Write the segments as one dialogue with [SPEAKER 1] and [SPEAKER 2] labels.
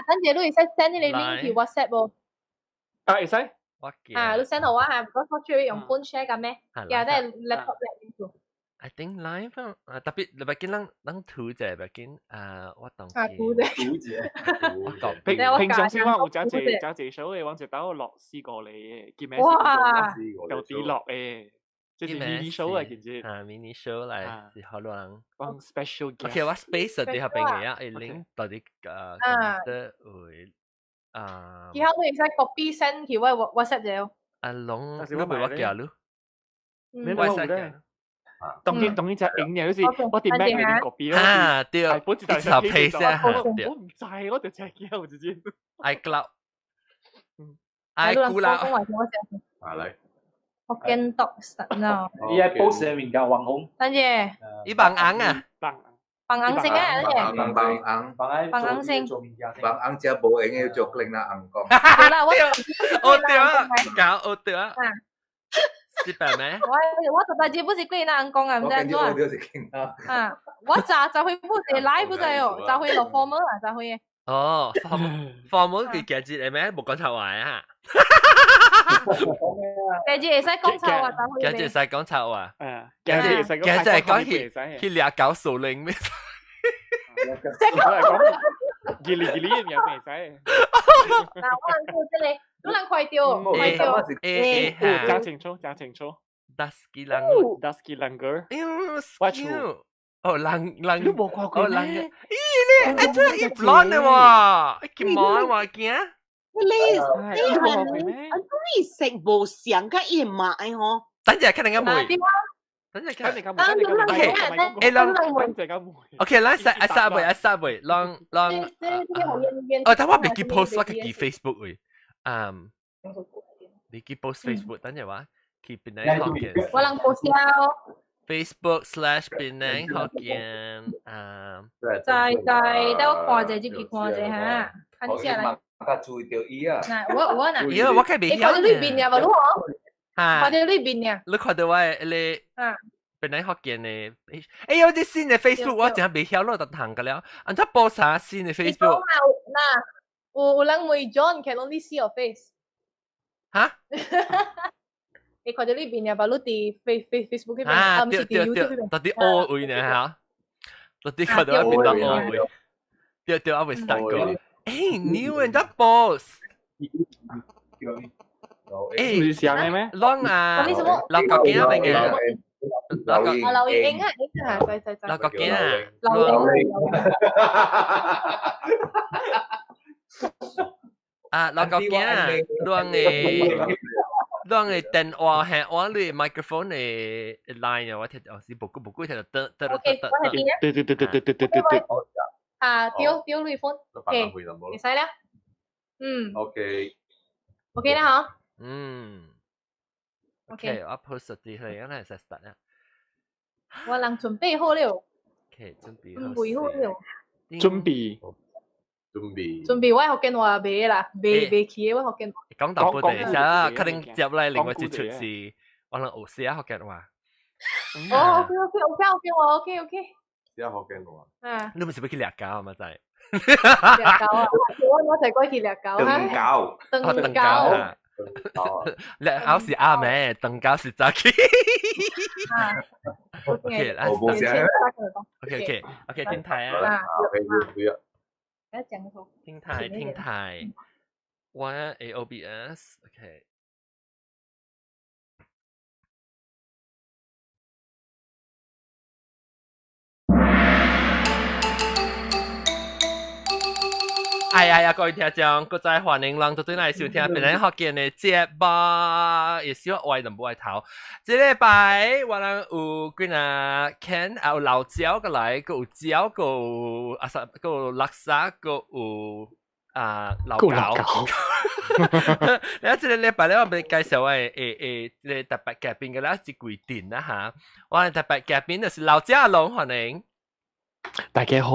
[SPEAKER 1] 等陣你會使 send 你 link 去 WhatsApp 無？
[SPEAKER 2] 啊，會使。
[SPEAKER 3] 我
[SPEAKER 1] 啊，你 send 予我嚇，唔該，我出去用 phone share 咁咩？या 都係 laptop 嚟做。
[SPEAKER 3] I think live 啊，特別你別見咱咱圖者別見啊，我當
[SPEAKER 1] 啊，圖者，
[SPEAKER 4] 圖者，
[SPEAKER 3] 我講
[SPEAKER 2] 平平常時我有真濟真濟首嘅，我就等我落試過嚟嘅，叫咩？
[SPEAKER 1] 哇！
[SPEAKER 2] 有啲落嘅，這是 mini show 啊，其實
[SPEAKER 3] 啊，mini show 嚟是好多人。
[SPEAKER 2] 講 special guest。
[SPEAKER 3] OK，我 space 喺下邊嘅啊，link 到底啊，得會啊。
[SPEAKER 1] 然後你會使 copy send 去我 WhatsApp 者。
[SPEAKER 3] 阿龍，你咪我寄你，
[SPEAKER 2] 我使寄。當然當然就影嘅，好似我啲 Mac 裏面 copy 咯。
[SPEAKER 3] 啊，對，一頭 paste 啊，
[SPEAKER 2] 我唔制，我就真係驚，直接。
[SPEAKER 3] iCloud，iCloud。
[SPEAKER 4] 啊嚟。
[SPEAKER 1] 福建讀實啊！
[SPEAKER 5] 伊係 post 嘅物件網紅。
[SPEAKER 1] 等陣。
[SPEAKER 3] 伊幫紅啊！
[SPEAKER 1] 幫紅先啊！等陣。
[SPEAKER 6] 幫紅，
[SPEAKER 1] 幫紅先。
[SPEAKER 6] 幫紅只無閒嘅做令啦紅講。
[SPEAKER 1] 對啦，我
[SPEAKER 3] 我對啊，搞我對啊。是白咩？
[SPEAKER 1] 我我十大字不是幾難講啊，唔知怎。啊，我早早會不是來不在哦，早會落 form 啊，早會。
[SPEAKER 3] 哦，form form 佢記住係咩？冇講錯話啊！
[SPEAKER 1] 記住會使講錯話，早會。
[SPEAKER 3] 記住會使講錯話。
[SPEAKER 2] 誒，
[SPEAKER 3] 記住記住係講去去掠狗數零咩？
[SPEAKER 2] 即係講二零二零又未使。
[SPEAKER 1] 嗱，我人做這個。都能快掉，快掉。
[SPEAKER 3] 誒誒，
[SPEAKER 2] 講清楚，講清楚。
[SPEAKER 3] Dusky 人
[SPEAKER 2] ，Dusky 人
[SPEAKER 3] 我厝。哦，人人，
[SPEAKER 2] 你無看過咩？
[SPEAKER 3] 咦，你啊，這伊 blonde 的喎，金毛的喎，驚。
[SPEAKER 7] 你你係你食無上個伊嘛的吼？
[SPEAKER 3] 等陣看人家妹。等陣看人家妹。OK，誒，人。OK，咱殺啊殺未啊殺未，人人。哦，但我未記 post 我家己 Facebook 位。嗯，你去 post Facebook 等陣話，去檳城福建。
[SPEAKER 1] 我人 post 了。
[SPEAKER 3] Facebook slash 檳城福建啊。
[SPEAKER 1] 在在，等我看者就去看者哈，看下來。
[SPEAKER 6] 我注意到伊啊。
[SPEAKER 1] 嗱，我我嗱。
[SPEAKER 3] 因為我看袂曉。
[SPEAKER 1] 你看到你面呀，無你吼？
[SPEAKER 3] 哈。
[SPEAKER 1] 看到你面呀。
[SPEAKER 3] 你看到我的你。
[SPEAKER 1] 啊。
[SPEAKER 3] 檳城福建的，哎呦，這新的 Facebook 我真袂曉咯，就通個了。按怎 post 啥新的 Facebook？
[SPEAKER 1] 嗱。有有人問 John can only see your face。
[SPEAKER 3] 哈？
[SPEAKER 1] 你看到你面呀，把你佇 Face Face Facebook 嗰邊，
[SPEAKER 3] 啊，對對對，到底烏位呢嚇？到底看到我面到烏位？對對，我未 start 過。誒，你有人在 post？
[SPEAKER 2] 誒，是啥嘅咩？
[SPEAKER 3] 攏啊，老國囝邊嘅，
[SPEAKER 1] 老國啊，劉英啊，英啊，對對對，
[SPEAKER 3] 老國囝啊，
[SPEAKER 1] 劉英。
[SPEAKER 3] 啊，老國囝啊，攏嘅。攏嘅電話係我你 microphone 嘅 line 啊，我聽哦是無久無久聽到得得得得，
[SPEAKER 2] 對對對對對對對對對。
[SPEAKER 1] 啊，丟丟你 phone，OK，會使啦。嗯。
[SPEAKER 6] OK。
[SPEAKER 1] OK 啦，嗬。
[SPEAKER 3] 嗯。OK，我 post 啲去，我嚟 start 啦。
[SPEAKER 1] 我人準備好了。
[SPEAKER 3] OK，準備
[SPEAKER 1] 準備好了。
[SPEAKER 2] 準備。
[SPEAKER 4] 準備。
[SPEAKER 1] 準備我福建話袂啦，袂袂起的我福建話。
[SPEAKER 3] 講淡薄啲，下可能接來另外一出是，我能學寫福建話。
[SPEAKER 1] 哦，OK OK OK OK 我 OK OK。
[SPEAKER 4] 寫福建話。
[SPEAKER 1] 啊。
[SPEAKER 3] 你唔是欲去掠狗嘛？仔？
[SPEAKER 1] 掠狗啊！我我就過去掠狗。
[SPEAKER 6] 長狗。
[SPEAKER 1] 長狗。
[SPEAKER 3] 掠狗是暗暝，長狗是早起。OK，來。OK OK OK，停台啊。停台停台，我 A O B S OK。哎呀呀！各位聽眾，閣再歡迎人都對來收聽檳城福建的節目，也是我愛淡薄愛頭。這禮拜我人有幾若 Ken，啊有老椒過來，閣有椒，閣有啊啥，閣有叻沙，閣有啊老狗。你這個禮拜咧，我欲介紹我的誒誒，這個特別嘉賓個啦是規定啦哈。我的特別嘉賓就是老椒阿龍，歡迎。
[SPEAKER 2] 大家好。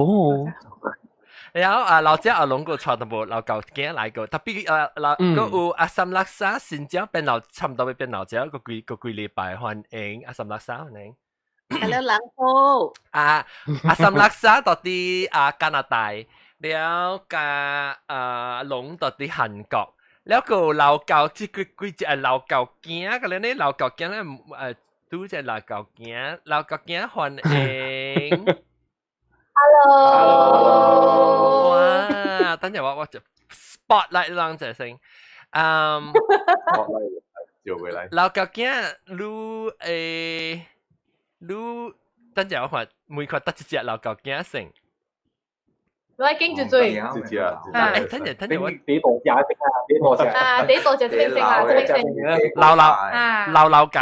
[SPEAKER 3] 然後啊，老姐阿龍個帶淡薄老舊囝來過，特別啊老閣有阿三叻沙新椒變老，差唔多欲變老椒，閣幾閣幾禮拜歡迎阿三叻沙歡迎。
[SPEAKER 7] Hello，人好。
[SPEAKER 3] 啊，阿三叻沙到佇啊加拿大，了加啊龍到佇韓國，了個老狗，這幾幾隻老狗囝，個咧老狗囝咧拄隻老狗囝，老狗囝歡迎。
[SPEAKER 1] Hello。
[SPEAKER 3] 哇！等陣我就 spotlight 啷一聲，嗯，
[SPEAKER 4] 照過來。
[SPEAKER 3] 老狗囝，你你等陣我看每看得一隻老狗囝先。
[SPEAKER 1] 我經住最。
[SPEAKER 4] 一隻啊！
[SPEAKER 3] 等陣等陣我。
[SPEAKER 5] 幾多隻啊？幾多隻？
[SPEAKER 1] 啊，幾多隻這邊先啊？這邊先。
[SPEAKER 3] 老老老老狗。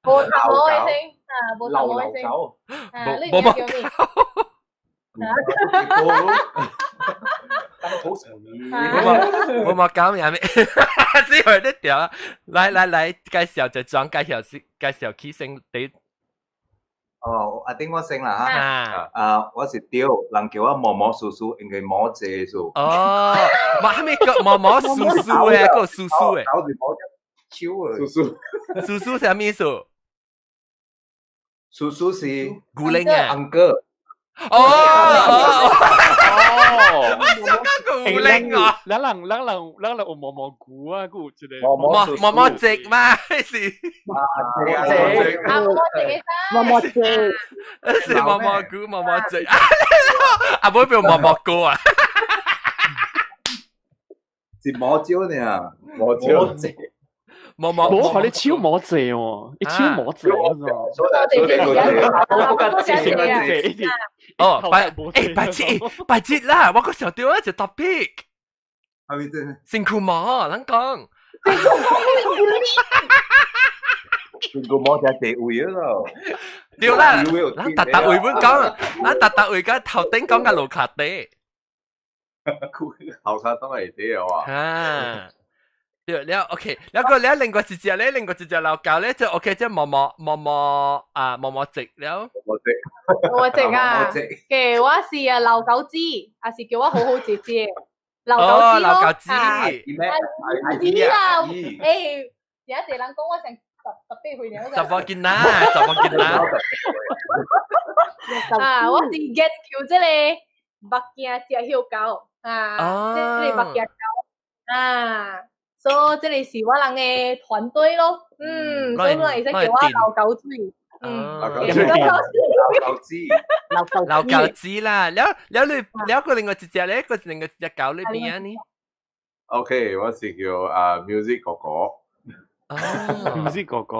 [SPEAKER 1] 無頭毛的先，啊，無頭毛的先。啊，你名叫咩？
[SPEAKER 3] 無冇搞咩咩？只係呢條，來來來，介紹就裝介紹介紹起先第。
[SPEAKER 6] 哦，阿丁我先啦嚇，啊，我是雕，人叫我毛毛叔叔，因為毛濟數。
[SPEAKER 3] 哦，嘛係咪個毛毛叔叔誒？個叔叔誒？
[SPEAKER 6] 我是毛手誒。
[SPEAKER 4] 叔叔，
[SPEAKER 3] 叔叔啥物意思？
[SPEAKER 6] 叔叔是
[SPEAKER 3] 古靈啊，
[SPEAKER 6] 安哥。
[SPEAKER 3] 哦哦哦！我想講古靈啊！
[SPEAKER 2] 咱人咱人咱人有毛毛菇啊，有一個
[SPEAKER 3] 毛毛毛直嘛，是。
[SPEAKER 6] 毛
[SPEAKER 1] 毛直啊，毛毛直
[SPEAKER 7] 毛毛直，
[SPEAKER 3] 是毛毛菇毛毛直啊！阿妹變毛毛菇啊！
[SPEAKER 6] 是毛蕉呢，
[SPEAKER 4] 毛蕉。
[SPEAKER 3] 毛毛，
[SPEAKER 2] 我看你手毛濟哦，你手毛濟哦，
[SPEAKER 3] 哦，白白節白節啦，我個時候掉一隻 topic，
[SPEAKER 6] 係咪真？
[SPEAKER 3] 辛苦毛，咱講，
[SPEAKER 6] 辛苦毛就地位咯，
[SPEAKER 3] 對啦，咱特特位本講，咱特特位個頭頂講個樓卡底，
[SPEAKER 4] 頭卡當係啲啊，
[SPEAKER 3] 啊。對了，OK，了個了另外一隻咧，另外一隻老狗咧就 OK，即毛毛毛毛啊毛毛直了，
[SPEAKER 4] 毛直，
[SPEAKER 1] 毛直啊，嘅我是啊老狗子，還是叫我好好姐姐，老狗子咯，
[SPEAKER 3] 老狗子，
[SPEAKER 1] 阿姨啦，誒，有一隻人講我成十八歲了，
[SPEAKER 3] 十八斤啦，十八斤啦，
[SPEAKER 1] 啊，我是研究這個目鏡食香狗啊，這個目鏡狗啊。所以這裡是我人的團隊咯，嗯，所以我會使叫我老狗子，嗯，
[SPEAKER 4] 老狗
[SPEAKER 1] 子，
[SPEAKER 6] 老狗子，
[SPEAKER 3] 老狗子啦，了了你了個另外一隻咧，個另外一隻狗裏邊啊呢
[SPEAKER 4] ？OK，我是叫啊 Music 哥哥，
[SPEAKER 3] 哦
[SPEAKER 2] ，Music 哥哥，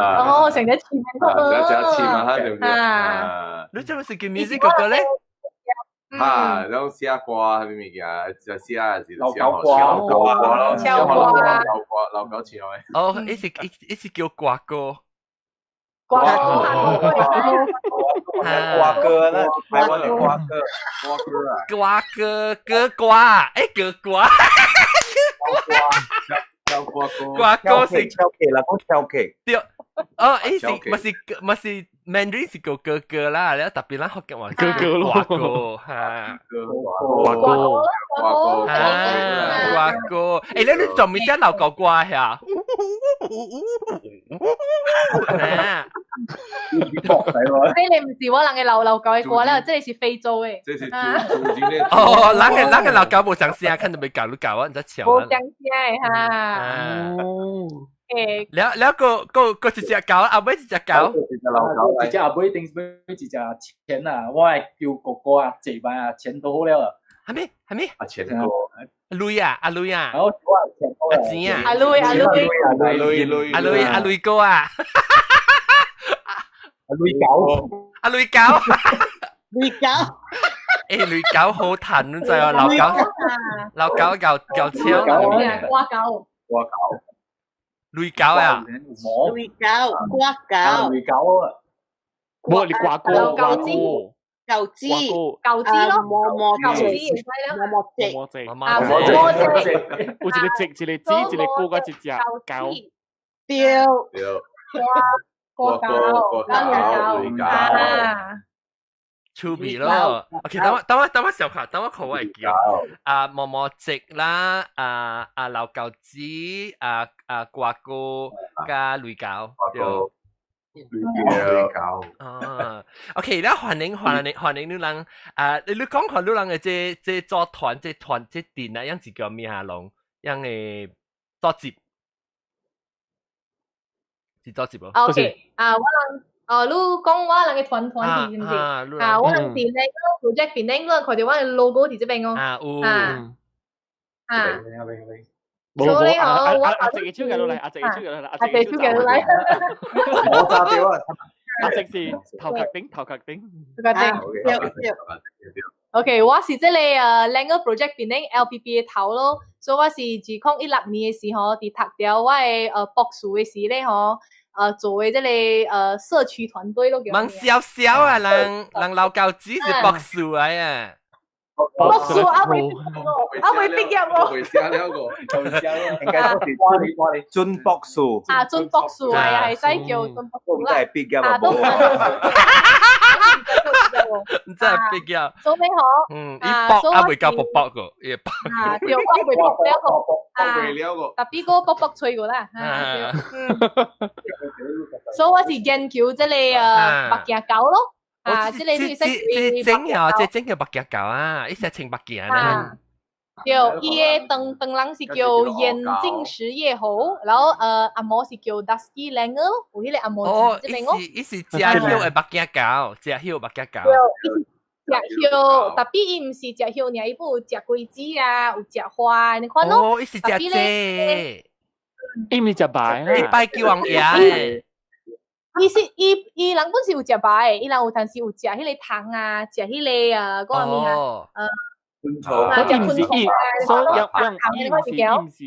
[SPEAKER 1] 哦，成日似名
[SPEAKER 4] 哥，成日似嘛，對唔對？啊，
[SPEAKER 3] 你做咩是叫 Music 哥哥咧？
[SPEAKER 4] 哈，然後寫歌啥物物件，就寫是
[SPEAKER 5] 老狗歌，
[SPEAKER 4] 老狗歌咯，
[SPEAKER 1] 老
[SPEAKER 4] 歌，老歌，老狗唱的。
[SPEAKER 3] 哦，伊是伊伊是叫歌歌，
[SPEAKER 1] 歌歌，
[SPEAKER 6] 歌歌啦，台灣的歌歌，
[SPEAKER 4] 歌歌啊，
[SPEAKER 3] 歌歌歌歌，欸歌歌，
[SPEAKER 4] 歌歌
[SPEAKER 3] 歌歌是
[SPEAKER 6] 跳棋啦，講跳棋。
[SPEAKER 3] 對，哦，伊是嘛是嘛是。Mandarin 是叫哥哥啦，了特別咱福建話
[SPEAKER 2] 哥哥咯，
[SPEAKER 3] 歌哥哈，
[SPEAKER 4] 歌
[SPEAKER 2] 歌
[SPEAKER 4] 歌
[SPEAKER 3] 歌歌，欸，你仲未聽老狗歌呀？
[SPEAKER 1] 這個毋是我人的老老狗的歌了，這個是非洲的。
[SPEAKER 4] 這是主
[SPEAKER 3] 哦，咱個咱個老狗無相聲，看到未教你教我，你才笑。
[SPEAKER 1] 無相聲的哈。
[SPEAKER 3] 誒，了了個個個一隻狗，後尾一隻狗，
[SPEAKER 5] 一隻後尾頂尾一隻錢啊，我係叫哥哥啊，借擺啊，錢都好了。
[SPEAKER 3] 係咩？係咩？
[SPEAKER 4] 阿錢哥，
[SPEAKER 3] 鐳啊，阿鐳啊，
[SPEAKER 5] 阿
[SPEAKER 3] 錢啊，
[SPEAKER 1] 阿鐳阿鐳
[SPEAKER 4] 阿鐳
[SPEAKER 3] 阿鐳阿鐳哥啊，
[SPEAKER 5] 阿鐳狗，
[SPEAKER 3] 阿鐳狗，
[SPEAKER 7] 鐳狗，
[SPEAKER 3] 誒，鐳狗好彈，你知啊？老狗，老狗夠夠超，
[SPEAKER 1] 瓜狗，
[SPEAKER 4] 瓜狗。
[SPEAKER 3] 鐳狗啊，
[SPEAKER 7] 鐳狗，瓜狗，
[SPEAKER 5] 鐳狗啊，
[SPEAKER 2] 無你瓜哥，
[SPEAKER 1] 狗子，
[SPEAKER 7] 狗子，
[SPEAKER 1] 狗子咯，
[SPEAKER 7] 毛毛
[SPEAKER 1] 狗子，
[SPEAKER 7] 毛毛隻，
[SPEAKER 2] 毛隻，
[SPEAKER 3] 毛
[SPEAKER 1] 毛
[SPEAKER 3] 毛
[SPEAKER 1] 隻，
[SPEAKER 2] 有一個隻，一個子，一個哥，佮一隻狗，
[SPEAKER 7] 對，
[SPEAKER 4] 對，
[SPEAKER 1] 瓜狗，
[SPEAKER 4] 瓜狗，
[SPEAKER 1] 狗，
[SPEAKER 3] 趣味咯。OK，等我等我等我小下，等我看我會叫啊毛毛直啦，啊啊老狗子，啊啊瓜哥加鐳狗，對。
[SPEAKER 4] 對狗。
[SPEAKER 3] 啊，OK，了歡迎歡迎歡迎你人啊！你講看你人嘅這組團這團這陣啊，樣子叫咩啊？龍樣嘅組織是組織無
[SPEAKER 1] ？OK，啊，我人哦，你講我人嘅團團體是毋是？啊，我人是那個 project 邊頂，你看到我嘅 logo 佇這邊哦。
[SPEAKER 3] 啊，有。
[SPEAKER 1] 啊啊。
[SPEAKER 2] 冇冇，阿直嘅手嘅落嚟，阿直嘅手嘅落嚟，
[SPEAKER 1] 阿直手嘅落嚟。
[SPEAKER 6] 我揸掉啊！
[SPEAKER 2] 阿直是頭殼頂，頭殼頂。
[SPEAKER 1] 頭殼頂。對對。OK，我是這個兩個 project 邊頂 LPP 的頭咯，所以我是2016年的時候，佇讀掉我的博士的時咧吼，做的這個社區團隊咯。
[SPEAKER 3] 問笑笑啊，人老教子是博士來啊。
[SPEAKER 1] 博士啊未啊未畢業喎，
[SPEAKER 4] 未寫了個，
[SPEAKER 6] 應該都是準博士。
[SPEAKER 1] 啊，準博士啊，係使叫準博士啦。
[SPEAKER 6] 真係畢業啊，冇。
[SPEAKER 3] 真係畢業。
[SPEAKER 1] 做咩好？
[SPEAKER 3] 嗯，伊博啊未夠博博個，伊博。
[SPEAKER 1] 啊，對，我未博了個。
[SPEAKER 4] 啊，未了個。
[SPEAKER 1] 特別個博博吹過啦。嗯。所以我是研究這個目鏡狗咯。啊！這個你識
[SPEAKER 3] 這整啊，這整叫目鏡狗啊，伊是穿目鏡啊。
[SPEAKER 1] 對，伊個當當人是叫眼鏡食葉猴，然後阿毛是叫 Dusky Langur，有彼個阿毛
[SPEAKER 3] 哦，
[SPEAKER 1] 這邊哦。
[SPEAKER 3] 伊是食葉的目鏡狗，食葉目鏡狗。
[SPEAKER 1] 對，伊是食葉，特別伊毋是食葉爾，伊有食果子啊，有食花，你看咯。
[SPEAKER 3] 哦，伊是食這個。
[SPEAKER 2] 伊毋是食白
[SPEAKER 3] 伊拜救王爺。
[SPEAKER 1] 伊是伊伊人本是有食白的，伊人有當時有食彼個糖啊，食彼個啊，嗰個物啊，
[SPEAKER 6] 昆蟲，
[SPEAKER 2] 食昆蟲啊，所以伊毋是，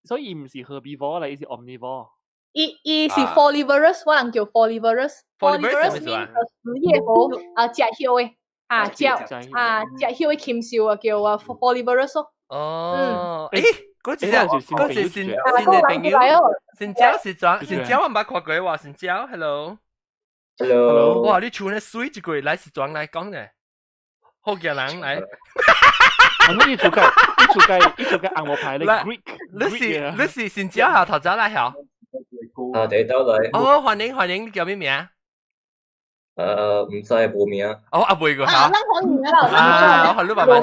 [SPEAKER 2] 所以伊毋是 herbivore 啦，伊是 omnivore。
[SPEAKER 1] 伊是 folivorous，我人叫 folivorous。folivorous mean 食葉猴啊，食葉的啊，食啊食葉的禽獸啊，叫啊 folivorous 咯。
[SPEAKER 3] 哦，誒，嗰隻嗰隻新新的朋友，新椒是怎？新椒我毋捌看過喎，新椒，hello。
[SPEAKER 8] Hello。
[SPEAKER 3] 哇！你唱得水一句來是怎來講嘅？好嘅人來。
[SPEAKER 2] 我呢出街，呢出街，呢出街紅毛牌咧 Greek。
[SPEAKER 3] 你是新椒下頭走來嚇？
[SPEAKER 8] 啊，第兜來。
[SPEAKER 3] 哦，歡迎歡迎，你叫咩名？
[SPEAKER 8] 唔使報名。
[SPEAKER 3] 哦，阿妹個嚇。
[SPEAKER 7] 啊，咱歡迎啊！
[SPEAKER 3] 啊，我係你慢慢，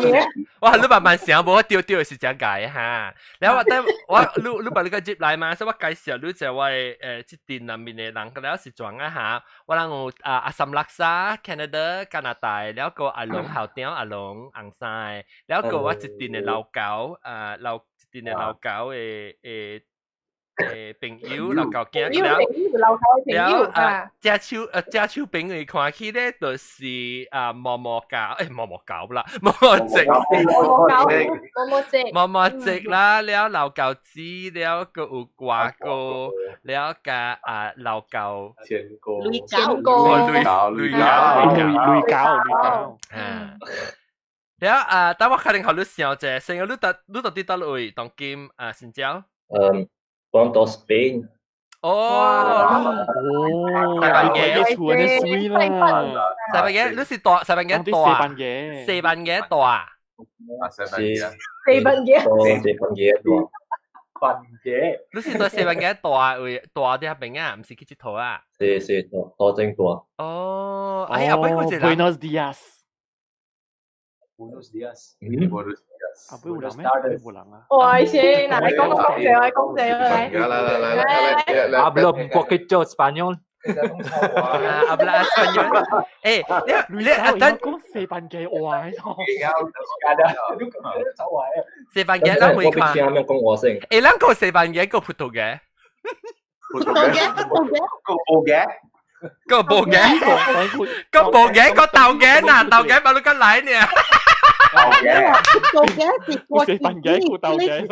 [SPEAKER 3] 我係你慢慢想，無我丟丟是真解哈。然後我等我你把你個接來嘛，所以我介紹你就我這陣內面的人，了是怎啊哈？我人有啊阿三拉沙 Canada 加拿大，了個阿龍校長阿龍紅山，了個我一陣的老狗啊老一陣的老狗的朋友老狗囝了，了啊，隻手隻手朋友看起咧，就是啊毛毛狗，毛毛狗啦，毛毛隻，
[SPEAKER 1] 毛毛狗，毛毛隻，
[SPEAKER 3] 毛毛隻啦，了老狗子，了個有瓜哥，了個啊老狗，
[SPEAKER 4] 千哥，
[SPEAKER 7] 雷狗，
[SPEAKER 3] 雷狗，雷狗，
[SPEAKER 2] 雷狗，雷狗，
[SPEAKER 3] 啊。了啊，等我可能予你想者，先個你到底佗位當今啊新疆？
[SPEAKER 8] 嗯。講到 Spain。
[SPEAKER 3] 哦，
[SPEAKER 2] 西班牙厝的水啦，
[SPEAKER 3] 西班牙，你是大西班牙大，西班牙大，
[SPEAKER 4] 啊，西班牙，
[SPEAKER 1] 西班牙，
[SPEAKER 8] 西班牙大，
[SPEAKER 5] 班牙，
[SPEAKER 3] 你是在西班牙大位大啲邊啊，毋是去𨑨迌啊？
[SPEAKER 8] 是大大正大。
[SPEAKER 3] 哦，哎呀，不過一個
[SPEAKER 2] Buenos días。
[SPEAKER 5] Buenos días。
[SPEAKER 4] Buenos días。
[SPEAKER 2] 啊，不有人咩？有人啊！
[SPEAKER 1] 哇，先，嗱，你講講謝，我講謝，來。
[SPEAKER 4] 來來來來來。
[SPEAKER 5] Hablo un poquito español。
[SPEAKER 3] Habla español。誒，你啊，等
[SPEAKER 2] 講西班牙話。
[SPEAKER 3] 西班牙，咱會看。
[SPEAKER 8] 我聽咩講話先？
[SPEAKER 3] 誒，咱講西班牙，講葡萄牙。
[SPEAKER 7] 葡萄牙，葡萄牙，
[SPEAKER 6] 講葡牙。
[SPEAKER 3] 個葡牙，個葡牙，個豆牙嗱，豆牙把你個來呢？
[SPEAKER 7] 豆嘅是國
[SPEAKER 2] 西班牙個豆嘅，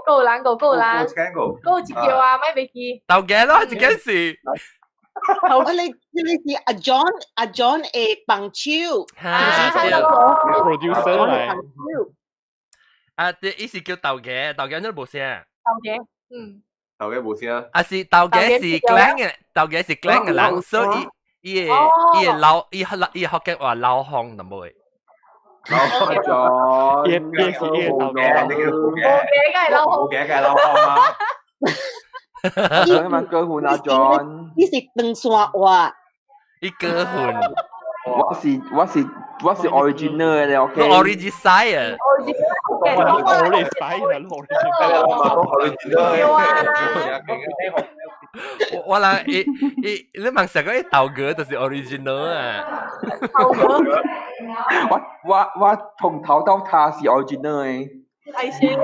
[SPEAKER 1] 夠難個夠難，夠一叫啊，咪袂記。
[SPEAKER 3] 豆嘅咯，一件事。
[SPEAKER 7] 我你是阿 John 阿 John 的幫手，
[SPEAKER 3] 啊
[SPEAKER 2] ，producer 嚟。
[SPEAKER 3] 啊，對，伊是叫豆嘅，豆嘅你無聲。
[SPEAKER 1] 豆嘅，嗯。
[SPEAKER 4] 豆嘅無聲。
[SPEAKER 3] 啊是豆嘅是 Glen 嘅，豆嘅是 Glen 嘅人，所以伊會伊會老伊伊福建話老風就無會。
[SPEAKER 4] 老咗，
[SPEAKER 2] 伊伊是伊豆嘅，
[SPEAKER 6] 你叫冇嘅，
[SPEAKER 1] 冇嘅，
[SPEAKER 6] 冇嘅，梗係老風啦。
[SPEAKER 9] 想問句換阿 John，
[SPEAKER 7] 伊是長山話。
[SPEAKER 3] 伊過分。
[SPEAKER 9] 我是 original 嘅，OK。
[SPEAKER 3] original 啊。
[SPEAKER 2] 我嚟使啦，original。
[SPEAKER 3] 我啦，伊伊你問成個伊豆哥就是 original 啊。
[SPEAKER 9] 我從頭到他是 original 嘅。
[SPEAKER 1] 係先。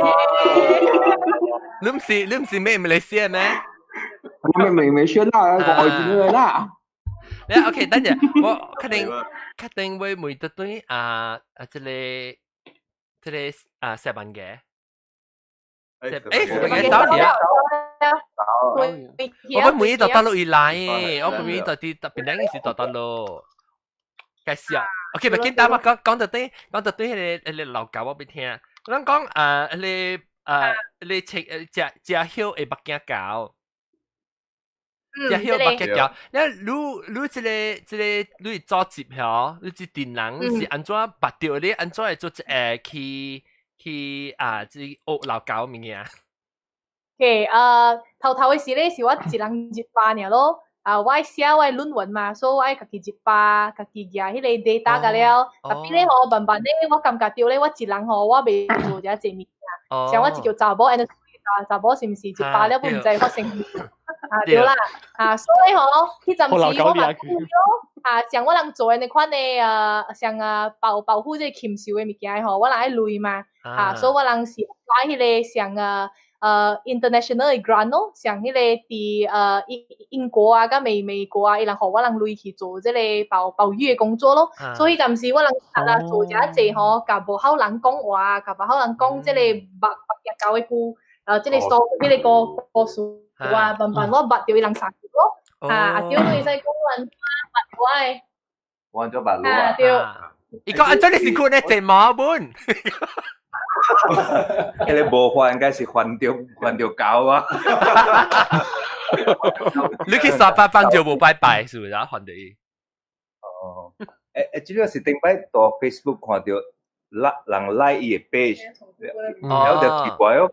[SPEAKER 3] 你唔是咩馬來西亞咩？
[SPEAKER 9] 我咩馬來西亞啦，我 original 啦。
[SPEAKER 3] 你 OK，等陣我確定會每對對啊啊，這個啊石文嘅。石文嘅走啲啊！我本每到大陸以來，我本每到啲特別兩是到大陸。介紹，OK，咪簡單嘛，講講到對，彼個老狗我俾聽。咱講啊，彼個啊，你食食食曉會目鏡狗。食曉目鏡狗，你這個你組織嗬，你這陣人是按怎捌著你按怎會做去啊，這學老狗物件？
[SPEAKER 1] OK，頭頭嘅時咧是我一人一百爾咯。啊，我愛寫我的論文嘛，所以我愛家己一百，家己舉彼個 data 個了。特別咧吼，慢慢咧，我感覺到咧，我一人吼，我袂做遮濟物件。像我一個查某，and 查某是毋是一百了，不毋知發生啊對啦，啊所以吼，彼陣時我嘛注意咯，啊像我人做的那款的啊，像啊保護這個禽獸的物件吼，我人愛類嘛，啊所以我人是買彼個像啊。international 的 grant 咯，像彼個佇英國啊，佮美國啊，伊人予我人類去做這個保育的工作咯。所以暫時我人啊做遮濟吼，共無好人講話，共無好人講這個目鏡狗的句，這個所彼個故事啊，慢慢我捌著伊人三句咯。啊，阿對，你會使講阮捌我的。
[SPEAKER 6] 我做捌
[SPEAKER 1] 啊，對。
[SPEAKER 3] 伊講按怎你是困咧坐毛本？
[SPEAKER 6] 彼個無還應該是還著狗啊！
[SPEAKER 3] 你去沙巴放就無拜拜，是不是啊？還著伊。
[SPEAKER 6] 哦，這個是頂擺到 Facebook 看著，人 like 伊的 page，了就奇怪哦。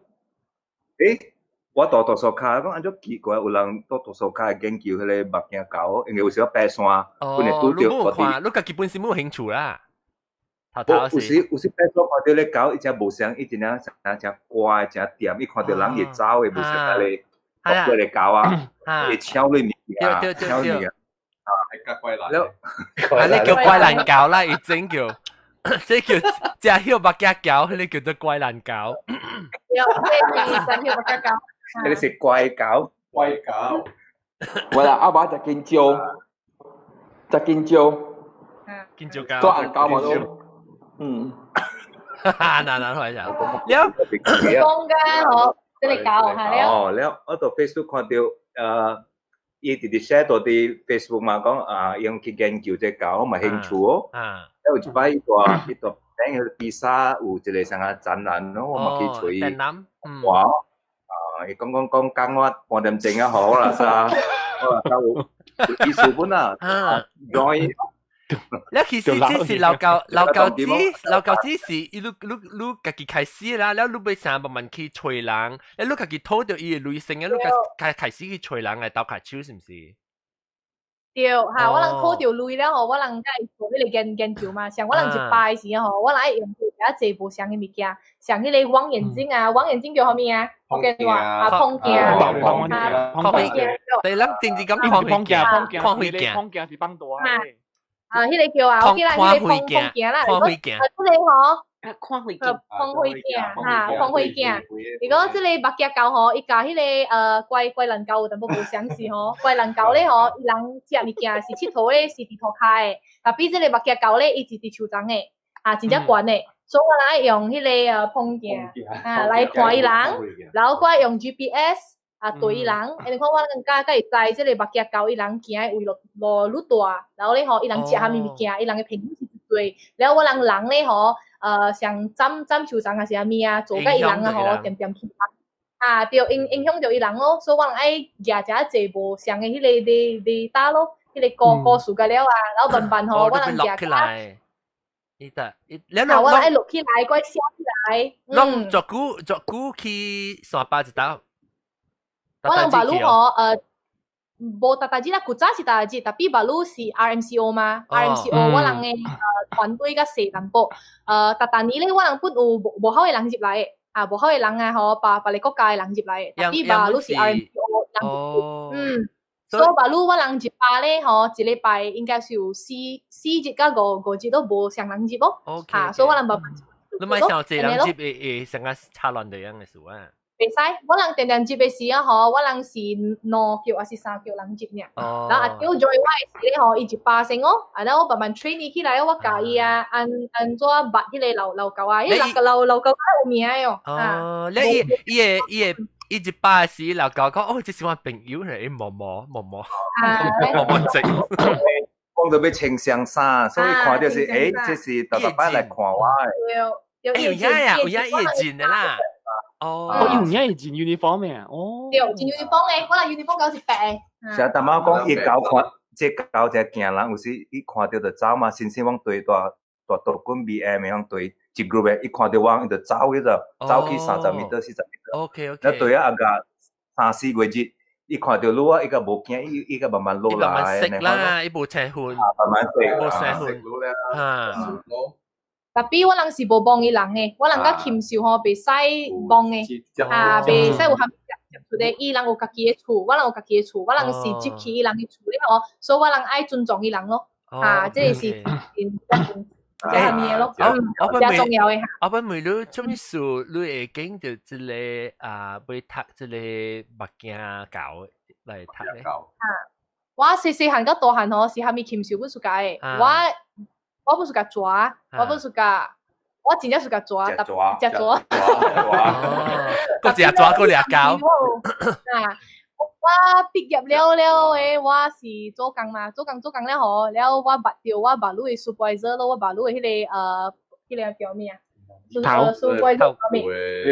[SPEAKER 6] 我到圖書卡講按怎奇怪，有人到圖書卡研究彼個目鏡狗，因為有時候爬山，
[SPEAKER 3] 本來拄著你無看，你家己本身無興趣啦。
[SPEAKER 6] 有時爬山看著咧狗，伊只無相，伊真正真真乖，真恬，伊看著人會走的，無像彼個國的狗啊，會搶你物件，搶物件。
[SPEAKER 4] 啊，係較怪難。
[SPEAKER 3] 啊，你叫怪難狗啦，伊真叫，這叫食曉目鏡狗，彼個叫做怪難狗。
[SPEAKER 1] 對，這是食曉目鏡狗。
[SPEAKER 6] 彼個是怪狗，
[SPEAKER 4] 怪狗。
[SPEAKER 9] 我啦，阿爸食金蕉，食金蕉，
[SPEAKER 3] 金蕉狗，
[SPEAKER 9] 做紅狗嘛都。嗯，
[SPEAKER 3] 哈，難難開下。了，
[SPEAKER 1] 講㗎嗬，這個狗嚇了。
[SPEAKER 6] 哦，了，我到 Facebook 看到，伊直直寫到佇 Facebook 嘛，講啊，用去研究這狗，我嘛興趣哦。
[SPEAKER 3] 啊。
[SPEAKER 6] 有一擺伊帶頂個比薩有一個啥個展覽咯，我嘛去揣。
[SPEAKER 3] 展覽。
[SPEAKER 6] 哇！啊，伊講我半點鐘啊好啦，啥，我話有意思本啊。啊。join。
[SPEAKER 3] 你其實這是老狗老狗子，老狗子是伊你家己開始啦，了你欲啥慢慢去揣人，你家己討著伊的類型啊，你家開始去揣人來鬥跤手是毋是？
[SPEAKER 1] 對，嚇！我人討著類了吼，我人才會做彼個研究嘛。像我人一擺時吼，我人愛用較濟無相的物件，像彼個望遠鏡啊，望遠鏡叫啥物啊？福建話啊，膨鏡，啊，
[SPEAKER 3] 膨鏡。對，咱定時講看
[SPEAKER 2] 膨鏡，
[SPEAKER 3] 看飛鏡，
[SPEAKER 2] 膨鏡是放大。
[SPEAKER 1] 啊，彼個叫啊，我記得彼個膨鏡啦，啊，這個吼，
[SPEAKER 7] 啊，看飛鏡，
[SPEAKER 1] 膨飛鏡，哈，膨飛鏡。如果這個目鏡狗吼，伊共彼個怪難狗有淡薄無相似吼，怪難狗咧吼，伊人食物件是𨑨迌咧，是佇塗跤的，但比這個目鏡狗咧，伊是佇樹叢的，啊，真正懸的，所以我人愛用彼個膨鏡啊來看伊人，然後閣用 GPS。啊，對伊人，因為看我更加會知這個目鏡狗伊人行的位路路愈大，然後咧吼，伊人食啥物物件，伊人的頻率是一濟，然後我人人咧吼，像斬樹叢還是啥物啊，做甲伊人啊吼，恬恬去啊，對，影響著伊人咯，所以我人愛舉遮濟無相的彼個雷達咯，彼個故事甲了啊，然後慢慢吼，我人舉
[SPEAKER 3] 起來。伊得，你
[SPEAKER 1] 啊，我人愛錄起來，閣寫起來。
[SPEAKER 3] 攏作久作久去山巴一道。
[SPEAKER 1] 我人把路吼，無逐逐日啦，古早是逐日，tapi 巴魯是 RMCO 嘛，RMCO 我人的團隊較細淡薄，逐逐年咧我人本有無無好的人入來的，啊無好的人啊吼，別別個國家的人入來的，tapi 巴魯是 RMCO 人，嗯，所以巴魯我人一百咧吼，一禮拜應該是有四四日甲五五日都無雙人入哦，啊，所以我人慢慢。
[SPEAKER 3] 你咪想這人入會會成個插亂的樣的事啊？
[SPEAKER 1] 袂使，我人定定接的時啊吼，我人是兩叫還是三叫人接爾。然後阿叫 join 我的時咧吼，伊一巴先哦，啊，然後我慢慢 train 伊起來，我教伊啊，按按怎捌彼個老老狗啊，彼個老老狗較有名的哦。
[SPEAKER 3] 哦，你伊伊個伊個伊一巴時老狗講，哦，這是我朋友嚟，摸摸摸摸摸摸整。
[SPEAKER 6] 講到欲穿雙衫，所以看到是，欸，這是逐逐擺來看我的。
[SPEAKER 1] 對，
[SPEAKER 3] 有影呀，有影伊會進的啦。哦，
[SPEAKER 2] 有影會進 uniform 的，哦。
[SPEAKER 1] 對，進 uniform 的，我人 uniform 狗是白的。
[SPEAKER 6] 是啊，淡仔講伊狗看，這狗只驚人，有時伊看到就走嘛，先先往對大大大滾 BM 的對一 group 的，伊看到我，伊就走去就走去30米到40米。
[SPEAKER 3] OK OK。
[SPEAKER 6] 那對啊，阿個三四月日。伊看到你啊，伊個無驚，伊伊個慢慢落來。
[SPEAKER 3] 慢慢食啦，伊無青粉。
[SPEAKER 6] 慢慢食，
[SPEAKER 3] 無青粉。嚇。
[SPEAKER 1] tapi 我人是無摸伊人的，我人佮禽獸吼袂使摸的，啊，袂使有蝦米接觸的。伊人有家己的厝，我人有家己的厝，我人是入去伊人的厝咧吼，所以我人愛尊重伊人咯。啊，這個是這係咩咯？
[SPEAKER 3] 我
[SPEAKER 1] 比較重要的嚇。
[SPEAKER 3] 我問問你，做咩事你會揀著這個啊，欲讀這個目鏡狗來讀咧？
[SPEAKER 1] 啊，我細細漢到大漢吼是蝦米禽獸本 suka 的，我我本 suka 蛇，我本 suka，我真正 suka 蛇，食蛇。
[SPEAKER 3] 閣食蛇，閣掠狗。
[SPEAKER 1] 啊！我畢業了了的，我是做工嘛，做工做工了吼，了我捌著我馬路的 supervisor 咯，我馬路的彼個彼個叫咩啊？supervisor 叫咩？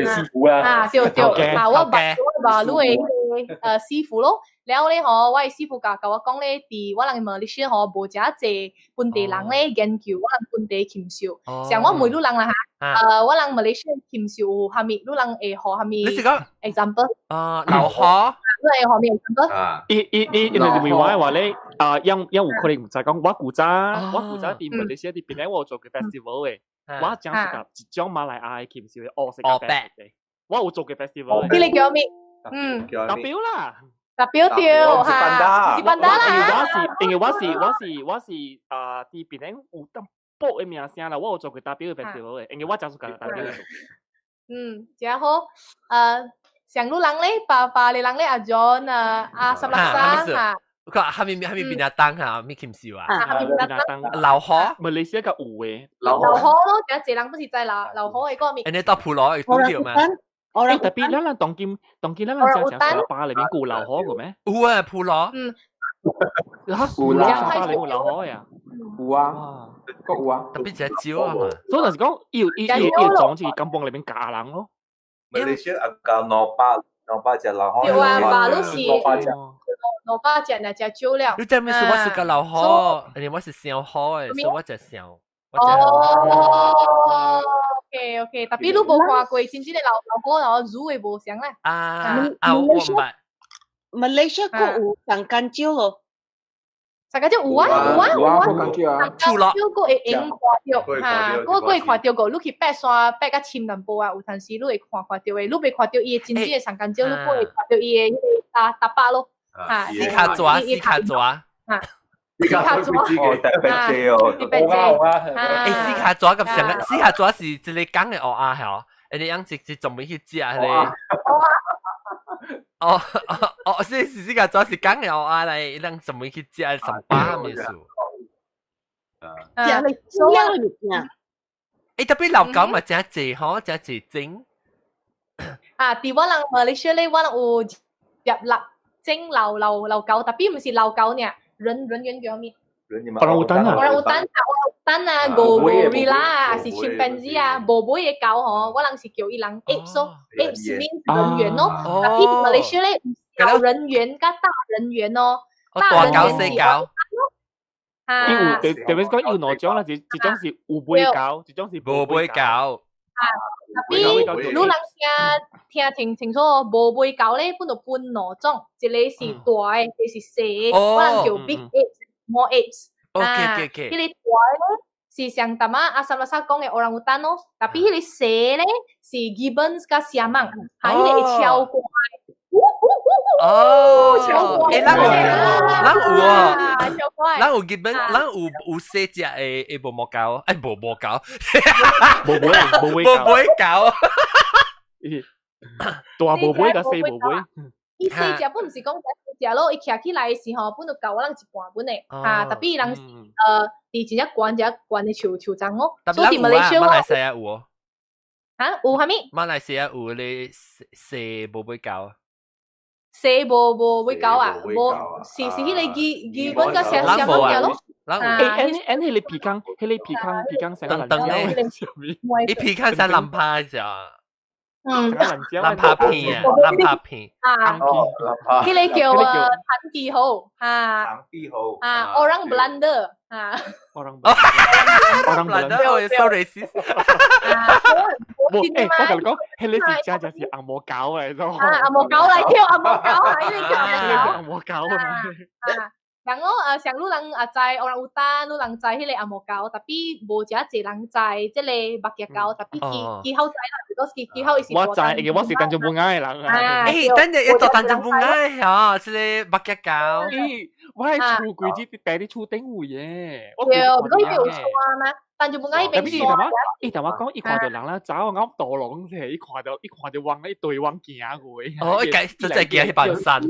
[SPEAKER 5] 師傅啦。
[SPEAKER 1] 啊，對對，啊，我捌我馬路的彼個師傅咯，了咧吼，我的師傅共共我講咧，佇我人馬來西亞吼，無誠濟本地人咧研究我人本地禽獸，像我問汝人啦嚇，我人馬來西亞禽獸有蝦米？汝人會予蝦米？
[SPEAKER 3] 你是講
[SPEAKER 1] example？
[SPEAKER 3] 啊，老虎。
[SPEAKER 1] 你會予蝦米 example？
[SPEAKER 2] 伊伊伊，因為是問我的話咧，啊，因因有可能毋知講，我古早我古早佇馬來西亞佇檳城我有做過 festival 的，我真是甲一種馬來亞的禽獸的烏色甲白色的，我有做過 festival 的。
[SPEAKER 1] 彼個叫咩？嗯，
[SPEAKER 2] 代表啦。
[SPEAKER 1] 代表對嚇，是 panda 啦。
[SPEAKER 2] 因為我是，因為我是，我是，我是啊，佇檳城有淡薄的名聲啦，我有做過代表的 festival 的，因為我真是佮代表的。
[SPEAKER 1] 嗯，真好。上路人咧，爸爸的人咧，阿 John 啊，阿十六生嚇。
[SPEAKER 3] 我講蝦米蝦米 binatang 嚇，咩禽獸啊？
[SPEAKER 1] 蝦米 binatang。
[SPEAKER 3] 老虎。
[SPEAKER 2] 馬來西亞有的。
[SPEAKER 1] 老虎咯，真濟人不是知老老虎的個名。
[SPEAKER 3] 你到普羅會拄著嗎？
[SPEAKER 2] 欸，特別咱人當今當今咱人正正沙巴裏面有老虎個咩？
[SPEAKER 3] 有啊，普羅。
[SPEAKER 1] 嗯。
[SPEAKER 2] 嚇，有沙巴裏面有老虎呀？
[SPEAKER 9] 有啊，閣有啊。
[SPEAKER 3] 特別隻少啊嘛。
[SPEAKER 2] 所以就是講，伊有伊伊伊種是甘榜裏面教人咯。
[SPEAKER 6] 馬來西亞有200隻老虎。
[SPEAKER 1] 對啊，巴魯是200隻，若隻少了。
[SPEAKER 3] 你知咩事？我是個老虎，因為我是小虎的，所以我隻小。
[SPEAKER 1] 哦，OK OK，tapi 你無看過真正的老老虎，然後煮的無相啦。
[SPEAKER 3] 啊啊，我毋捌。
[SPEAKER 7] Malaysia 閣有上干蕉咯。
[SPEAKER 1] 上干蕉有啊有啊有啊，
[SPEAKER 9] 上
[SPEAKER 1] 干蕉閣會用看著，哈，閣會看著個，你去爬山爬較深淡薄啊，有陣時你會看看著的，你袂看著伊的真正的上干蕉，你閣會看著伊的彼個搭搭巴咯，哈。
[SPEAKER 3] 四卡蛇，四卡蛇。
[SPEAKER 1] 哈。四卡蛇，
[SPEAKER 6] 哦，特別濟哦，
[SPEAKER 1] 特別濟。
[SPEAKER 3] 欸，四卡蛇佮上個四卡蛇是一個講的烏鴉吼，欸，你樣是是專門去食彼個。哦哦哦，是是四卡蛇是講的烏鴉來，人專門去食上百物事。
[SPEAKER 7] 食嚟煮了的物件。
[SPEAKER 3] 欸，特別老狗嘛，誠濟吼，誠濟種。
[SPEAKER 1] 啊，佇我人馬來西亞咧，我人有入六種老老老狗，tapi 毋是老狗爾。人人猿叫咩？orang
[SPEAKER 2] utan 啊
[SPEAKER 1] ，orang utan 啊，orang utan 啊，gorilla 啊，是 chimpanzee 啊，無尾的狗吼，我人是叫伊人 apes 咯，apes means 人猿咯。tapi 馬來西亞咧，小人猿佮大人猿哦，
[SPEAKER 3] 大狗細狗。
[SPEAKER 2] 伊有特特別講有兩種啦，一一種是有尾狗，一種是
[SPEAKER 3] 無尾狗。
[SPEAKER 1] 啊，特別你人聽聽清清楚，無尾狗咧，本就分兩種，一個是大的，一個是細的，我人叫 big apes、small apes。啊，彼個大的咧是像淡仔阿三拉沙講的orang utan 咯，特別彼個細咧是 gibbons 佮siamang，哈，彼個會超乖。
[SPEAKER 3] 哦，欸，咱有，咱有哦，咱有 gibbon，咱有細隻的的無毛狗，欸，無毛狗，
[SPEAKER 2] 無尾啊，無尾
[SPEAKER 3] 無尾狗，
[SPEAKER 2] 大無尾佮細無尾。
[SPEAKER 1] 伊細隻本毋是講細隻咯，伊徛起來的時候，本就夠我人一半本的，哈，特別伊人佇真正懸一懸的樹樹欉哦。所以佇馬來西亞，
[SPEAKER 3] 馬來西亞有哦。
[SPEAKER 1] 哈，有啥物？
[SPEAKER 3] 馬來西亞有咧細無尾狗。
[SPEAKER 1] 細無尾狗啊，無是是彼個基本佮啥啥物件咯。
[SPEAKER 2] 欸，按彼個鼻孔，彼個鼻孔鼻孔成
[SPEAKER 3] 個藍椒，伊鼻孔成藍拍咋？
[SPEAKER 1] 嗯，
[SPEAKER 3] 藍拍片啊，藍拍片。
[SPEAKER 1] 啊，彼個叫長鼻猴啊，
[SPEAKER 6] 長鼻猴
[SPEAKER 1] 啊，orang Belanda 啊
[SPEAKER 2] ，orang Belanda，orang
[SPEAKER 3] Belanda，哦，so racist。
[SPEAKER 2] 無，欸，我共你講，彼個是真正是紅毛狗來咯。
[SPEAKER 1] 啊，紅毛狗來叫紅毛狗啊，彼個叫
[SPEAKER 2] 紅毛狗啊。
[SPEAKER 1] 啊，然後啊，像你人啊知 orang utan，你人知彼個紅毛狗，特別無誠濟人知這個目鏡狗，特別佢好知啦，如果佢佢好伊是。
[SPEAKER 2] 我知，因為我是欉竹桤的人
[SPEAKER 3] 啊。欸，等陣一做欉竹桤的吼，這個目鏡狗。
[SPEAKER 2] 欸，我的厝規矩佇佇厝頂位的。
[SPEAKER 1] 對，如果彼邊有山嗎？欉竹桤彼邊山。
[SPEAKER 2] 伊同我講，伊看著人咧走，我導廊者，伊看著往一對往行過。
[SPEAKER 3] 哦，伊就在行彼半山。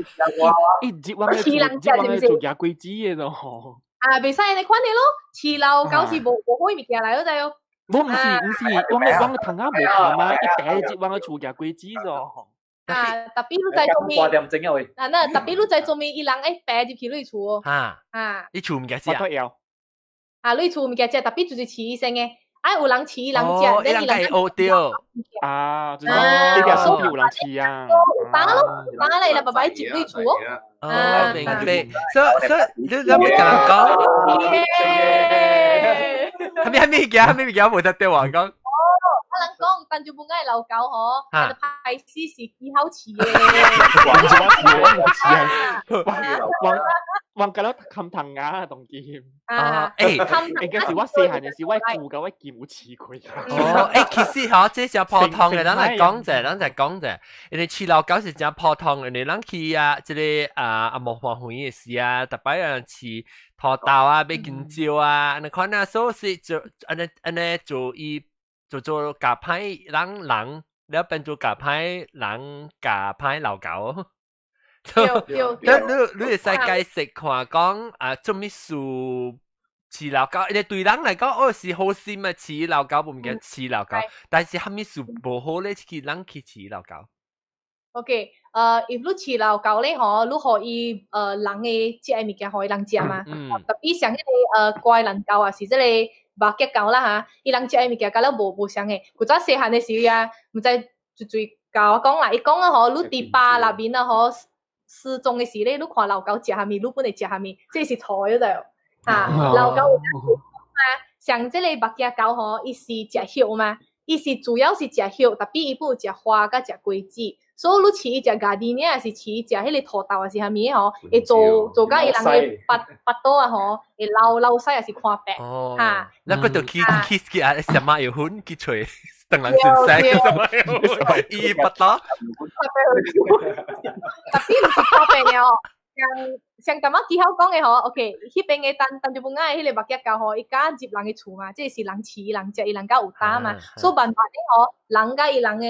[SPEAKER 2] 伊入往個厝，入往個厝行幾子的咯。
[SPEAKER 1] 啊，袂使按呢款的咯，飼老狗是無好物件來，你知哦。
[SPEAKER 2] 無，毋是毋是，阮個窗仔無開嘛，伊第一入往個厝行幾子咯。
[SPEAKER 1] 啊，特別你知做咩？
[SPEAKER 5] 掛點鐘啊喂。
[SPEAKER 1] 啊，那特別你知做咩？伊人愛爬入去你厝哦。
[SPEAKER 3] 啊
[SPEAKER 1] 啊！
[SPEAKER 3] 你厝物件食。
[SPEAKER 1] 啊，你厝物件食，特別就是飼醫生的。愛有人飼，人食，
[SPEAKER 3] 你人會學著。
[SPEAKER 2] 啊，就是這個身邊有人飼啊。
[SPEAKER 1] 打咯，打嚟啦，爸爸入你厝哦。
[SPEAKER 3] 哦，明白。所以你你欲共人講？啥物啥物件？啥物件無得對話講？
[SPEAKER 1] 哦，我人講，欉竹桤的老狗吼，歹勢是幾好飼的。
[SPEAKER 2] 我飼啊，我覺得冚藤芽當劍。
[SPEAKER 3] 啊，欸，
[SPEAKER 2] 應該是我細漢的時，我舅佮我舅有飼過。
[SPEAKER 3] 哦，欸，其實吼，這是普通的，咱來講者，咱來講者，因為飼老狗是誠普通，因為咱去啊，這个啊啊木花園的時啊，逐擺有人飼土豆啊，買香蕉啊，按呢款啊，所以是做按呢按呢做伊做做共歹人人，了變做共歹人共歹老狗。你你會使解釋看講啊，做物事飼老狗？因為對人來講，哦是好心嘛，飼老狗無物件飼老狗，但是啥物事無好咧？去人去飼老狗。
[SPEAKER 1] OK，if 你飼老狗咧吼，你予伊人的食的物件，予伊人食嘛。特別像彼个乖蘭狗啊，是這個目鏡狗啦哈，伊人食的物件佮咱無相的。古早細漢的時啊，毋知就最教我講啦，伊講啊吼，你佇巴內面啊吼。失蹤的時咧，你看老狗食啥物，你本會食啥物，這是錯的對。哈，老狗有嘛，像這個目鏡狗吼，伊是食葉嘛，伊是主要是食葉，特別伊本有食花佮食果子，所以你飼伊食 gardenia，還是飼伊食彼个土豆，還是啥物吼，會做做甲伊人的腹腹肚啊吼，會流流屎，還是看白。
[SPEAKER 3] 哦，
[SPEAKER 1] 哈，
[SPEAKER 3] 那個就去去去啊，什麼有粉去揣。等人先生，什麼伊腹肚？
[SPEAKER 1] 特別毋是看白了，像像感覺幾好講的吼，OK，彼邊的欉欉竹桤的彼个目鏡狗吼，伊敢入人的厝嘛，這是人飼人食，伊人較有膽嘛，所以慢慢的吼，人佮伊人的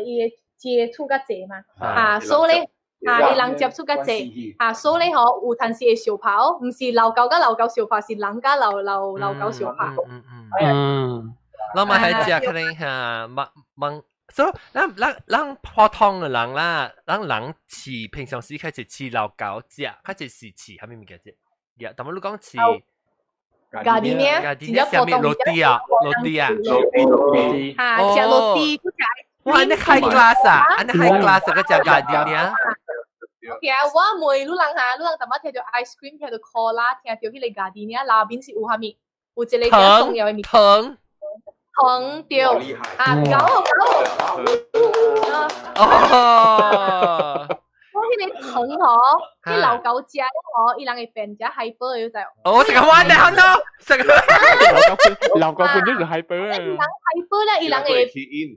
[SPEAKER 1] 伊的接觸較濟嘛，啊，所以咧，啊，伊人接觸較濟，啊，所以咧吼，有陣時會相拍哦，毋是老狗佮老狗相拍，是人佮老老老狗相拍。
[SPEAKER 3] 咱嘛係食可能嚇，問問，所以咱咱咱普通的人啦，咱人飼平常時較濟飼老狗食，較濟是飼啥物物件食？呀，但係你講飼
[SPEAKER 1] gardenia，
[SPEAKER 3] gardenia 啥物 roti 啊，roti 啊，
[SPEAKER 1] 啊，食 roti，閣食。
[SPEAKER 3] 哇，按呢 high class 啊，按呢 high class 閣食 gardenia。
[SPEAKER 1] OK 啊，我問你人哈，你人淡薄聽著 ice cream，聽著 cola，聽著彼個 gardenia，內面是有啥物？有一個較重要的物。
[SPEAKER 3] 糖。
[SPEAKER 1] 藤對，啊，狗狗。
[SPEAKER 3] 哦。
[SPEAKER 1] 我彼个糖吼，彼老狗食吼，伊人會變只 hyper 的，你知無？
[SPEAKER 3] 哦，食個玩的，好喏，食個
[SPEAKER 2] 老狗本身就 hyper
[SPEAKER 1] 伊人 hyper 咧，伊人會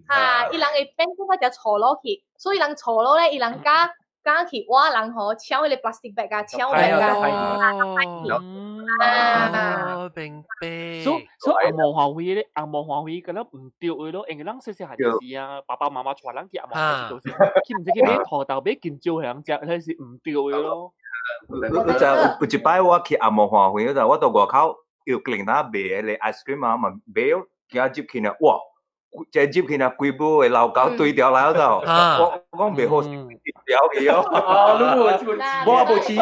[SPEAKER 1] 哈，伊人會變做只錯落去，所以人錯落咧，伊人敢敢去挖人吼，搶彼個 plastic bag 啊，搶 bag 啊，
[SPEAKER 3] 啊，明白。
[SPEAKER 2] 所以紅毛花卉咧，紅毛花卉，佮咱毋對的咯，因為咱細細漢時啊，爸爸媽媽帶咱去紅毛花卉就是，佢毋是去買土豆買香蕉予人食，彼是毋對的咯。
[SPEAKER 6] 你知有一擺我去紅毛花卉嗰陣，我到外口有囡仔賣彼个 ice cream 啊，嘛買，行入去呢，哇！這入去呢，規部的老狗對掉來嗰度，我講袂好，掉去哦。我無飼，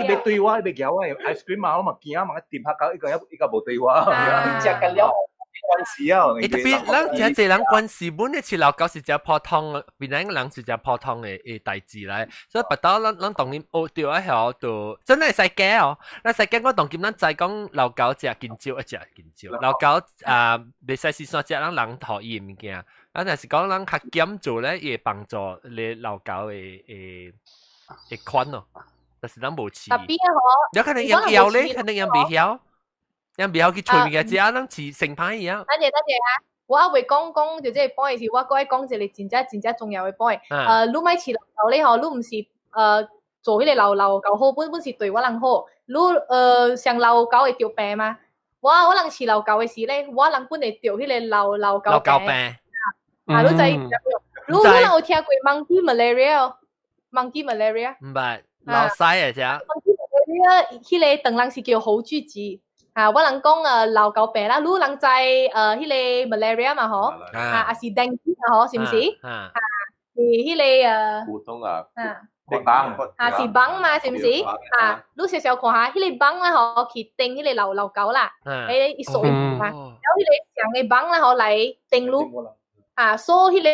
[SPEAKER 6] 伊欲對我，伊欲撬我 ice cream 啊，我嘛驚嘛，掂下狗，伊個伊個無對我。
[SPEAKER 5] 食個了。
[SPEAKER 6] 關係啊！
[SPEAKER 3] 特別咱真濟人關係本咧，飼老狗是誠普通，檳城人是誠普通的的代誌來，所以別到咱咱當然學著啊曉就真係會使假哦。咱使假我當今咱知講老狗食香蕉，啊食香蕉，老狗啊袂使時煞食咱人討厭物件。啊，若是講咱較減做咧，伊會幫助你老狗的的的款哦。但是咱無飼。
[SPEAKER 1] 特別啊，嗬，
[SPEAKER 3] 有可能養枵咧，可能養袂曉。養袂曉去揣物件食，咱飼成歹去啊。
[SPEAKER 1] 等陣等陣啊！我猶未講講就這個 point 是，我閣愛講一個真正真正重要的 point。你莫飼老狗咧吼，你毋是做彼個老老狗好，本本是對我人好。你像老狗會著病嗎？我我人飼老狗的時咧，我人本會著彼個老老狗病。啊，你知？你你人有聽過 monkey malaria？ monkey malaria？
[SPEAKER 3] 毋捌，老屎的只。
[SPEAKER 1] monkey malaria，彼个唐人是叫猴聚集。啊，我人講老狗病啦，你人知彼个 malaria 嘛吼？啊，抑是 dengue 嘛吼，是毋是？啊，是彼个
[SPEAKER 4] 普通啊。
[SPEAKER 1] 啊。
[SPEAKER 6] 蚊
[SPEAKER 1] 啊，是蚊嘛，是毋是？啊，你小小看下，彼个蚊啦吼，去叮彼个老老狗啦，欸，伊索嘛，然後彼个上个蚊啦吼來叮你，啊，所以彼個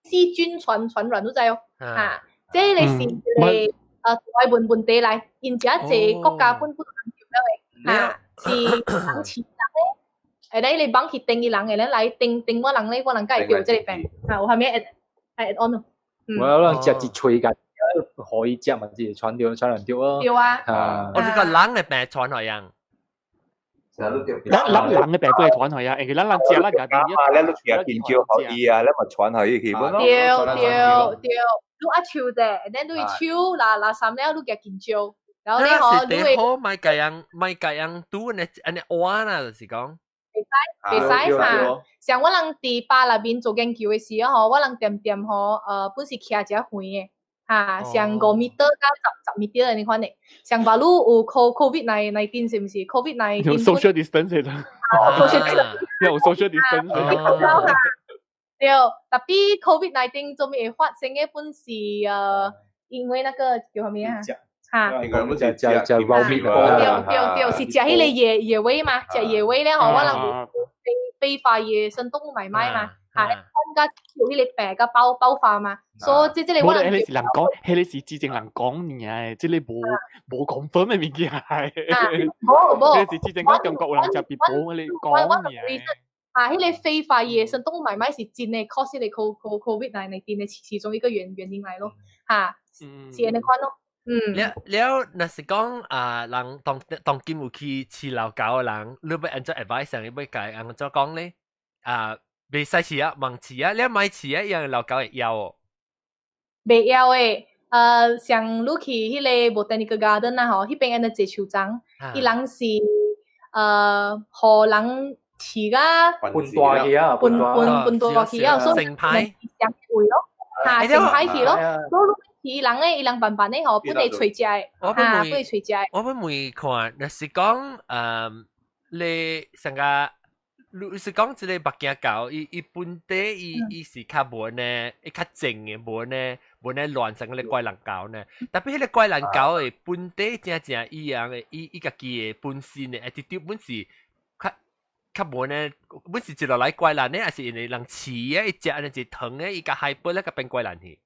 [SPEAKER 1] 細菌傳傳染，你知哦？啊，這个是一個大問問題來，𪜶遮濟國家本本人著了的，啊，是人飼人的，會咧彼個蚊去叮伊人，會咧來叮叮我人咧，我人才會著這個病，啊，有啥物會會按哦？
[SPEAKER 5] 我有人食一喙個。可以食嘛，是傳掉傳染掉咯。
[SPEAKER 1] 對啊。
[SPEAKER 5] 啊。
[SPEAKER 3] 我這個人的病傳予人。
[SPEAKER 2] 咱咱人的病不會傳予啊，因為咱人食咱家己。
[SPEAKER 6] 啊，咱都食香蕉予伊啊，咱嘛傳予伊去本咯。
[SPEAKER 1] 對對對，你握手者，咱你手拿拿三了，你舉香蕉，然後你吼，你會。
[SPEAKER 3] 好，莫共人莫共人拄按呢按呢換啦，就是講。
[SPEAKER 1] 袂使袂使哈，像我人佇巴內面做研究的時候吼，我人恬恬吼，本是徛誠遠的。哈，像五米多到十十米多按呢款的，像把你有 COVID 19 是毋是？COVID 19
[SPEAKER 2] 有 social distance 的，
[SPEAKER 1] social distance，
[SPEAKER 2] 有 social distance。
[SPEAKER 1] 對，tapi COVID 19 做咩會發生的本是因為那個叫啥物啊？哈，
[SPEAKER 4] 食食
[SPEAKER 5] 食 raw meat。
[SPEAKER 1] 對對對，是食彼个野野味嘛，食野味咧吼，我人非法野生動物買賣嘛。啊，參加有彼个病佮爆爆發嘛，所以這這个我
[SPEAKER 2] 人。彼个是人講，彼个是之前人講爾的，這个無無 confirm 的物件。
[SPEAKER 1] 無無。
[SPEAKER 2] 彼個是之前講中國有人食別無，彼個講爾。
[SPEAKER 1] 啊，彼个非法野生動物買賣是真的，cause 彼個 COVID 19 的其中一個原原因來咯，哈，是按呢款咯。嗯。
[SPEAKER 3] 了了，若是講啊，人當當今有去飼老狗的人，你欲按怎 advice，你欲共按怎講咧？啊，袂使飼啊，莫飼啊，你莫飼啊，伊樣老狗會枵哦。
[SPEAKER 1] 袂枵的，像你去彼个 botanical garden 啊吼，彼邊按呢濟樹欉，伊人是予人飼甲
[SPEAKER 5] 分大去啊，
[SPEAKER 1] 分分分大去啊，所以
[SPEAKER 3] 成排
[SPEAKER 1] 相位咯，哈，成排去咯，所以你飼人咧，伊人慢慢咧吼，本會揣食的，哈，本會揣食的。
[SPEAKER 3] 我欲問看，若是講你上個。你是講這个目鏡狗，伊伊本地伊伊是較無呢，伊較靜的，無呢無呢亂成個怪人狗呢。特別彼个怪人狗的本地正正伊樣的，伊伊家己的本身的 attitude 本是較較無呢，本是一落來怪人呢，還是因為人飼的，伊食呢一糖的，伊共 hyper 咧，共變怪人去。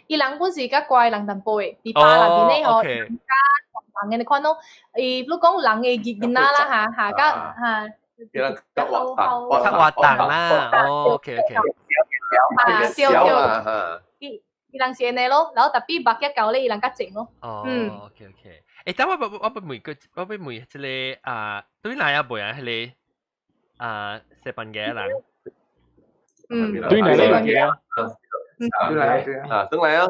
[SPEAKER 1] 伊人本是較乖人淡薄的，佇巴內面咧吼，較人的款咯。伊你講人的囡仔啦，哈哈，佮哈。
[SPEAKER 4] 伊人較活動，
[SPEAKER 3] 較活動啦。哦，OK OK。
[SPEAKER 1] 啊，對對。
[SPEAKER 4] 啦，
[SPEAKER 1] 伊伊人是按呢咯，然後 tapi 目鏡狗咧，伊人較靜咯。
[SPEAKER 3] 哦，OK OK。欸，等我問個，我欲問這个啊，對來啊袂啊，彼个啊西班牙人。
[SPEAKER 2] 對來西班牙。
[SPEAKER 4] 對來對啊，轉來啊。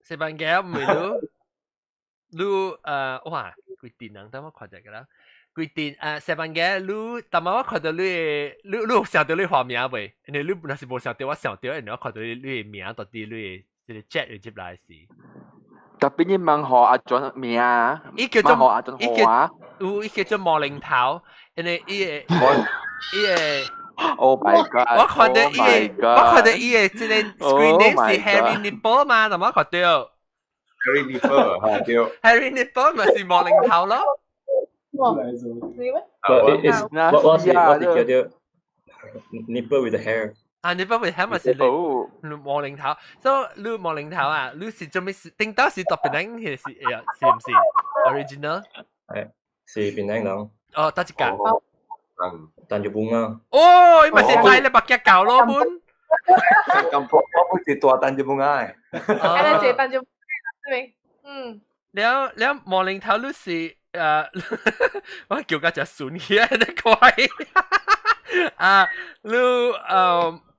[SPEAKER 3] 西班牙問你，你哇，幾陣人等我看一下啦。幾陣啊，西班牙你，但嘛我看到你的，你有想著你花名未？因為你若是無想著，我想著，因為我看到你的名到底你的這个 chat 入來時。
[SPEAKER 9] Tapi 你問何阿俊名啊？
[SPEAKER 3] 伊叫做
[SPEAKER 9] 何阿俊何啊？
[SPEAKER 3] 有伊叫做毛領頭，因為伊个。
[SPEAKER 9] Oh my god！
[SPEAKER 3] 我看到伊个，我看到伊个這个 screen name 是 Harry Nipple 嘛，但我看到
[SPEAKER 4] Harry Nipple 哈對
[SPEAKER 3] ，Harry Nipple 咪是毛領頭咯。
[SPEAKER 1] 你咩？
[SPEAKER 8] 我是叫做 Nipple with the hair。
[SPEAKER 3] 啊，nipple with hair 咪是你毛領頭，所以你毛領頭啊，你是做咩事？頂到是特別人係是是唔是 original？
[SPEAKER 8] 係是檳城人。
[SPEAKER 3] 哦，佗一間？
[SPEAKER 8] Tanjung Bungah。
[SPEAKER 3] 哦，伊咪是在咧目鏡狗咯本。
[SPEAKER 6] 咁我不是大 Tanjung Bungah 的。
[SPEAKER 1] 啊，你坐 Tanjung 對嗯。
[SPEAKER 3] 了了，毛領頭你是我叫佢隻順起來得快。啊，你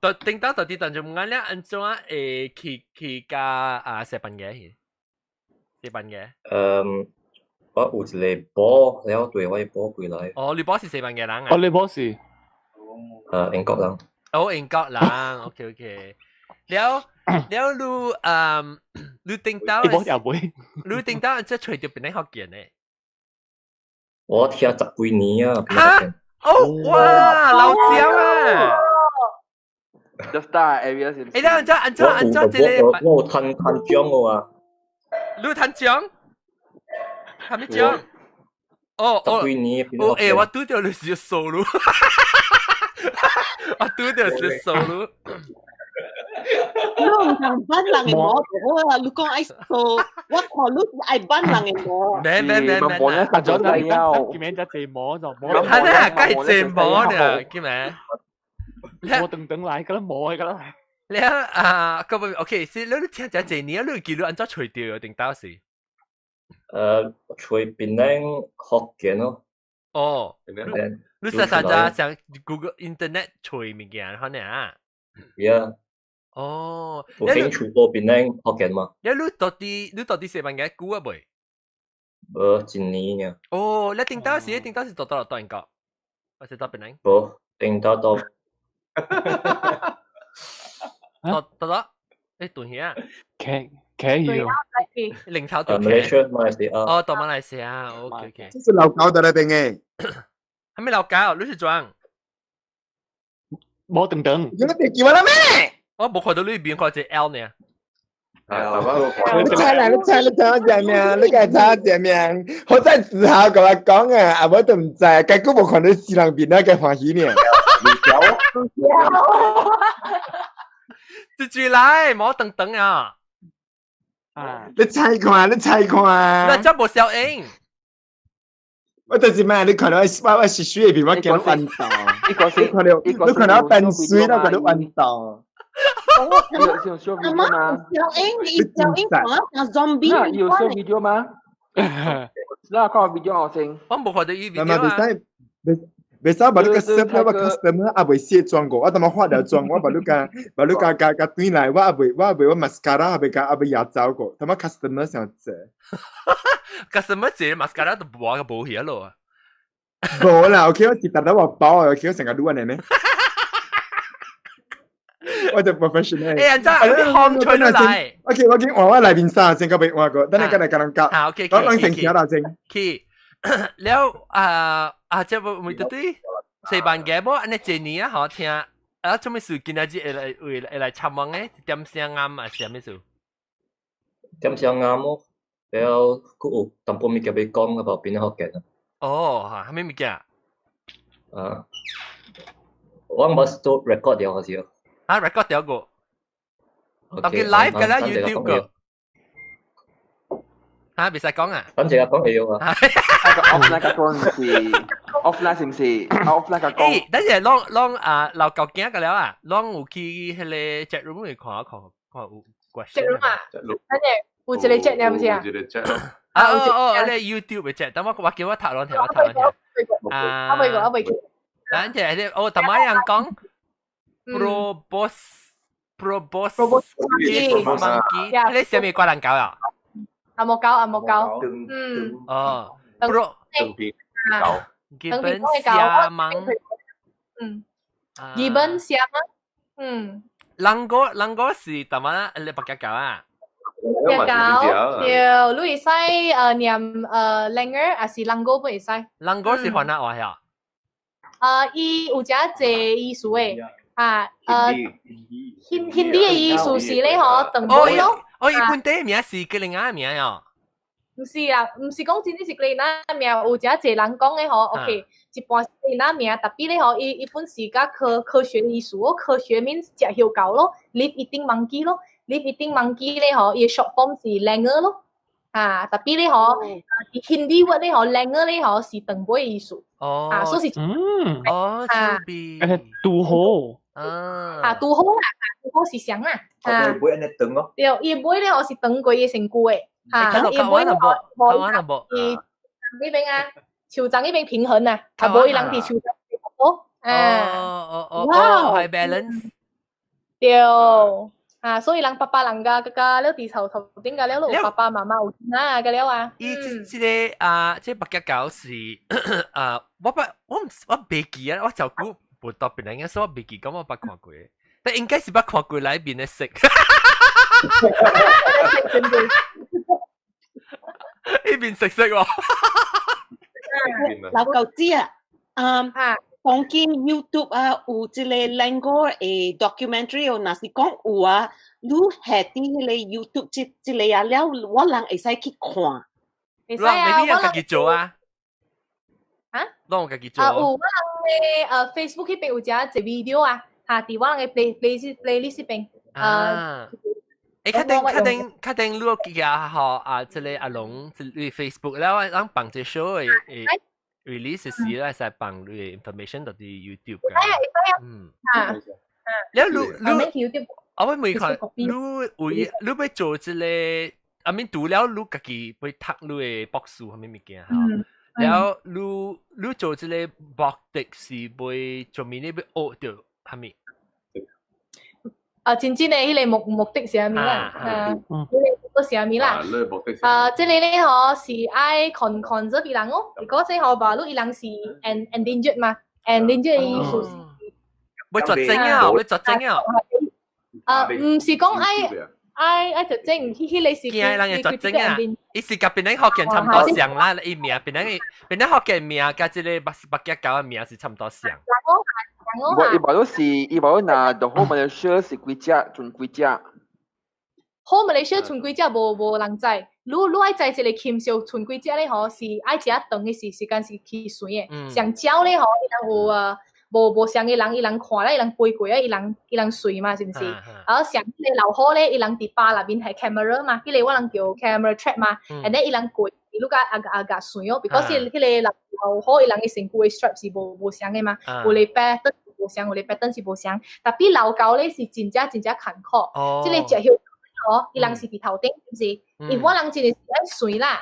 [SPEAKER 3] 到頂到到底 Tanjung Bungah 咧，按怎會去佮啊西班牙去？西班牙。
[SPEAKER 8] 我有一個寶，了對我的寶過來。
[SPEAKER 3] 哦，你寶是西班牙人啊？
[SPEAKER 2] 哦，你寶是？
[SPEAKER 8] 英國人。
[SPEAKER 3] 哦，英國人，OK OK。了了，你頂到，
[SPEAKER 2] 你寶又會？
[SPEAKER 3] 你頂到這揣著檳城福建的？
[SPEAKER 8] 我聽十幾年啊。
[SPEAKER 3] 哈？哦，哇，老蔣啊！
[SPEAKER 9] Just start area 是。
[SPEAKER 3] 欸，你按怎按怎按怎這个？
[SPEAKER 8] 我有趁獎的啊。
[SPEAKER 3] 你有趁獎？係咪獎？哦哦，哦欸，我拄著你是數咯，我拄著是數咯。
[SPEAKER 7] 你毋通扮人的模就好啊！你講愛數，我看你是愛扮人的模。
[SPEAKER 3] 咩咩咩咩，
[SPEAKER 2] 阿咗叫名就借摸就摸。
[SPEAKER 3] 係咧，梗係借摸啊，叫咩？
[SPEAKER 2] 我等等來，個啦摸個啦。
[SPEAKER 3] 你啊，咁啊，OK，是你聽這濟年，你記錄按怎揣著定到時？
[SPEAKER 8] 揣檳城福建咯。
[SPEAKER 3] 哦，你實實在上 Google Internet 揣物件，可能啊。
[SPEAKER 8] Yeah。
[SPEAKER 3] 哦，
[SPEAKER 8] 有興趣學檳城福建嘛？
[SPEAKER 3] 你到底西班牙久啊未？
[SPEAKER 8] 無一年爾。
[SPEAKER 3] 哦，你頂到時到英國，還是到檳城？
[SPEAKER 8] 無，頂到到。
[SPEAKER 3] 到到，欸，斷去啊？
[SPEAKER 2] 企企要。
[SPEAKER 3] 零頭斷
[SPEAKER 8] 馬來西亞，馬來西亞。
[SPEAKER 3] 哦，到馬來西亞，OK OK。
[SPEAKER 10] 這是老狗在那邊的。
[SPEAKER 3] 還沒老狗，你是裝？
[SPEAKER 2] 冇等等。
[SPEAKER 10] 有得叫我啦咩？
[SPEAKER 3] 我無看到你邊看一個 L 呢。
[SPEAKER 10] 你猜啦，你猜，你猜我隻名，你該猜我隻名，好在自豪共我講啊，啊我都毋知，結果無看到死人面啊，該歡喜呢。
[SPEAKER 3] 住住來，冇等等啊！
[SPEAKER 2] 啊！
[SPEAKER 10] 你猜看，你猜看。
[SPEAKER 3] 那真無效應。
[SPEAKER 10] 我就是嘛，你看到我是水的面，我驚翻倒。
[SPEAKER 9] 你講
[SPEAKER 10] 你看到，你看到我變水，我看到翻倒。
[SPEAKER 9] 有有 show video 嗎？
[SPEAKER 7] 小英，你小英講啊，像 zombie。
[SPEAKER 9] 有 show video 嗎？那看 video 好先。
[SPEAKER 3] 我無看到伊 video 啊。
[SPEAKER 10] 袂使把你個 serve 我 customer 也未卸妝過，我淡仔化了妝，我把你共把你共共共轉來，我也未我 mascara 也未壓走過，淡仔 customer 傷濟。
[SPEAKER 3] customer 濟 mascara 都無個無去咯。
[SPEAKER 10] 無啦，OK，我一沓沓我包啊，OK，我成個擼按呢。我就 professional。
[SPEAKER 3] 欸，按怎你烘出來
[SPEAKER 10] ？OK，我緊換我內面衫先，閣袂換過，等下閣來共人夾。
[SPEAKER 3] 好，OK，
[SPEAKER 10] 我攏先行啦先。
[SPEAKER 3] 去。了啊啊！這無每對西班牙無按呢濟年啊，好聽啊，做咩事今仔日會來會來參問的？點聲啱啊，是啥物事？
[SPEAKER 8] 點聲啱哦，了閣有淡薄物件欲講啊，無檳城福建啊。
[SPEAKER 3] 哦，哈，啥物物件？
[SPEAKER 8] 啊，我毋捌做 record 掉好似。
[SPEAKER 3] 啊，record 掉過。當佢 live 㗎啦，YouTube 個。嚇，袂使講啊！
[SPEAKER 8] 等陣講會用啊。
[SPEAKER 9] 那個 offline 個講是 offline 是唔是？offline 個講。
[SPEAKER 3] 等陣攏攏啊，老舊驚個了啊，攏有去彼個 chat room 去看一看，看有 question。
[SPEAKER 1] chat room 啊？等陣有一個 chat 爾毋是啊？
[SPEAKER 4] 有一個 chat。
[SPEAKER 3] 啊哦哦，你 YouTube 嘅 chat，等我我叫我頭攏聽，我頭攏聽。
[SPEAKER 1] 啊，我未過，我未過。
[SPEAKER 3] 等陣你我頭先人講 probos proboscis monkey，你啥物掛人狗啊？
[SPEAKER 1] 阿莫狗，阿莫狗，嗯。
[SPEAKER 3] 哦，pro
[SPEAKER 4] 長鼻狗，
[SPEAKER 3] gibbon 蝦蟒，
[SPEAKER 1] 嗯，gibbon 蝦蟒，嗯。
[SPEAKER 3] 人個人個是淡仔你白鴿狗啊？
[SPEAKER 1] 白狗，對，你會使念langur，還是 langur 不會使？
[SPEAKER 3] langur 是番仔話呀？
[SPEAKER 1] 伊有誠濟意思的，啊，Hindi 的意思是咧嗬，長尾咯。
[SPEAKER 3] 哦，伊本地名是吉林仔名哦。
[SPEAKER 1] 毋是啊，毋是講真正是吉林仔名，有誠濟人講的吼。OK，一半是吉林仔名，tapi 咧吼，伊伊本是佮科科學意思哦，科學 means 食葉狗咯，leaf eating monkey 咯，leaf eating monkey 咧吼，伊 short form 是 langur 咯。啊，tapi 咧吼，Hindi word 咧吼，langur 咧吼是長尾意思。
[SPEAKER 3] 哦。
[SPEAKER 1] 啊，所以是
[SPEAKER 3] 哦，
[SPEAKER 1] 啊，
[SPEAKER 2] 誒，拄好。
[SPEAKER 1] 啊，拄好啦，拄好是啥啦。
[SPEAKER 6] 啊，尾按呢長哦。
[SPEAKER 1] 對，伊尾咧吼是長過伊身軀的。嚇，伊尾咧
[SPEAKER 3] 吼，
[SPEAKER 1] 伊呢邊啊，樹叢呢邊平衡啊，啊，無伊人佇樹叢哦。
[SPEAKER 3] 啊，哦哦哦，係 balance。
[SPEAKER 1] 對。啊，所以人爸爸人家個個了佇頭頭頂個了，有爸爸媽媽有囡仔個了啊。
[SPEAKER 3] 伊這這個啊，這白鴿狗是啊，我不我毋我袂記啊，我就估無特別人，所以我袂記講我捌看過，但應該是捌看過內面的色。呢邊食色喎。
[SPEAKER 7] 老狗子啊，嗯。當今 YouTube 啊，有這個 langur 的 documentary 哦，若是講有啊，你下佇彼個 YouTube 這這個啊了，我人會使去看。
[SPEAKER 1] 會使啊，
[SPEAKER 3] 我人家己做啊。
[SPEAKER 1] 啊？
[SPEAKER 3] 攏家己做。
[SPEAKER 1] 啊，有我人的Facebook 彼邊有一隻 video 啊，嚇，佇我人的 playlist 彼邊。
[SPEAKER 3] 啊。欸，確定確定確定，你有記吼啊？這個阿龍，這個 Facebook 了，我咱放這 show 的 release 時咧，使放你 information 到佇 YouTube
[SPEAKER 1] 㗎。會使啊，會使啊。啊。
[SPEAKER 3] 了，你你，我欲問看，你為你欲做這個，I mean 除了你家己欲讀你的博士啥物物件吼，了你你做這個目的是欲做物你欲學著啥物？
[SPEAKER 1] 啊，真正的彼個目目的是啥物啦？啊，彼個目的是啥物啦？啊，這個咧吼是愛 conserve 伊人哦，如果這吼吧，你伊人是 endangered 嘛，endangered 意思是
[SPEAKER 3] 欲絕種啊，欲絕種啊！
[SPEAKER 1] 啊，毋是講愛愛愛絕種，彼彼個是
[SPEAKER 3] 驚人會絕種啊！伊是佮檳城福建差毋多像啦，伊名檳城檳城福建名佮這個白白鴿狗的名是差毋多像。
[SPEAKER 9] 無，伊無都是，伊無若就好馬來西亞是幾隻，賰幾隻？
[SPEAKER 1] 好馬來西亞賰幾隻無無人知。你你愛知一個禽獸賰幾隻咧吼，是愛誠長的時時間是去算的。像鳥咧吼，伊人有啊，無無相的人，伊人看咧，伊人飛過啊，伊人伊人算嘛，是毋是？啊，像彼個老虎咧，伊人佇巴內面係 camera 嘛，彼個我人叫 camera trap 嘛，and then 伊人過，你共啊啊共算哦，because 彼個老虎伊人的身軀的 stripe 是無無相的嘛，有咧 pattern 無相，有咧 pattern 是無相，tapi 老狗咧是真正真正艱苦，這個食葉哦，伊人是佇頭頂，是毋是？因我人真的是愛算啦。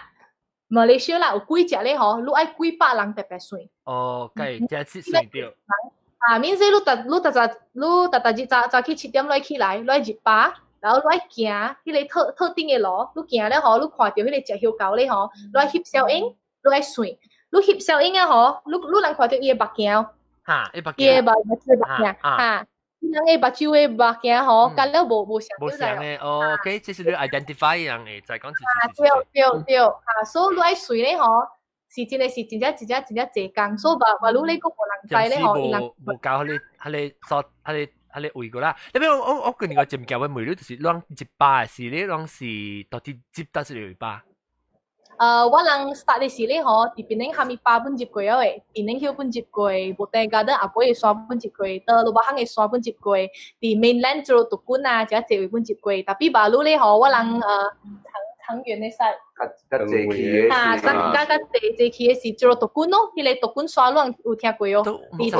[SPEAKER 1] 馬來西亞啦，有幾隻咧吼，你愛幾百人特別算。
[SPEAKER 3] 哦，計這次算著。
[SPEAKER 1] 啊，免說你逐你逐早你逐逐日早早起7點來起來，來入巴，然後來行彼個特特定的路，你行了吼，你看著彼個食葉狗咧吼，你愛翕相影，你愛算，你翕相影啊吼，你你人看著伊的目鏡。
[SPEAKER 3] 哈，伊目鏡。
[SPEAKER 1] 伊的目目睭目鏡，哈，伊人的目睭的目鏡吼，佮了無無相。
[SPEAKER 3] 無相的哦，OK，這是你 identify 人會再講一
[SPEAKER 1] 次。對對對，哈，所以你愛算咧吼，是真的是真正真正真正濟工，所以話話你咧閣無人知咧吼，伊人
[SPEAKER 3] 無夠彼個彼個所彼個彼個位過啦。你邊我我我近年個一物件，我問你就是攏一百是你攏是到底接到這個百？
[SPEAKER 1] 我人 start 的時咧吼，佇檳城哈密巴本入過了的，檳城 hill 本入過，Botanic Garden 後尾的山本入過，到羅巴漢的山本入過，佇 mainland 做獨軍啊，這濟位本入過。tapi 馬路咧吼，我人藤原的 side。
[SPEAKER 4] 較較濟去的
[SPEAKER 1] 啊，
[SPEAKER 4] 是
[SPEAKER 1] 較較較濟濟去的是做獨軍咯，彼個獨軍沙攏有聽過哦，佇多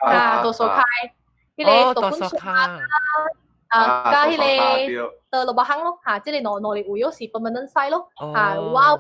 [SPEAKER 1] 啊多數開，彼個獨軍沙啊，佮彼個的蘿蔔坑咯，嚇，這个兩兩个位咯是 permanent site 咯，嚇，我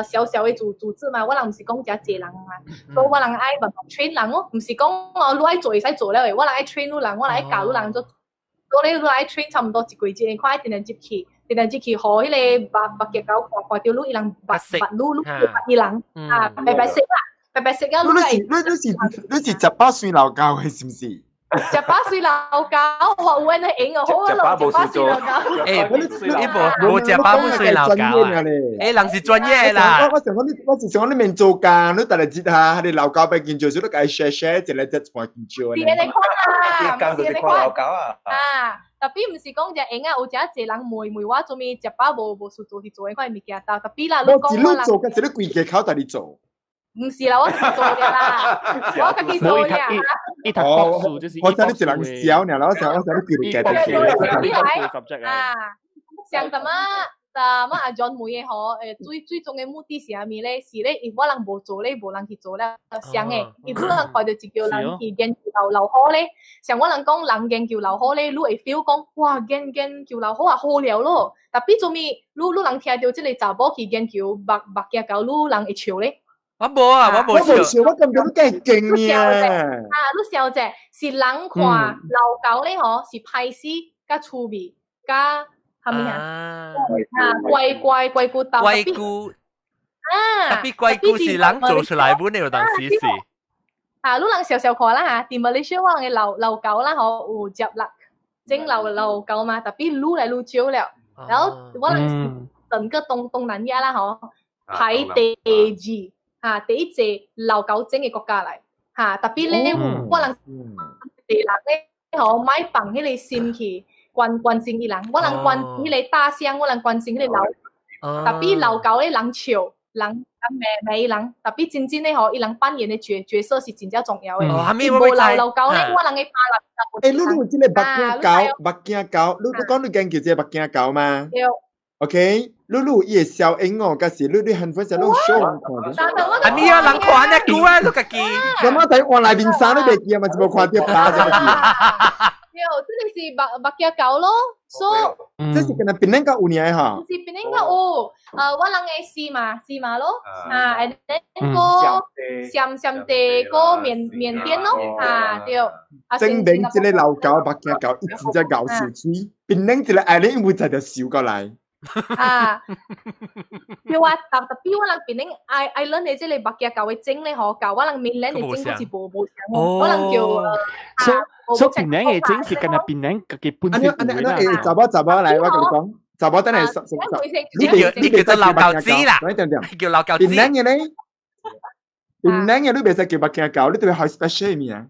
[SPEAKER 1] 小小的組織嘛，我人毋是講誠濟人嘛，所以我人愛慢慢 train 人咯，毋是講哦，你愛做會使做了的，我人愛 train 你人，我人愛教你人做，所以你愛 train 差毋多一季節，看定定入去，定定入去，予彼个目目鏡狗看看著你，伊人捌捌你，你捌伊人，啊，白白識啦，白白識啊，
[SPEAKER 10] 你是你你是你是食飽算老狗的是毋是？
[SPEAKER 1] 食飽水老狗，我有安呢用哦，好啊，食飽水老狗。
[SPEAKER 3] 欸，你無無食飽不水老狗啊？欸，人是專業的啦。
[SPEAKER 10] 我想講你，我是想講你免做工，你逐日節下，你老狗欲研究，所以你共伊 share share 一个只換研究。
[SPEAKER 1] 是按呢款啦，
[SPEAKER 6] 毋是看老狗啊。
[SPEAKER 1] 啊，tapi 毋是講只用啊，有誠濟人問問我做物食飽無無事做去做彼款物件，tapi 啦，你講
[SPEAKER 10] 我一路做，佮一個規家口逐日做。
[SPEAKER 1] 毋是啦，我自己做的啦，我家己做的。
[SPEAKER 2] 伊讀博士就是
[SPEAKER 10] 我知你一人小爾啦，我想你規日家己
[SPEAKER 1] 做。啊，像什麼什麼阿 John 問的吼，最最終的目的是啥物咧？是咧，因我人無做咧，無人去做咧，像的，伊可能看著一個人去研究老虎咧，像我人講人研究老虎咧，你會 feel 講哇，研研究老虎啊好了咯。tapi 做物，你你人聽著這个查某去研究目目鏡狗，你人會笑咧？
[SPEAKER 3] 我無啊，我無
[SPEAKER 10] 笑，我感覺你梗係勁
[SPEAKER 1] 啊！啊，你笑者是人看老狗咧吼，是歹勢、佮趣味、佮蝦米啊？啊，乖乖乖骨頭。
[SPEAKER 3] 乖骨
[SPEAKER 1] 啊！
[SPEAKER 3] tapi 乖骨是人做出來本的，有當時是。
[SPEAKER 1] 啊，你人笑笑看啦嚇，佇馬來西亞我人的老老狗啦吼，有接力整老老狗嘛，tapi 愈來愈少了。然後我人整個東南亞啦吼，排第二。嚇，第一濟老狗精的國家來，嚇，tapi 咧，我人地人咧吼，莫放彼个心去關關心伊人，我人關彼个大象，我人關心彼个老，tapi 老狗咧人笑，人人罵罵伊人，tapi 真正咧吼，伊人扮演的角色是真正重要的。伊無老老狗咧，我人會拍人。
[SPEAKER 10] 欸，你你有這个目鏡狗，目鏡狗，你你講你研究這个目鏡狗嗎？
[SPEAKER 1] 對。
[SPEAKER 10] OK，你你有伊的小影哦，佮是你你很分享你 show 人看。
[SPEAKER 3] 係咪啊？人看呢久啊，你家己。
[SPEAKER 10] 咁我睇換內面衫你袂記啊嘛，就無看著拍這個。
[SPEAKER 1] 對，這个是目目鏡狗咯，所
[SPEAKER 10] 以這是敢若檳榔較有爾哈。
[SPEAKER 1] 是檳榔較有，我人的司馬司馬咯，啊，and then 個暹暹地個緬緬甸咯，啊對。
[SPEAKER 10] 證明這个老狗目鏡狗伊真正𠢕受氣，檳榔一个愛你有才就受過來。
[SPEAKER 1] 啊，對啊，tapi 我人檳榔 island 的這个目鏡狗的種咧吼，佮我人 mainland 的種閣是無無相哦。我人叫
[SPEAKER 2] 所以檳榔的種是敢若檳榔家己本身有的啦。
[SPEAKER 10] 查某查某來，我共你講，查某等下十十十，
[SPEAKER 3] 你叫你叫做老狗子啦，叫老狗子。
[SPEAKER 10] 檳榔的咧，檳榔的你袂使叫目鏡狗，你特別開 special 名。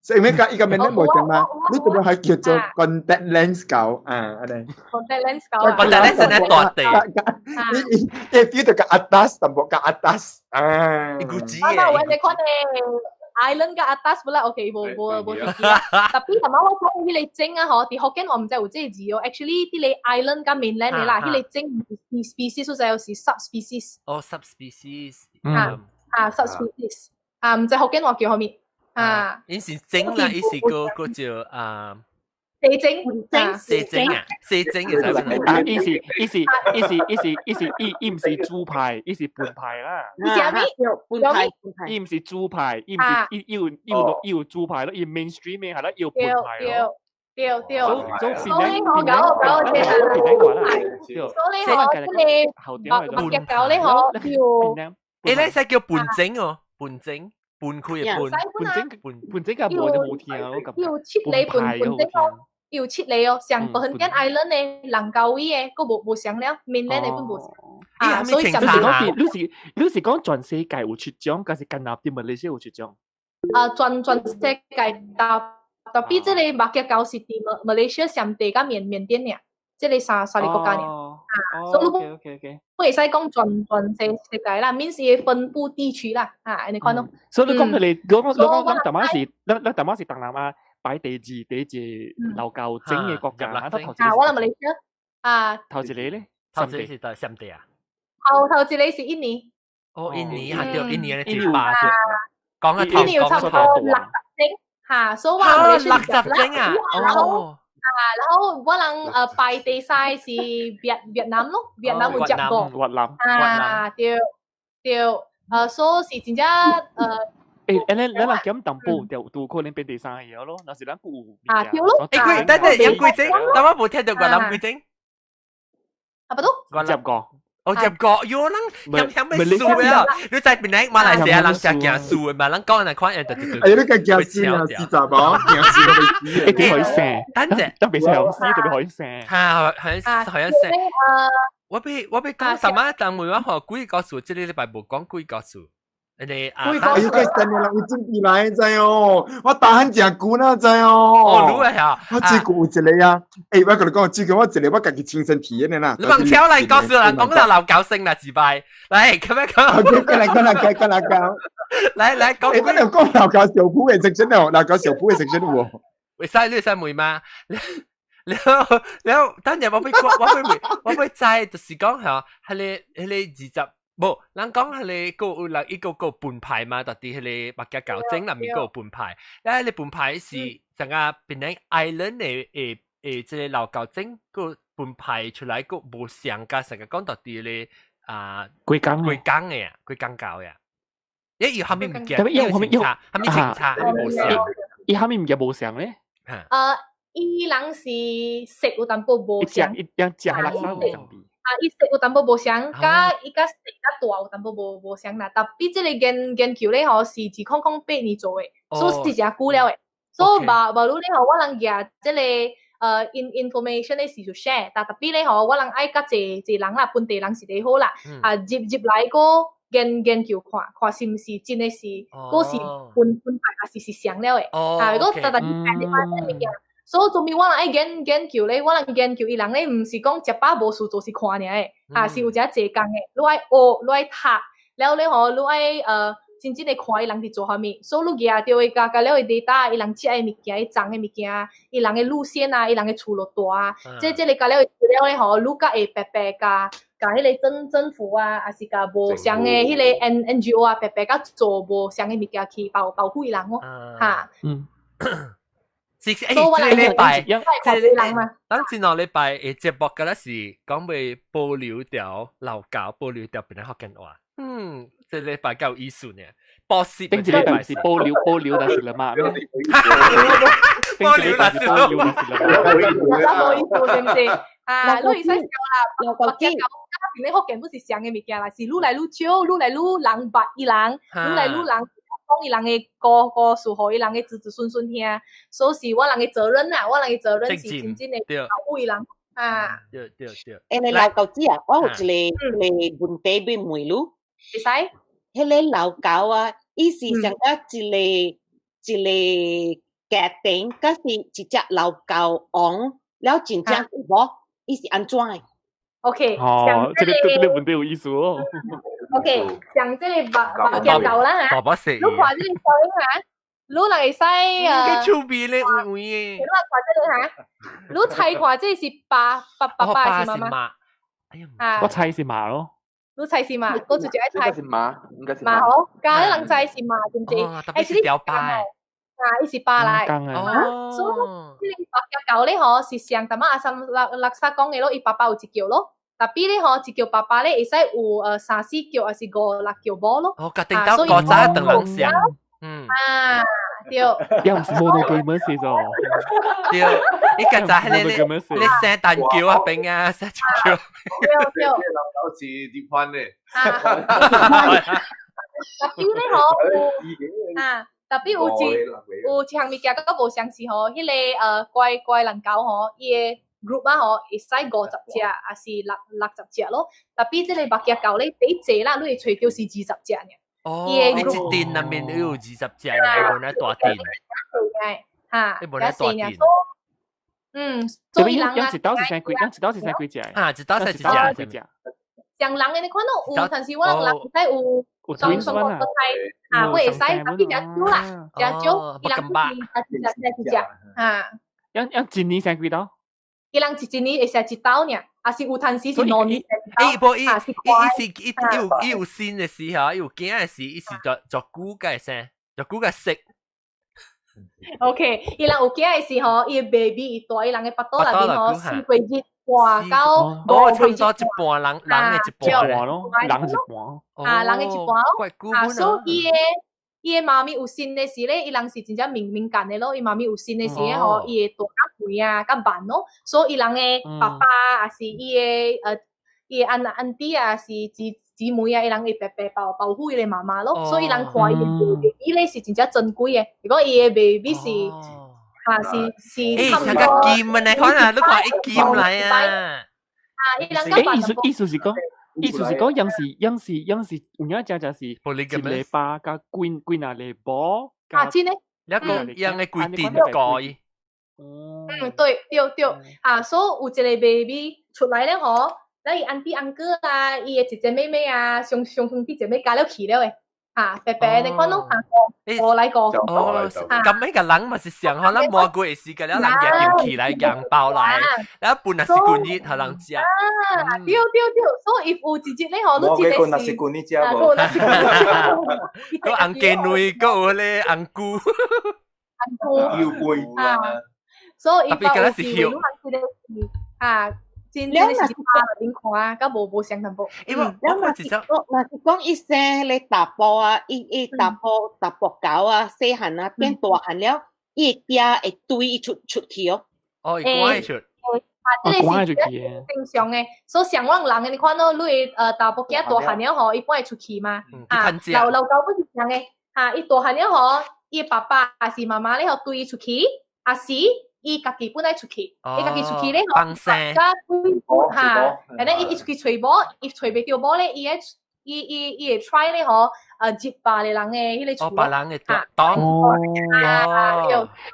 [SPEAKER 10] 所以因為佮伊個名無共嘛，你特別係叫做 contact lens 狗啊，按呢。
[SPEAKER 1] contact lens 狗啊。
[SPEAKER 3] contact lens 係大地。
[SPEAKER 10] 伊伊 feel 到較 atas 淡薄較 atas 啊。
[SPEAKER 3] 伊古紙
[SPEAKER 1] 啊，我你看咧，island 佮 atas 不啦，OK，無無無記啊。tapi 頭先我講彼个種啊，嗬，佇福建我毋知有這个字哦。Actually，彼个 island 佮 mainland 的啦，彼个種毋是 species，所以是 subspecies。
[SPEAKER 3] 哦，subspecies。
[SPEAKER 1] 啊啊，subspecies。啊，毋知福建話叫啥物？啊，
[SPEAKER 3] 伊是種啦，伊是個個叫啊，
[SPEAKER 1] 地精，
[SPEAKER 3] 蛇精啊，蛇精嘅就
[SPEAKER 2] 啊，伊是伊是伊是伊是伊是伊伊毋是主派，伊是分派啦。
[SPEAKER 1] 伊是啥物？
[SPEAKER 7] 分派，
[SPEAKER 2] 伊毋是主派，伊毋是伊伊有伊有伊有主派咯，伊 mainstream 的係啦，伊有分派咯。
[SPEAKER 1] 對對，
[SPEAKER 2] 所以
[SPEAKER 1] 所以我搞搞這
[SPEAKER 2] 個啦，
[SPEAKER 1] 所以吼，這个目目鏡狗咧吼，叫
[SPEAKER 3] 欸，你使叫半精哦，半精。半開嘅半，
[SPEAKER 2] 半整半半整個無就無聽咯，咁。
[SPEAKER 1] 有七个半半整哦，有七个哦，像 Perhentian Island 的蘭高位的，閣無無相了，mainland 的本無相。啊，所以
[SPEAKER 2] 你是講你是你是講全世界有七種，還是干焦佇馬來西亞有七種？
[SPEAKER 1] 啊，全全世界 tapi 這个目鏡狗是佇馬馬來西亞暹地佮緬緬甸爾，這个三三个國家爾。啊，所以你不會使講全全世世界啦，免是伊分布地區啦，啊，按呢款咯。
[SPEAKER 2] 所以你講佢哋，講講講咱大馬是，咱咱大馬是東南亞排第二第一個老狗精的國家啦。
[SPEAKER 1] 啊，我諗馬來西亞。啊。
[SPEAKER 2] 頭一個咧，
[SPEAKER 3] 頭一個是佗啥地啊？
[SPEAKER 1] 頭頭一個是印尼。
[SPEAKER 3] 哦，印尼嚇對，印尼咧一百對。講啊，
[SPEAKER 1] 印尼有差不多60間嚇，所以我
[SPEAKER 3] 六十間啊，哦。
[SPEAKER 1] 啊，然後我人排第三是越南咯，越南有接過。
[SPEAKER 2] 越南。
[SPEAKER 1] 啊，對對，所以是真正。
[SPEAKER 2] 誒，咱咱人減淡薄，就都可能變第三個咯。若是咱有
[SPEAKER 1] 啊，對咯。
[SPEAKER 3] 誒，幾等等，有幾種？等我無聽到越南幾種？
[SPEAKER 1] 啊，不都？
[SPEAKER 2] 接過。
[SPEAKER 3] 我接過，喲，人嫌嫌咩輸啊？你知邊個馬來西亞人食驚輸的嘛？人講人看會就就
[SPEAKER 10] 哎，你個驚輸啊，四十哦，驚輸都未
[SPEAKER 2] 死。一定可以生，
[SPEAKER 3] 等陣，
[SPEAKER 2] 特別是紅絲特別可以生。
[SPEAKER 3] 嚇，係好像生。我欲講什麼？但問我學幾個數？這個禮拜無講幾個數。你啊，
[SPEAKER 10] 哎呦，該新年人有準備來知哦，我打漢誠久哪知哦。
[SPEAKER 3] 哦，你啊，
[SPEAKER 10] 我這久有一個啊，欸，我跟你講，這個我一個我家己親身體驗的啦。
[SPEAKER 3] 你問超嚟告訴人講到老狗聲啦，自拜。來，咁樣講。
[SPEAKER 10] 過來過來過來講。
[SPEAKER 3] 來來講。
[SPEAKER 10] 欸，我有講老狗小鋪的食真哦，老狗小鋪的食真有。
[SPEAKER 3] 會使你使問嗎？了了，等陣我欲我欲我欲知，就是講嚇，彼個20。無，人講彼個閣有人伊閣閣分派嘛，佇彼個目鏡狗精內面閣有分派，啊，彼個分派是成個檳城 island 的的的這個老狗精閣分派出來閣無相佮成個講佇彼個啊，
[SPEAKER 2] 規工
[SPEAKER 3] 規工的啊，規工狗的，伊有啥物物件？
[SPEAKER 2] 伊有啥物
[SPEAKER 3] 清查？啥物清查？啥物無相？
[SPEAKER 2] 伊啥物物件無相咧？
[SPEAKER 1] 伊人是色有淡薄無相，
[SPEAKER 2] 一樣食垃圾無相比。
[SPEAKER 1] 啊，伊色有淡薄無相，佮伊佮色較大有淡薄無無相啦。但比這個研究咧吼是2008年做的，所以是誠久了的。所以無無愈咧吼，我人舉這個information 咧是就 share，但 tapi 咧吼，我人愛較濟濟人啦，本地人是最好啦。啊，入入來閣研究看看是毋是真的是，閣是分分派，還是是相了的。啊，如果逐逐去看你看這個物件。所以做咩我人愛研究咧，我人研究伊人咧，毋是講食飽無事做是看爾的，啊是有誠濟工的，你愛學，你愛讀，了咧吼，你愛真正的看伊人佇做啥物，所以你舉著的佮佮了的 data，伊人食的物件，伊髒的物件，伊人的路線啊，伊人的厝落大啊，這個佮了的資料咧吼，你較會白白共共彼個政府啊，抑是共無相的彼個 NGO 啊，白白共做無相的物件去保護伊人哦，哈。
[SPEAKER 2] 嗯。
[SPEAKER 3] 是欸，這個禮拜，這個咱前兩禮拜的節目，敢若是講欲保留著老狗，保留著檳城福建話。嗯，這禮拜夠有意思呢。保
[SPEAKER 2] 頂一禮拜是保留保留，但是了嘛？
[SPEAKER 3] 保留但是
[SPEAKER 2] 保留，但是了嘛？
[SPEAKER 1] 無意思，是毋是？啊，你會使笑啦，目鏡狗佮檳城福建不是相的物件啦，是愈來愈少，愈來愈人捌伊人，愈來愈人。講伊人的故事，予伊人的子子孫孫聽，所以是我人的責任啦，我人的責任是真正的保護伊人啊。
[SPEAKER 3] 對對對。
[SPEAKER 7] 欸，你老狗子啊，我有一個一個問題欲問你。
[SPEAKER 1] 會使？
[SPEAKER 7] 彼個老狗啊，伊是像個一個一個家庭，抑是一隻老狗王，了真正有無？伊是按怎的？
[SPEAKER 1] OK，
[SPEAKER 2] 哦，這個問題有意思哦。
[SPEAKER 1] OK，像這個目目鏡狗啦嚇，你看這個小影嚇，你若會使
[SPEAKER 3] 啊？趣味咧，有有的。
[SPEAKER 1] 你看這個嚇，你猜看這是爸爸是媽媽？
[SPEAKER 2] 啊，我猜是馬咯。
[SPEAKER 1] 你猜是馬，我直接愛猜。
[SPEAKER 9] 應該是馬，應該是
[SPEAKER 1] 馬好，佮你人猜是馬，對毋對？
[SPEAKER 3] 欸，是條爸。
[SPEAKER 1] 啊，伊是爸來。
[SPEAKER 3] 哦。
[SPEAKER 1] 所以這個目鏡狗咧吼，是像淡薄阿三垃圾講的咯，伊爸爸有一叫咯。但比咧吼，一叫爸爸咧會使有三四叫，抑是五六叫某咯。
[SPEAKER 3] 哦，佮頂到古早當人相。嗯。
[SPEAKER 1] 啊，對。
[SPEAKER 2] 又毋是 monogamous 咗。
[SPEAKER 3] 對，伊較早彼个咧聖誕橋啊邊啊，聖誕橋。
[SPEAKER 1] 對對。
[SPEAKER 4] 老狗是點款咧？
[SPEAKER 1] 啊。但比咧吼，啊，但比有一項物件閣無相似吼，彼個乖乖人狗吼，伊的 group 啊吼，會使50隻，抑是60隻咯。但比這個目鏡狗咧，第濟啦，你會揣著是20隻爾。
[SPEAKER 3] 哦，伊一陣內面有20隻，伊無那大陣。
[SPEAKER 1] 嚇，
[SPEAKER 3] 伊無那大陣。
[SPEAKER 1] 嗯，所以人啊，
[SPEAKER 2] 一兜是生幾，一兜是生幾隻？
[SPEAKER 3] 啊，一兜生一隻，
[SPEAKER 2] 幾隻？
[SPEAKER 1] 像人的你看到有，但是我人會使有雙雙胞胎，啊，會使，但比較少啦，較少，伊人是一隻一隻一隻，啊。
[SPEAKER 2] 樣樣一年生幾兜？
[SPEAKER 1] 伊人一年會生一兜爾，抑是有陣時是2年
[SPEAKER 3] 伊無伊伊
[SPEAKER 1] 啊是
[SPEAKER 3] 伊是伊伊有生的時候，伊有囝的時，伊是做做久才會生，做久才識。
[SPEAKER 1] OK，伊人有囝的時候，伊的 baby 伊蹛伊人的腹肚內面吼，4個月半到
[SPEAKER 3] 哦，5 差
[SPEAKER 1] 個月
[SPEAKER 3] 唔多一半人人的一半
[SPEAKER 2] 半咯，人一半。
[SPEAKER 1] 啊，人的一半咯。啊，所以伊的媽咪有生的時咧，伊人是真正敏感的咯。伊媽咪有生的時咧吼，伊會大較肥啊，較慢咯。所以伊人的爸爸抑是伊的 auntie 啊，是姊姊妹啊，伊人會白白保護伊的媽媽咯。所以伊人看伊的 baby 咧是真正珍貴的。如果伊的 baby 是哈是是差唔
[SPEAKER 3] 欸，像
[SPEAKER 1] 多
[SPEAKER 3] 個金啊，你看啊，你看一金來啊。
[SPEAKER 1] 啊，伊人
[SPEAKER 2] 欸，意思是講，意思是講，樣是樣是樣是，有影正正是一禮拜加幾幾若禮拜。
[SPEAKER 1] 啊，真的。
[SPEAKER 3] 一個樣的規定改。
[SPEAKER 1] 嗯，對對對，啊，所以有一個 baby 出來咧吼，咱伊 auntie uncle 啊，伊的姐姐妹妹啊，上上兄弟姐妹加了去了的，啊，白白你看攏行過來過。
[SPEAKER 3] 哦，咁樣個人嘛是上吼，咱魔鬼時間了人夾入起來硬包來，然後本來是舊日予人食。
[SPEAKER 1] 啊，對對對，所以有一日咧吼，你
[SPEAKER 6] 魔
[SPEAKER 1] 真
[SPEAKER 6] 鬼若
[SPEAKER 1] 的
[SPEAKER 6] 是舊年食無？
[SPEAKER 3] 個紅雞卵，閣有彼個紅菇。
[SPEAKER 1] 紅菇。
[SPEAKER 6] 油粿
[SPEAKER 1] 啊，所以
[SPEAKER 3] 特別敢若是
[SPEAKER 1] 有機會，你是啊，真真是拍內面看啊，佮無相淡薄。
[SPEAKER 3] 因為
[SPEAKER 7] 了若是講若是講伊生彼個查埔啊，伊查埔查埔狗啊，細漢啊變大漢了，伊的嗲會對伊出去哦。
[SPEAKER 3] 哦，會趕出。
[SPEAKER 1] 啊，這個是正常的，所以像阮人的，你看到你的查埔囝大漢了吼，伊本會出去嘛？啊，老老狗本是這樣的，啊，伊大漢了吼，伊爸爸抑是媽媽咧吼對伊出去，抑是伊家己本來出去，伊家己出去咧吼，加哈，and then 伊出去揣某，伊揣袂著某咧，伊會伊會 try 咧吼，入別個人的彼個厝。
[SPEAKER 3] 哦，別人的當。
[SPEAKER 2] 哦。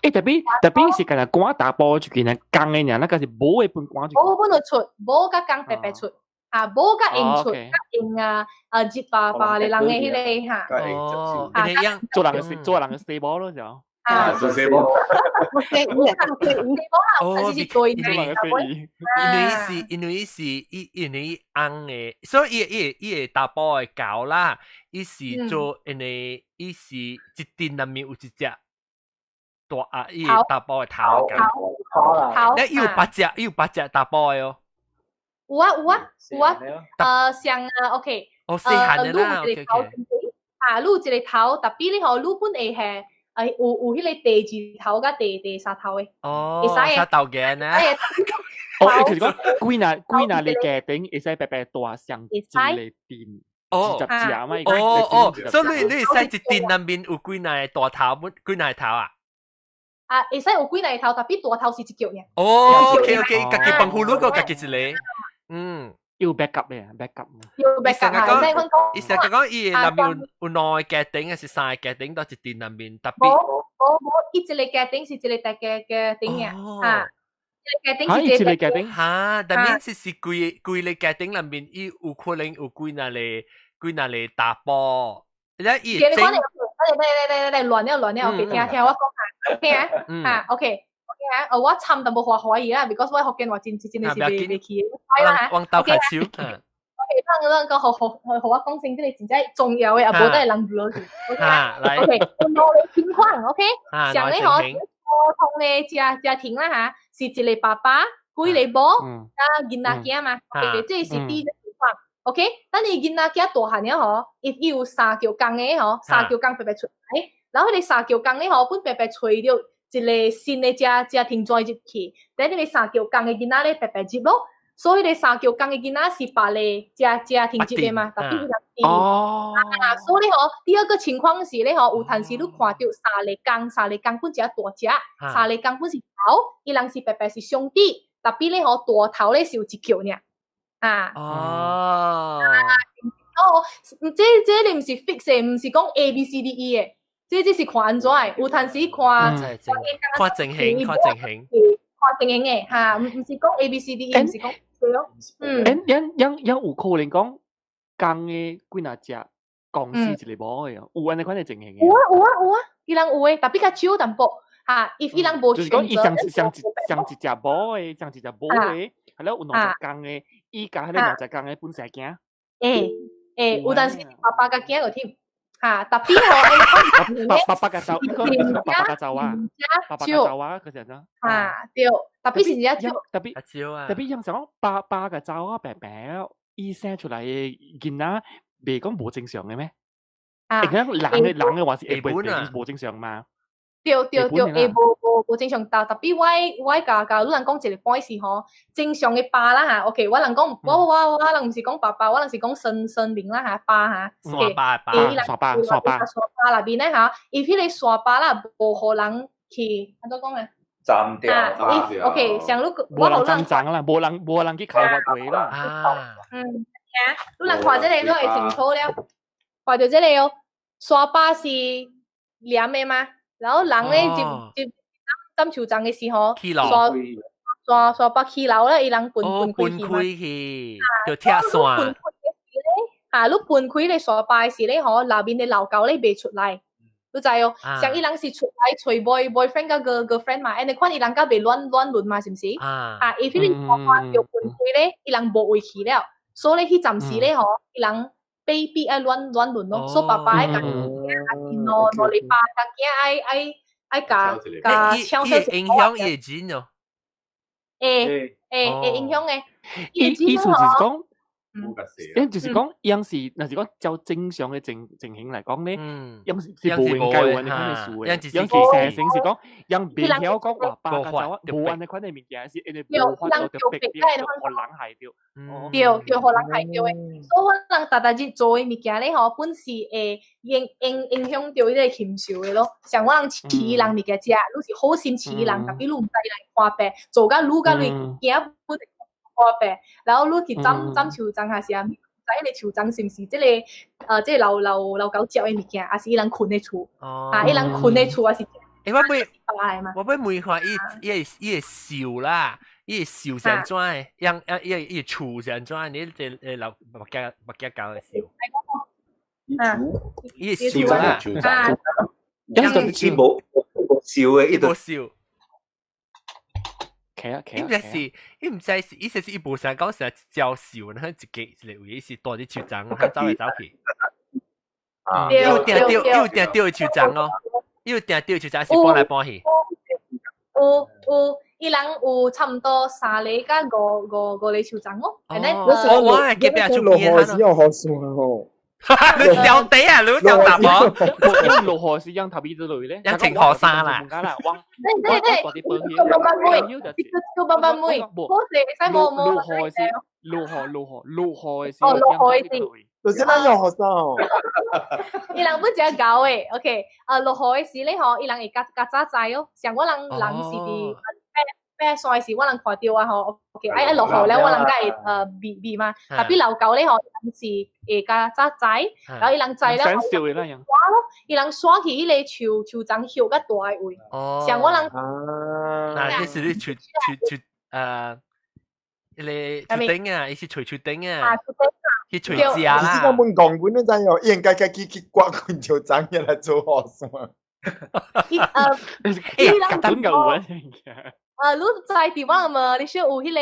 [SPEAKER 2] 欸，特別特別是干焦趕查埔出去呢，公的爾，那個是母的本趕出去。
[SPEAKER 1] 母本就出，母佮公白白出，啊，母佮用出，佮用啊，入別別個人的彼個哈。
[SPEAKER 3] 哦，
[SPEAKER 1] 啊，
[SPEAKER 2] 做人的細某咯就。
[SPEAKER 1] 啊，
[SPEAKER 4] 做細某。
[SPEAKER 3] 哦，
[SPEAKER 1] 是對
[SPEAKER 3] 因為是，因為是，伊因為翁的，所以伊伊伊查埔的狗啦，伊是做因為伊是一陣內面有一隻大啊，伊查埔的頭的狗，那伊有八隻，伊有八隻查埔的哦。
[SPEAKER 1] 有啊有啊有啊，像啊，OK，
[SPEAKER 3] 哦，細漢的啦，OK OK。
[SPEAKER 1] 啊，你有一個頭，特別你吼，你本會係。有彼個第二頭佮第三頭的。
[SPEAKER 3] 哦，
[SPEAKER 1] 會使
[SPEAKER 3] 的。鬥嘅呢？
[SPEAKER 2] 哦，就是講幾若幾若個家庭會使白白蹛上一個陣。
[SPEAKER 3] 哦，
[SPEAKER 2] 20隻嘛。
[SPEAKER 3] 哦哦，所以你會使一陣內面有幾若個大頭，幾若個頭啊？
[SPEAKER 1] 啊，會使有幾若個頭，特別大頭是一腳爾。
[SPEAKER 3] 哦，OK OK，家己幫葫蘆個家己一個，嗯。
[SPEAKER 2] 要 backup 咧，backup。
[SPEAKER 1] 要 backup 啊！
[SPEAKER 3] 伊成日講伊內面有兩個家庭，抑是三個家庭，都一陣內面特別。
[SPEAKER 1] 無無無，伊一個家庭是一個大家家庭嘅，哈。一個家庭是
[SPEAKER 2] 一個家庭。
[SPEAKER 3] 哈，但面是規規個家庭內面，伊有可能有幾若個幾若個查埔。你伊。
[SPEAKER 1] 來來來來來，亂了亂了，OK，聽聽我講下，聽啊，OK。啊，我參淡薄華華語啦，because 我福建話真真的是袂去。
[SPEAKER 3] 啦往兜開手。
[SPEAKER 1] OK，咱咱講予予予我講先，這個真正重要的，啊，無得人落去。OK，兩個情況，OK，上個吼普通的家庭啦哈，是一個爸爸，幾個某，加囡仔囝嘛。OK，這是第一個情況。OK，等伊囡仔囝大漢了吼，伊有三腳公的吼，三腳公白白出來，然後彼個三腳公的吼，本白白揣著一個新的家庭轉入去，等彼個三腳公的囡仔咧白白入咯，所以彼個三腳公的囡仔是別个家庭入的嘛，特別伊人
[SPEAKER 2] 哦，
[SPEAKER 1] 啊，所以吼，第二個情況是咧吼，有陣時你看著三个公，三個公本一大隻，三个公本是頭，伊人是白白是兄弟，特別咧吼大頭咧是有一腳爾，啊，
[SPEAKER 3] 哦，
[SPEAKER 1] 哦，這這你毋是 fix 的，毋是講 A B C D E 的。這是看按怎的，有陣時看
[SPEAKER 3] 看情形，看情形，
[SPEAKER 1] 看情形的哈，毋是講 A B C D E，毋是講對咯。嗯。
[SPEAKER 2] 欸，樣樣樣有可能講公的幾若隻，公司一個某的哦，有按呢款的情形的。
[SPEAKER 1] 有啊有啊有啊，伊人有的，特別較少淡薄哈，伊伊人無
[SPEAKER 2] 就是講伊上上上一隻某的，上一隻某的，係咯，有兩隻公的，伊共彼个兩隻公的本生囝。
[SPEAKER 1] 欸欸，有陣時爸爸共囝個添，嚇，特別吼，
[SPEAKER 2] 爸爸爸共走，你講爸爸共走啊，爸爸共走啊，佢成咗。
[SPEAKER 1] 嚇，對，特別是只
[SPEAKER 2] 特別
[SPEAKER 3] 啊，
[SPEAKER 2] 特別樣想講爸爸共走啊，白白，伊生出來的囡仔，袂講無正常的咩？
[SPEAKER 1] 啊，
[SPEAKER 2] 欸，人的人的話是會袂無正常嘛？
[SPEAKER 1] 對對對，會無無無正常，但特別我共共你人講一個point 是吼，正常的爸啦嚇，OK，我人講我我我人毋是講爸爸，我人是講神神明啦嚇，爸嚇，
[SPEAKER 3] 山爸爸，
[SPEAKER 2] 山爸山爸，
[SPEAKER 1] 山爸內面咧嚇，伊彼个山爸啦，無予人去，按怎講咧？
[SPEAKER 6] 斬掉
[SPEAKER 1] ，OK，像你
[SPEAKER 2] 無人斬斬啦，無人無人去開發過啦。
[SPEAKER 3] 啊，
[SPEAKER 1] 嗯，你人看這个你會清楚了，看著這个哦，山爸是黏的嗎？然後人咧就就斬樹樁的時候，山山山爸起樓咧，伊人分分開
[SPEAKER 3] 去，就拆山。
[SPEAKER 1] 分開的時咧，嚇，你分開咧山爸的時咧，吼，內面的老狗咧袂出來，你知哦？像伊人是出來揣 boyfriend 佮 girlfriend 嘛，按呢款伊人較袂亂亂倫嘛，是毋是？啊，伊彼个山爸就分開咧，伊人無位去了，所以彼暫時咧，吼，伊人被逼愛亂亂倫咯，所以爸爸愛共囝，還是兩兩禮拜共囝愛愛愛共共搶
[SPEAKER 3] 手。影響伊的基因哦。
[SPEAKER 1] 會會會影響的。
[SPEAKER 2] 意意思就是講，因就是講，樣是，若是講照正常的情情形來講咧，樣是是無應該有按呢款的事的，樣是生成是講，樣袂曉講話爸共查某無按呢款的物件，是因為無法度就逼著予人害著。
[SPEAKER 1] 對對，予人害著的。所以我人逐逐日做的物件咧吼，本是會影影影響著彼个禽獸的咯。像我人飼人物件食，你是好心飼人，特別你毋知伊人看病，做甲愈甲愈驚本看病，然後你去斬斬樹樁還是啥物，毋知彼个樹樁是毋是這个這个老老老狗食的物件，還是伊人睏的厝？啊，伊人睏的厝還是？
[SPEAKER 3] 欸，我欲我欲問看伊伊伊會瘦啦，伊會瘦是按怎的？樣樣伊伊厝是按怎的？你這個老目鏡目鏡狗會瘦？伊會瘦啦，
[SPEAKER 6] 伊無無瘦的，伊
[SPEAKER 3] 無瘦。
[SPEAKER 2] 伊
[SPEAKER 3] 毋知是，伊毋知是，意思是伊無啥講是焦瘦，然後一個一個位是蹛佇樹樁，走來走去。有定著，有定著樹樁哦，有定著樹樁是搬來搬去。
[SPEAKER 1] 有有，伊人有差毋多三個佮五五五個樹樁哦。
[SPEAKER 3] 哦，我係隔壁樹邊
[SPEAKER 10] 落雨時有雨傘吼。
[SPEAKER 3] 你小弟啊，你小大婆。
[SPEAKER 2] 落雨時樣頭邊之類咧，
[SPEAKER 3] 樣穿雨衫啦。
[SPEAKER 1] 對對對，個慢慢妹，個慢慢妹，好勢會使摸摸。
[SPEAKER 2] 落雨時，落雨落雨落雨時。
[SPEAKER 1] 哦，落雨時。
[SPEAKER 10] 就是咱有雨傘哦。
[SPEAKER 1] 伊人本只狗的，OK，啊落雨時咧吼，伊人會較較早知哦。像我人人是佇爬山時，我人看著啊吼，OK，愛愛落雨了，我人才會避避嘛。特別老狗咧吼，伊人是會較早知，然後伊人知了，刷咯，伊人刷去彼個樹樹叢葉較大的位。像我人，
[SPEAKER 3] 嗱，這是你樹樹樹誒，彼個樹頂啊，伊是垂樹頂啊。去垂食啦。
[SPEAKER 10] 其實我問講，阮都知哦，應該家己去刮棍就長起來做雨傘。
[SPEAKER 1] 伊
[SPEAKER 2] 伊人
[SPEAKER 1] 等
[SPEAKER 2] 個有
[SPEAKER 1] 你知佇我嘛？你說有彼個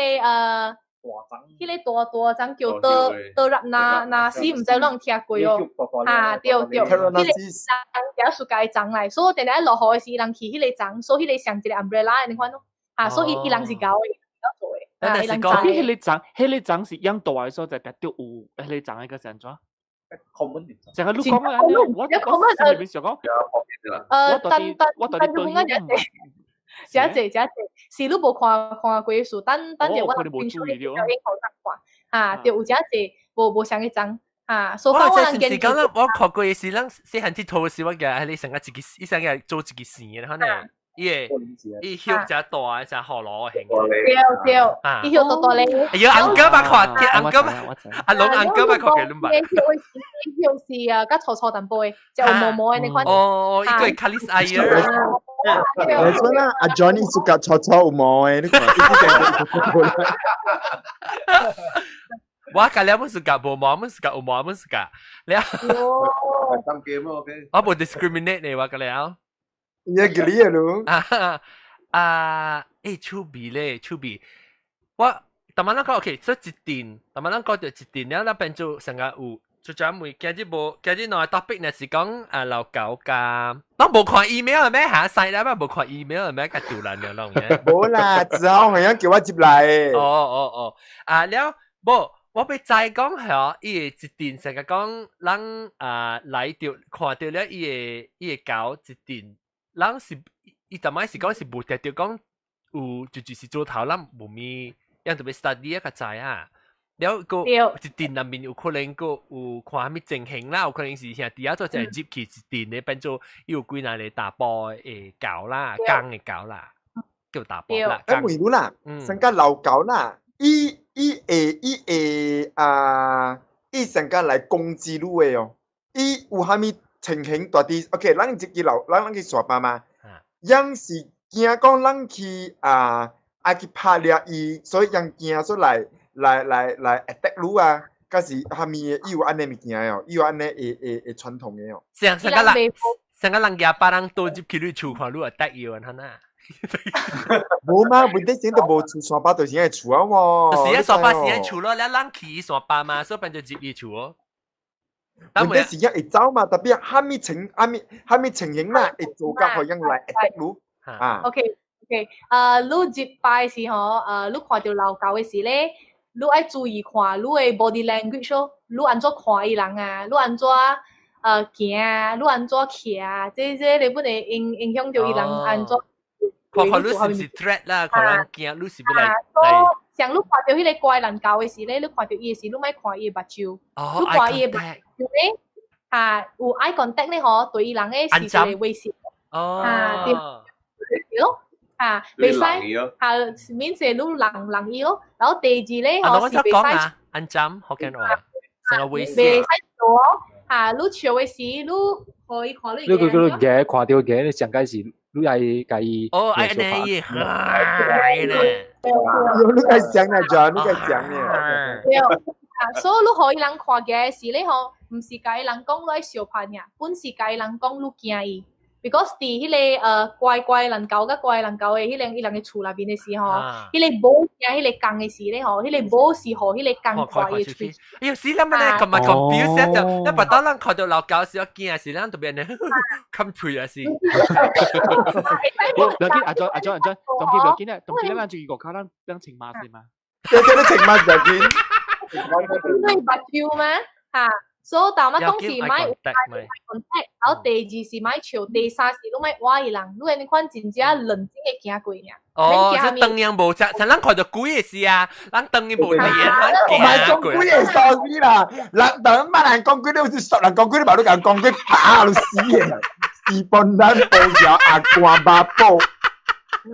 [SPEAKER 1] 彼個大大欉叫倒倒入那那死，毋知攏聽過哦。啊，對對，彼個人家暑假欉來，所以定定落雨的時，人去彼個欉，所以彼個像一個 umbrella 按呢款咯。啊，所以伊人是𠢕的，做的。
[SPEAKER 2] 啊，伊人知。彼個欉，彼個欉是養大的所在，特著有彼個欉的個是按怎？成個你講啊，我我心裏面想講，
[SPEAKER 1] 等等，
[SPEAKER 2] 我等
[SPEAKER 1] 等，我真濟真濟，是你無看看過數，等等者我平常表演予人看，啊，對，有真濟無無相個欉，啊，所以我人
[SPEAKER 3] 見。是講啦，我看過是咱細漢佚佗時，我記你成個一個，伊成個做一個線的，可能伊個伊葉誠大，誠葫蘆形。
[SPEAKER 1] 對對，伊葉大大咧。
[SPEAKER 3] 哎呀，uncle 捌看，uncle 阿龍 uncle 捌看過攏捌。
[SPEAKER 1] 伊葉是啊，較粗粗淡薄的，就有毛毛的那款。
[SPEAKER 3] 哦，伊個係卡里斯艾爾。
[SPEAKER 10] 你說啦，阿 Johnny suka 粗粗有毛的，你看，一直講
[SPEAKER 3] 我隔了本 suka 無毛，本 suka 有毛，本 suka 了。我無 discriminate 你，我隔了。
[SPEAKER 10] 你個你咯。
[SPEAKER 3] 啊，啊，趣味咧，趣味。我逐擺咱講 OK，所以一陣，逐擺咱講著一陣了，咱變做成個有。就專門今日無，今日兩個 topic 呢是講啊老狗加，攏無看 email 咩嚇？細粒啊無看 email 咩？較突然了攏嘅。
[SPEAKER 10] 無啦，之後好像叫我接來。
[SPEAKER 3] 哦哦哦，啊了，無，我欲知講係伊會一定成個講，人啊來著看著了伊個狗一定，人是伊逐擺是講是無定著講有就是豬頭，咱無咪，樣特別 study 啊較知啊。了個一陣內面有可能個有看啥物情形啦，有可能是兄弟仔做一個入去一陣咧變做有幾若個大埔的狗啦，公的狗啦，叫大埔啦。
[SPEAKER 10] 問你啦，成個老狗啦，伊會啊，伊成個來攻擊你的哦，伊有啥物情形大啲？OK，咱一個老，咱去山巴嘛，樣是驚講咱去啊，愛去拍掠伊，所以樣驚出來。來 attack 你啊，佮是蝦米的，伊有按呢物件哦，伊有按呢會傳統的哦。
[SPEAKER 3] 上上個人，上個人夾別人倒入去你厝看你會得意啊，呐。
[SPEAKER 10] 無嘛，問題先都無厝山巴，就是喺厝啊喎。
[SPEAKER 3] 就是喺山巴是喺厝咯，你人去山巴嘛，所以變做入伊厝哦。
[SPEAKER 10] 問題是會走嘛，特別蝦米情蝦米情形啦，會做甲予人來 attack 你啊。
[SPEAKER 1] OK OK，你入拜時吼，你看著老狗的時咧。你愛注意看你的 body language 咯，你按怎看伊人啊，你按怎行啊，你按怎徛啊，這你本會影響著伊人按怎。
[SPEAKER 3] 看看你是毋是 threat 啦，可能驚你是欲來來。
[SPEAKER 1] 像你看著彼個怪人狗的時咧，你看著伊的時，你莫看伊的目睭，你看伊的目睭咧，啊有 eye contact 咧吼，對伊人的是一個威脅。啊對咯。啊，袂使啊，免是你人人伊咯。然後第二咧，吼是袂使
[SPEAKER 3] 按針福建話，成個威脅。
[SPEAKER 1] 袂使做啊！你笑的時，你可以看你。
[SPEAKER 5] 你佢佢嘅看著嘅，你上解是你愛共伊。
[SPEAKER 3] 哦，愛呢伊，係咧。
[SPEAKER 10] 你該講啦，就你該講咧。
[SPEAKER 1] 對啊，所以你予伊人看嘅時咧吼，毋是共伊人講你愛相拍爾，本是共伊人講你驚伊。because 佇彼個乖乖人狗佮乖人狗的彼個伊人的厝內面的時候，彼個母驚彼個公的時咧吼，彼個母是予彼個公看伊的喙。
[SPEAKER 3] 哎呦，死啦！乜你咁咪 confuse 就，一白當咱看到老狗時，我驚時，咱特別呢，冚喙啊是。
[SPEAKER 2] 無要緊，阿莊阿莊阿莊，當機不要緊咧，當機咱就去外口，咱穿馬是嗎？
[SPEAKER 10] 對對，你穿馬就緊。
[SPEAKER 1] 你目睭嗎？嚇！所以頭仔講是莫有 eye contact，然後第二是莫笑，第三是你莫倚伊人，你按呢款真正冷靜的行過爾。
[SPEAKER 3] 哦，這當然無食，像咱看著鬼的時啊，咱當然無練，咱
[SPEAKER 10] 唔係講鬼的 sorry 啦，人當捌人講鬼，你有是熟人講鬼，你嘛你共講鬼，打你死的，是本咱報橋阿官媽寶，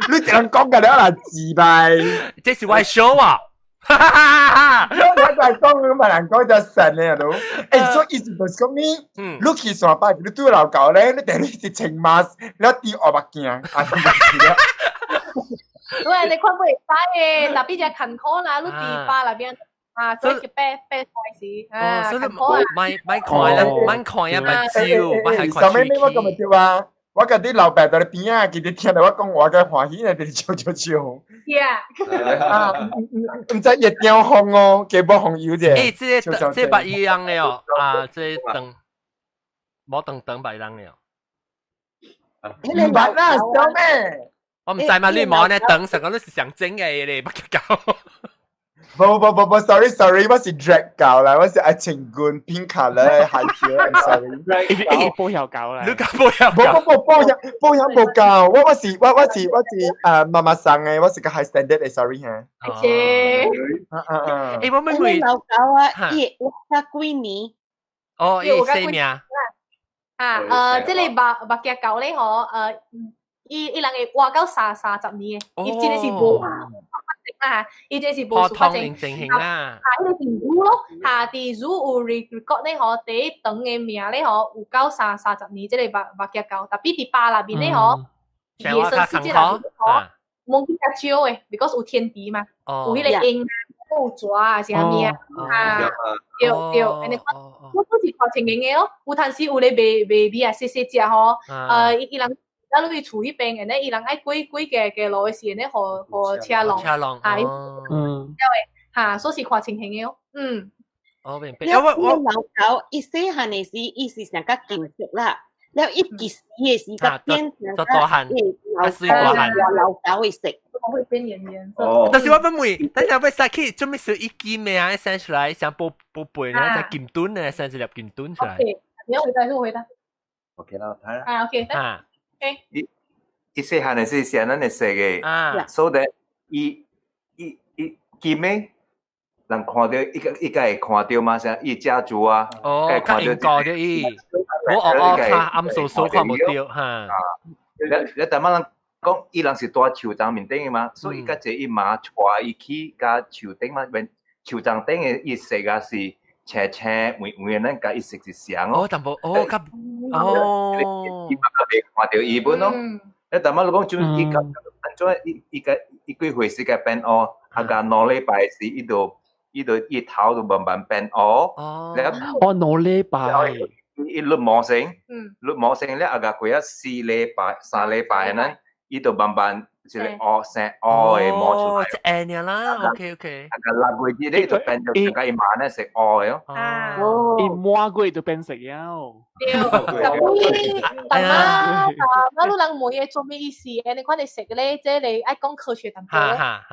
[SPEAKER 10] 你一人講個了啦，自敗。
[SPEAKER 3] 這是我的 show 啊！哈哈哈！
[SPEAKER 10] 我在講，我嘛人講就神咧都。所以意思就是講你，你去山巴，你對老狗咧，你等於是穿 mask，你戴烏目鏡，啊，就是了。
[SPEAKER 1] 對，你看不會使的，特別只近苦啦，你佇巴內邊啊，所以白白開始啊，
[SPEAKER 3] 所以莫莫看啦，莫看啊，目睭，莫還看
[SPEAKER 10] 上面我咁咪對啊。我佮你老爸佇咧邊仔，其實聽著我講話，佮歡喜呢，佇咧笑笑笑。
[SPEAKER 1] Yeah。
[SPEAKER 10] 啊，毋知會驚風哦，加無風油者。
[SPEAKER 3] 這個捌一樣的哦，啊，這個長，無長長捌一樣的哦。
[SPEAKER 10] 毋捌啦，小妹。
[SPEAKER 3] 我毋知嘛，你無按呢長，成個你是上真的咧，捌狗。
[SPEAKER 10] 無無無無，sorry sorry，我是 drag 狗啦，我是愛穿軍 pink color 鞋條，sorry。
[SPEAKER 2] 你保險狗啦？
[SPEAKER 3] 你講保險
[SPEAKER 10] 狗？無無無，保險保險無夠，我是媽媽生的，我是個 high standard 的，sorry 哈。
[SPEAKER 1] 謝。
[SPEAKER 3] 我妹妹。
[SPEAKER 7] 老狗啊，伊活較幾年？
[SPEAKER 3] 哦，伊生命。
[SPEAKER 1] 啊，這個目目鏡狗咧吼，伊人會活到三十年的，伊真的是無。啊，伊這是無事發生。
[SPEAKER 3] 啊，
[SPEAKER 1] 彼個是 zoo 咯，哈，佇 zoo 有 record 咧吼，第一長的命咧吼，有夠三十年，這個目目鏡狗，特別佇巴內面咧吼，野生世界內面吼，摸較少的，because 有天敵嘛，有彼個鷹啊，有蛇啊，是啥物啊，啊，對對，按呢款，我都是看情形的哦，有陣時有咧賣賣米啊，細細隻吼，伊人。了你厝彼邊，然後伊人愛過過嘅嘅路嘅時，然後予車浪，
[SPEAKER 3] 車浪，
[SPEAKER 1] 嚇，嚇，所以是看情形嘅哦，嗯。
[SPEAKER 3] 我明白。
[SPEAKER 7] 了我老狗伊細漢的時，伊是上較金色啦。了伊幾時的時，才變成
[SPEAKER 3] 較大漢，較水大漢，
[SPEAKER 7] 老狗的色。
[SPEAKER 1] 會變顏顏色。
[SPEAKER 3] 哦。但是我欲問，等下欲殺去，做咩事伊金的啊？生出來像寶寶貝呢？在金盾呢？生一粒金盾出來。
[SPEAKER 1] OK，你要回答就回答。
[SPEAKER 6] OK 啦，睇啦。
[SPEAKER 1] 啊，OK，
[SPEAKER 3] 啊
[SPEAKER 1] ，OK。
[SPEAKER 6] 伊伊細漢的時是按呢色的，
[SPEAKER 3] 啊，
[SPEAKER 6] 所以伊伊伊金的。人看著伊個伊個會看著嘛，啥伊家族啊，
[SPEAKER 3] 哦，較應該著伊，無哦哦，較暗嗖嗖看無著哈。
[SPEAKER 6] 你你逐擺人講，伊人是蹛樹叢面頂的嘛，所以伊較濟伊媽帶伊去佮樹頂嘛，免樹叢頂的伊色啊是青青黃黃的，咱佮伊色是相
[SPEAKER 3] 哦。淡薄哦，較哦，
[SPEAKER 6] 伊嘛較袂看著伊本咯。你逐擺你講就伊較按怎伊伊個伊幾歲時間變烏，啊，佮2禮拜時伊就。伊就伊頭就慢慢變烏，
[SPEAKER 2] 哦，2禮拜，
[SPEAKER 6] 伊甩毛先，甩毛先了，啊個過啊4禮拜、3禮拜呢，伊就慢慢一個烏生烏的毛出來。
[SPEAKER 3] 哦，這樣啦，OK OK。
[SPEAKER 6] 啊個6月日咧就變做個伊媽呢是烏的
[SPEAKER 2] 哦。伊滿月就變色了。
[SPEAKER 1] 對，但媽但媽，你人問伊做咩意思？你看你食咧，這個愛講科學淡薄。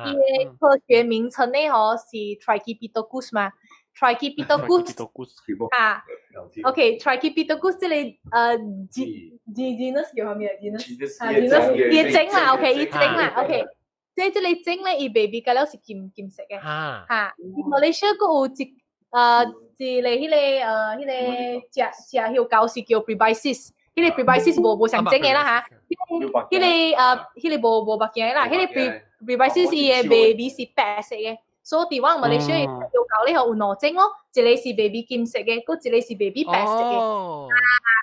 [SPEAKER 1] 伊的科學名稱咧，吼是 Trachypithecus 嘛，Trachypithecus 啊，OK，Trachypithecus 這個G genus 叫啥物 genus 啊 genus 伊種啦，OK，伊種啦，OK，這這個種咧，伊 baby 個了是金金色的，嚇，馬來西亞閣有一一個彼個彼個食食香膏是叫 Praebisis，彼個 Praebisis 無無相種的啦嚇，彼個彼個無無目鏡的啦，彼個 Praebisis 伊的 baby 是白色的，所以佇我馬來西亞香膏咧有兩種咯，一個是 baby 金色的，閣一個是 baby 白色的，啊，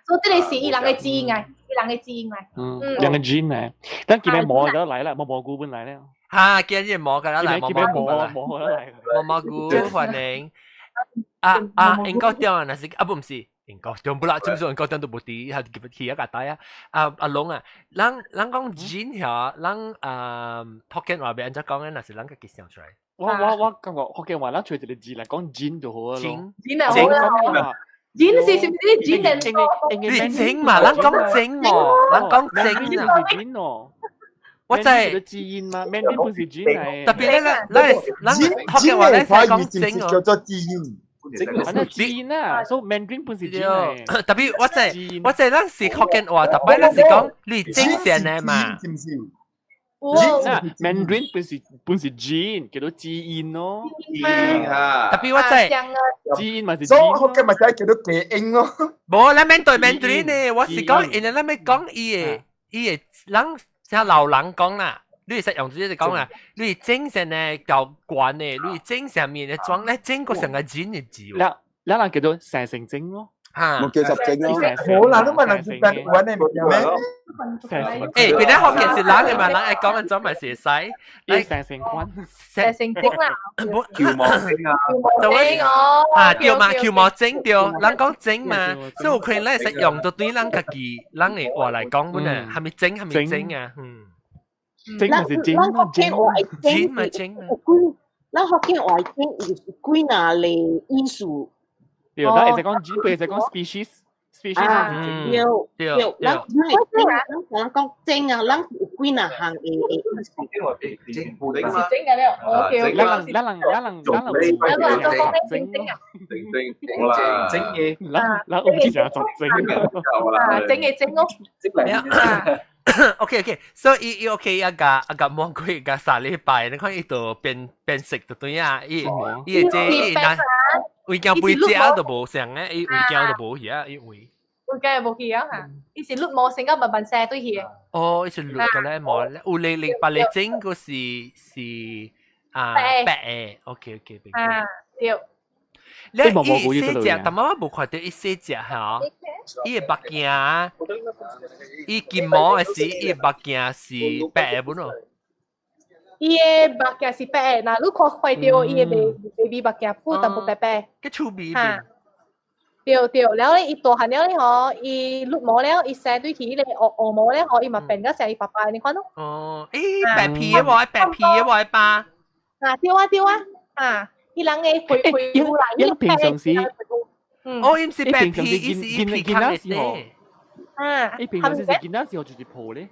[SPEAKER 1] 所以這個是伊人的基因來，伊人的基因來，
[SPEAKER 2] 嗯，兩個 gene 來，但今日毛得來啦，毛蘑菇本來了，
[SPEAKER 3] 哈，今日毛個來，
[SPEAKER 2] 毛毛毛來，
[SPEAKER 3] 毛蘑菇歡迎。啊啊！英國中啊，若是啊，不毋是英國中不啦，基本上英國中都無佇，係去一個帶啊。啊阿龍啊，咱咱講 gene 遐，咱啊福建話欲按怎講咧？若是咱家己想出來。
[SPEAKER 2] 我我我感覺福建話，咱揣一個字來講 gene 就好啊咯。
[SPEAKER 1] gene 啊，gene 是是毋是 gene？
[SPEAKER 3] 你整嘛，咱講整喎，咱講整
[SPEAKER 2] 啊。gene 哦。
[SPEAKER 3] 我知
[SPEAKER 2] 基因嘛，Mandarin 本是 gene 嚟。
[SPEAKER 3] 特別咧，咱咱福建話咱講整
[SPEAKER 10] 哦。叫做基因。
[SPEAKER 2] 反正基因啊，所以 Mandarin 本是 gene 嚟。
[SPEAKER 3] 特別我知，我知咱是福建話，特別咱是講你整線的嘛。
[SPEAKER 2] Mandarin 本是本是 gene，叫做基因咯。
[SPEAKER 4] 基因啊。
[SPEAKER 3] 特別我知，
[SPEAKER 2] 基因嘛是。
[SPEAKER 10] 所以福建咪就叫做基因咯。
[SPEAKER 3] 無，咱免對 Mandarin 呢，我是講，因為咱欲講伊的伊的人。像老人講啦，你會使用這個講啦，你整上呢較懸的，你整上面的裝咧整個成個 gene 的字。
[SPEAKER 2] 咱咱人叫做生成精咯。
[SPEAKER 3] 嚇，
[SPEAKER 11] 冇叫十精咯。
[SPEAKER 10] 好啦，都問人接近揾你咩？
[SPEAKER 3] 欸，別人福建是人的嘛，人愛講的種嘛是會使。
[SPEAKER 2] 你生成款，
[SPEAKER 1] 生成精啦。
[SPEAKER 6] 橋毛精啊！
[SPEAKER 1] 就哦。
[SPEAKER 3] 啊，對嘛，橋毛精對，人講精嘛，所以有可能咱會使用到對咱家己人的話來講本啊，係咪精係咪精啊？嗯。
[SPEAKER 2] 精就是精，
[SPEAKER 7] 咱福建話
[SPEAKER 3] 精嘛精。
[SPEAKER 7] 咱福建話精就是幾若個意思。
[SPEAKER 2] 對，咱會使講 gene，會使講 species。species
[SPEAKER 7] 對對，咱咱咱講精啊，咱有幾若項的意思。
[SPEAKER 6] 精
[SPEAKER 1] 是精嘅了，OK OK。
[SPEAKER 2] 咱人咱人咱人咱人
[SPEAKER 1] 咱人都講精精啊。
[SPEAKER 4] 精精精啦，
[SPEAKER 5] 精嘅，
[SPEAKER 2] 咱咱有只做精
[SPEAKER 1] 啊，精嘅精咯。
[SPEAKER 5] 精嚟。
[SPEAKER 3] OK OK，所以伊 OK 啊個啊個魔鬼個3禮拜，你看伊就變變色就對啊，伊伊會這伊若胃鏡背脊都無相咧，伊胃鏡都無去啊，伊胃。
[SPEAKER 1] 胃鏡無去啊嚇，伊是綠毛成個慢慢生對去的。
[SPEAKER 3] 哦，伊是綠個咧毛，有咧咧白咧整個是是啊白的，OK OK 明白。
[SPEAKER 1] 啊對。
[SPEAKER 3] 你伊細隻，但媽媽無看著伊細隻嚇，伊的目鏡，伊金毛的時，伊的目鏡是白的本咯。
[SPEAKER 1] 伊的目鏡是白的，若你看壞著伊的 baby 目鏡，布淡薄白白。
[SPEAKER 3] 佮趣味。
[SPEAKER 1] 對對，了咧，伊大漢了咧吼，伊綠毛了，伊生對起彼個烏烏毛咧吼，伊嘛變甲像伊爸爸按呢款咯。
[SPEAKER 3] 哦，誒，白皮的無？白皮的無？爸？
[SPEAKER 1] 啊，對啊對啊，啊，伊人的皮皮膚啦，
[SPEAKER 2] 伊平常時，
[SPEAKER 3] 哦，伊毋是白皮，伊是伊皮較的。
[SPEAKER 1] 啊，
[SPEAKER 2] 伊平常時是囡仔時候就是抱咧。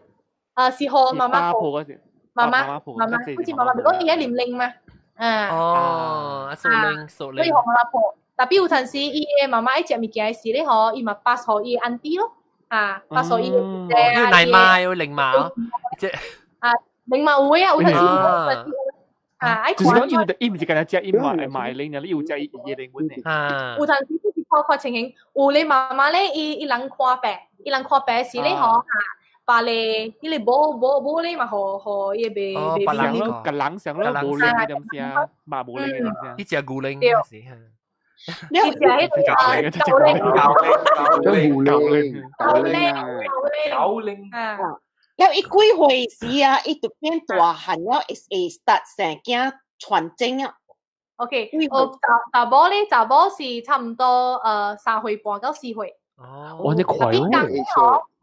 [SPEAKER 1] 啊，是予媽媽
[SPEAKER 2] 抱嗰時。
[SPEAKER 1] 媽媽媽媽，好似媽媽，咪講伊喺年齡嘛。啊。
[SPEAKER 3] 哦，熟齡熟齡。
[SPEAKER 1] 所以予媽媽抱。特別有陣時，伊的媽媽愛食物件的時咧吼，伊嘛 pass 予伊的 auntie 咯，啊，pass 予伊的姐
[SPEAKER 3] 啊。有奶媽，有零媽，即
[SPEAKER 1] 啊，零媽有的啊，有陣時有陣時啊，愛
[SPEAKER 2] 就是講伊伊毋是干焦食伊媽媽的奶，伊有食伊伊的奶粉的。
[SPEAKER 3] 啊。
[SPEAKER 1] 有陣時就是看看情形，有咧媽媽咧，伊伊人看病，伊人看病時咧吼，啊，把咧，彼個無無無咧嘛，予予伊袂袂
[SPEAKER 2] 上咯，共人上咯，無奶的東西啊，嘛無奶的東西啊。
[SPEAKER 3] 伊食牛奶。
[SPEAKER 1] 對。伊食彼個啊，狗奶，
[SPEAKER 11] 狗奶，
[SPEAKER 1] 狗奶，
[SPEAKER 5] 狗奶
[SPEAKER 1] 啊！
[SPEAKER 7] 了伊幾歲時啊，伊就變大漢了，會會 start 生囝傳種啊。
[SPEAKER 1] OK，哦，查查某咧，查某是差毋多3歲半到4歲。
[SPEAKER 3] 哦，
[SPEAKER 2] 哇，你快哦！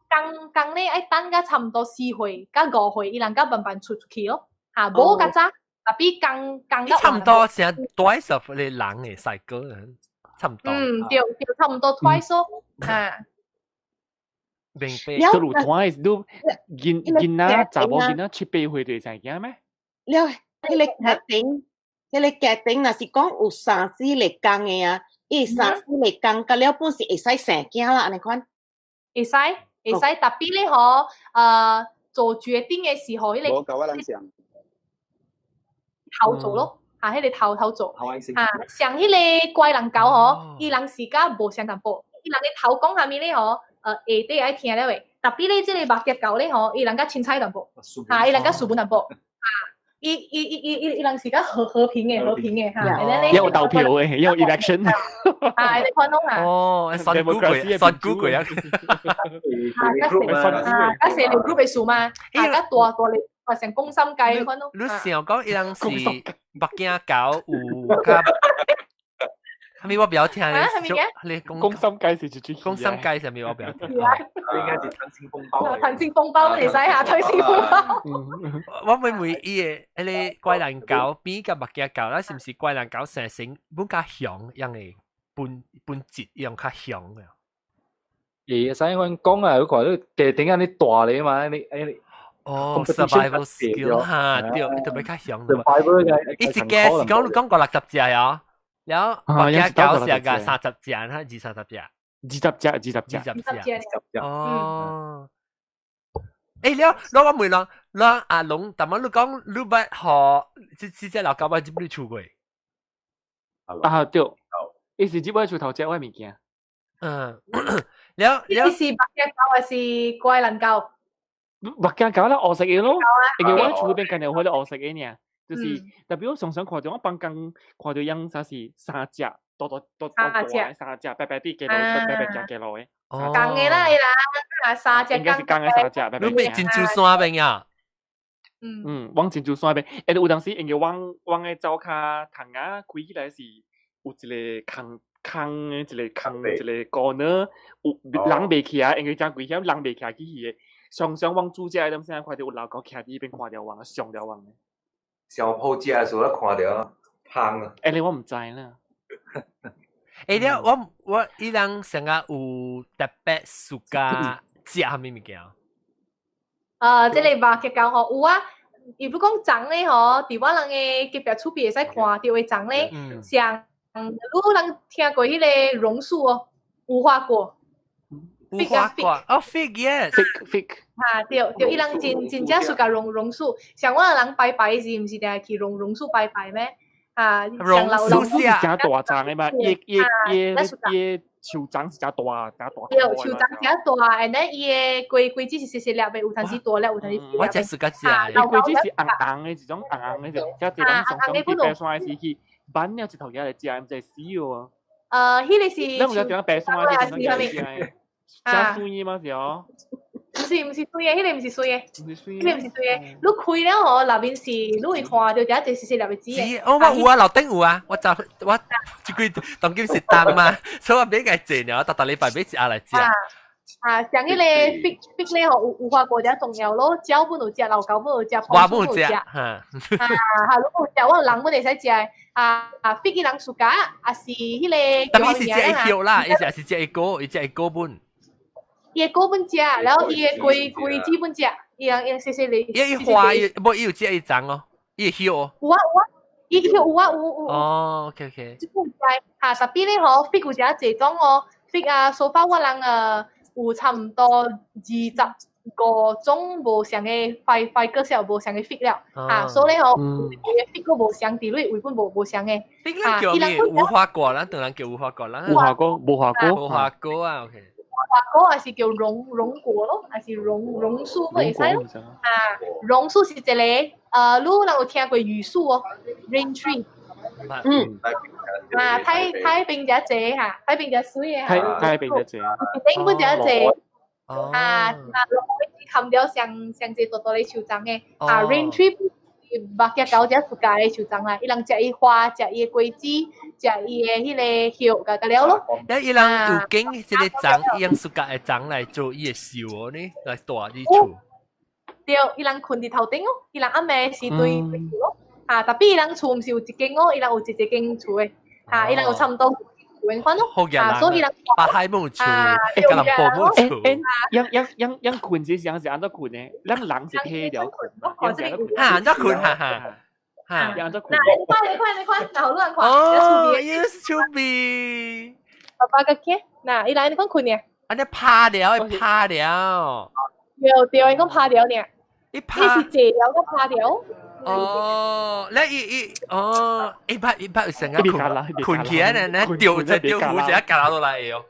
[SPEAKER 1] 公公公咧愛等甲差毋多4歲到5歲，伊人才慢慢出出去咯。嚇，無較早，特別公公
[SPEAKER 3] 差毋多成 twice of 你人的 cycle，差毋多。
[SPEAKER 1] 嗯，對對，差毋多 twice 咯。嚇。
[SPEAKER 3] 明白。
[SPEAKER 2] 都有 twice，你囡囡仔查某囡仔7、8歲就會生囝咩？
[SPEAKER 7] 了，彼個家庭，彼個家庭若是講有三四個公的啊，伊三四個公，甲了本是會使生囝啦，按呢款。
[SPEAKER 1] 會使會使，特別咧吼，做決定的時候，彼個。
[SPEAKER 11] 無共我人上。
[SPEAKER 1] 頭做咯，嚇，彼個頭頭做，嚇，像彼個怪人狗吼，伊人是較無相淡薄，伊人的頭講啥物咧吼，下底愛聽了的，特別咧這個目鏡狗咧吼，伊人較凊彩淡薄，嚇，伊人較斯文淡薄，嚇，伊伊伊伊伊伊人是較和和平的和平的嚇，
[SPEAKER 2] 有投票的，有 election，
[SPEAKER 1] 啊，你看攏啊，
[SPEAKER 3] 哦，選舉過，選舉過啊，
[SPEAKER 1] 啊，較細個 group 的數嘛，啊，較大大咧。成公心計款咯。
[SPEAKER 3] 你想講伊人是目鏡狗有較，啥物我不曉聽咧。你
[SPEAKER 2] 公心計是一
[SPEAKER 3] 公心計啥物我不曉聽。
[SPEAKER 4] 應該是溏心風暴。
[SPEAKER 1] 溏心風暴你使下溏心風暴。
[SPEAKER 3] 我妹妹伊個彼個怪人狗比佮目鏡狗，咱是毋是怪人狗生成本較雄樣的，本本質樣較雄的。
[SPEAKER 5] 會使阮講啊，你看你家庭按呢大咧嘛，按呢按呢。
[SPEAKER 3] 哦，survival skill 哈，對，特別較強。
[SPEAKER 5] survival 嘅，
[SPEAKER 3] 伊一個是講你講過60隻啊，然後目鏡狗是個30隻，哈，20-30隻。
[SPEAKER 2] 20隻，20隻，20
[SPEAKER 3] 隻。哦。欸，了，我問人，咱阿龍，逐擺你講你捌予這這隻老狗捌入你厝過？
[SPEAKER 2] 啊對，伊是入我厝頭食我物件。
[SPEAKER 3] 嗯，了了。
[SPEAKER 1] 伊是目鏡狗還是怪人狗？
[SPEAKER 2] 目鏡狗啦，烏色的咯，因為我厝邊間有彼個烏色的爾，就是特別我常常看著我放工看著養啥是三隻，大大大大大三隻，白白啲街路，白白隻街路的。
[SPEAKER 1] 公的啦，伊啦，啊三隻。
[SPEAKER 2] 應該是公的三隻，白白。
[SPEAKER 3] 你欲珍珠山邊啊？
[SPEAKER 1] 嗯。
[SPEAKER 2] 嗯，往珍珠山邊，欸，有當時因為阮阮的灶跤窗仔開起來是有一個空空的一個空一個 corner，有人袂起來，因為真危險，人袂起來去去的。常常往煮食的點聲，看著有老狗徛佇彼邊看著阮，上著阮。
[SPEAKER 6] 上鋪食的時候，看著香啊！
[SPEAKER 2] 欸，我毋知啦。
[SPEAKER 3] 欸，了我我伊人上個有特別 suka 食啥物物件？
[SPEAKER 1] 這個目鏡狗吼有啊，如果講長咧吼，佇我人的隔壁厝邊會使看著的長咧，像你人聽過彼個榕樹哦，無花果。
[SPEAKER 3] 無花果哦，fig yes，
[SPEAKER 2] fig fig
[SPEAKER 1] 哈對對，伊人真真正 suka 榕榕樹，像我人拜拜時，毋是定去榕榕樹拜拜咩？啊，
[SPEAKER 3] 榕樹
[SPEAKER 2] 是誠大叢的嘛，伊伊伊伊樹叢是誠大，誠大。
[SPEAKER 1] 對，樹叢誠大，and then 伊的果果子是細細粒的，有陣時大粒，有陣時
[SPEAKER 3] 我真 suka 食。
[SPEAKER 2] 伊果子是紅紅的，一種紅紅的，就遮濟人常常去爬山的時去，挽了一頭仔來食，毋知死哦。
[SPEAKER 1] 彼個是。
[SPEAKER 2] 咱有只點白山是啥物？食水嘛是哦。
[SPEAKER 1] 毋是水的，彼个毋是水的，彼個毋是水的。你開了吼，內面是你會看到一隻細細粒的紙的。
[SPEAKER 3] 哦，我有啊，樓頂有啊，我就我這幾當今是凍嘛，所以我買個濟了，逐逐禮拜買一盒來食。
[SPEAKER 1] 啊，像彼個 fig 咧吼，無花果較重要咯，鳥本有食，老狗本有食，
[SPEAKER 3] 我本有食，
[SPEAKER 1] 嚇，啊，哈，如果有食，我人本會使食。啊啊，fig 伊人 suka，啊是彼個。
[SPEAKER 3] 但伊是食伊葉啦，伊是食伊果，伊食伊果本。
[SPEAKER 1] 伊的果本食，然後伊的果子本食，伊人伊細細粒。
[SPEAKER 3] 伊花伊，無伊有食伊種哦，伊葉哦。
[SPEAKER 1] 有啊有啊，伊葉有啊有有。
[SPEAKER 3] 哦，OK OK。
[SPEAKER 1] 這個有食，哈，特別咧吼，fig 有誠濟種哦，fig 啊，so far 我人有差毋多25種無相的 ficus 有無相的 fig 了，啊，所以咧吼，伊的 fig 閣無相佇咧，位本無相的。
[SPEAKER 3] fig 咱叫咩？無花果，咱當然叫無花果啦。
[SPEAKER 2] 無花果，無花果。
[SPEAKER 3] 無花果啊，OK。
[SPEAKER 1] 花果還是叫榕果咯，還是榕樹會使咯。啊，榕樹是一個，你人有聽過雨樹哦，rain tree。啊，太平遮濟哈，太平遮水的
[SPEAKER 2] 哈。太平遮濟。
[SPEAKER 1] 頂本遮濟。啊啊，冚掉上上濟大大的樹欉的，啊，rain tree 目鏡狗遮自家的樹欉啦，伊人食伊花，食伊的果子，食伊的彼個葉，甲了咯。
[SPEAKER 3] 那伊人有經這個欉，伊用自家的欉來做伊的樹哦，呢來蹛佇厝。
[SPEAKER 1] 對，伊人睏佇頭頂哦，伊人暗暝是對對厝咯。啊，特別伊人厝毋是有一間哦，伊人有一一間厝的，啊，伊人有差毋多。款咯，啊，所以人
[SPEAKER 3] 北海冇厝，吉隆坡冇厝。
[SPEAKER 2] 樣樣樣樣睏是樣是按怎睏呢？咱人是黑了睏，
[SPEAKER 3] 哈，按怎睏哈哈，哈，
[SPEAKER 2] 按怎睏？
[SPEAKER 1] 嗱，你看，你看，你看，嗱，好多人看，
[SPEAKER 3] 哦，又是厝邊。
[SPEAKER 1] 爸爸個見，嗱，伊來你講睏呢？
[SPEAKER 3] 按呢趴了，趴了。
[SPEAKER 1] 對對，伊講趴了呢。
[SPEAKER 3] 伊趴。
[SPEAKER 1] 你是坐了個趴了。
[SPEAKER 3] 哦，你伊伊哦，一拍一拍成個睏睏起來呢，掉只掉虎只夾落來哦。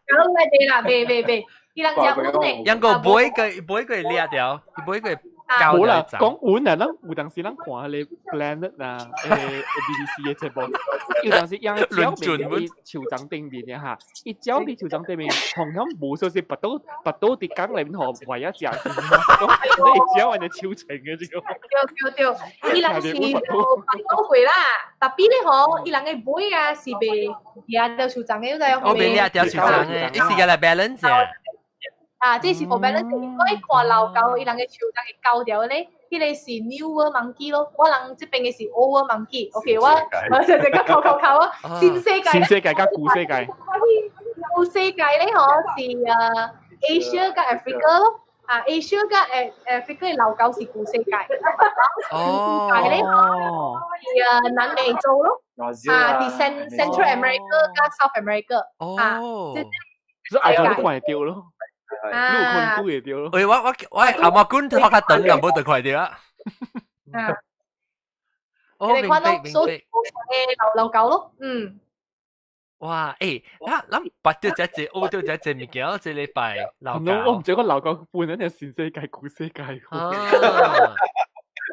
[SPEAKER 1] 夾落來袂啦，袂袂袂，伊人食碗的。
[SPEAKER 3] 養個買個買個掠掉，買個。
[SPEAKER 2] 無啦，講碗啊，咱有當時咱看彼个 Planet 啊，BBC 的節目，有當時養鳥佇樹叢頂面的哈，伊鳥佇樹叢頂面，同樣無說是腹肚腹肚佇缸內面予壞仔食，講你鳥按呢抽情的這個。
[SPEAKER 1] 對對對，伊人是腹肚過啦，特別咧吼，伊人的尾啊是袂掠著樹叢的，你知影？
[SPEAKER 3] 我袂掠著樹叢的，伊是個來 balance 啊。
[SPEAKER 1] 啊，這是 for balance，我一看老狗，伊人的樹叢會勾掉咧，彼個是 New World Monkey 咯，我人這邊的是 Old World Monkey。OK，我就這個扣扣扣啊，新世界。
[SPEAKER 2] 新世界佮舊世界。
[SPEAKER 1] 舊世界咧吼是Asia 佮 Africa 咯，啊 Asia 佮Africa 的老狗是舊世界。
[SPEAKER 3] 哦。
[SPEAKER 1] 新世界咧是南美洲咯，啊，佇 Central America 佮 South America。
[SPEAKER 3] 哦。
[SPEAKER 2] 所以愛你看會著咯。你有看久會著咯。
[SPEAKER 3] 喂，我阿媽管學較長，又無得看著啊。
[SPEAKER 1] 啊。
[SPEAKER 3] 哦，明白明白。
[SPEAKER 1] 老老狗咯，嗯。
[SPEAKER 3] 哇，欸，咱捌著這濟，學著這濟物件，這禮拜老狗。
[SPEAKER 2] 我毋知我老狗本身係新世界舊世界。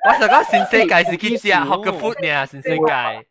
[SPEAKER 3] 我想講新世界是去食 hawker food 呢，新世界。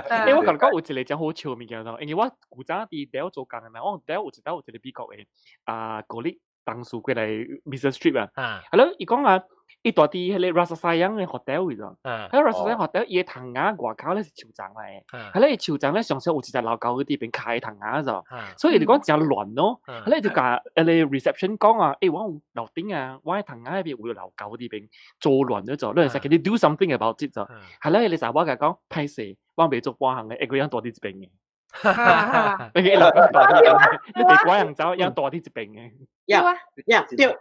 [SPEAKER 2] 欸，我感覺有一個真好笑的物件咯，因為我古早佇咧做工的嘛，我咧有一擺有一個美國的啊，國立同事過來 business trip 啊，係咯，伊講啊，伊蹛佇彼個 Rasa Sayang 的 hotel 位咗，彼個 Rasa Sayang hotel 伊的窗仔外口咧是樹叢來的，係咧樹叢咧常常有一隻老狗佇邊開窗仔咗，所以就講誠亂咯，係咧就共彼個 reception 講啊，欸，我有樓頂啊，我的窗仔彼邊有老狗佇邊做亂咗咗，你會使叫你 do something about it 咗，係咧，彼個查某共講歹勢，我袂做半項的，會個人蹛佇這邊的。你個老狗蹛佇這邊，你別管人走，人蹛佇這邊的。
[SPEAKER 7] 呀呀，對。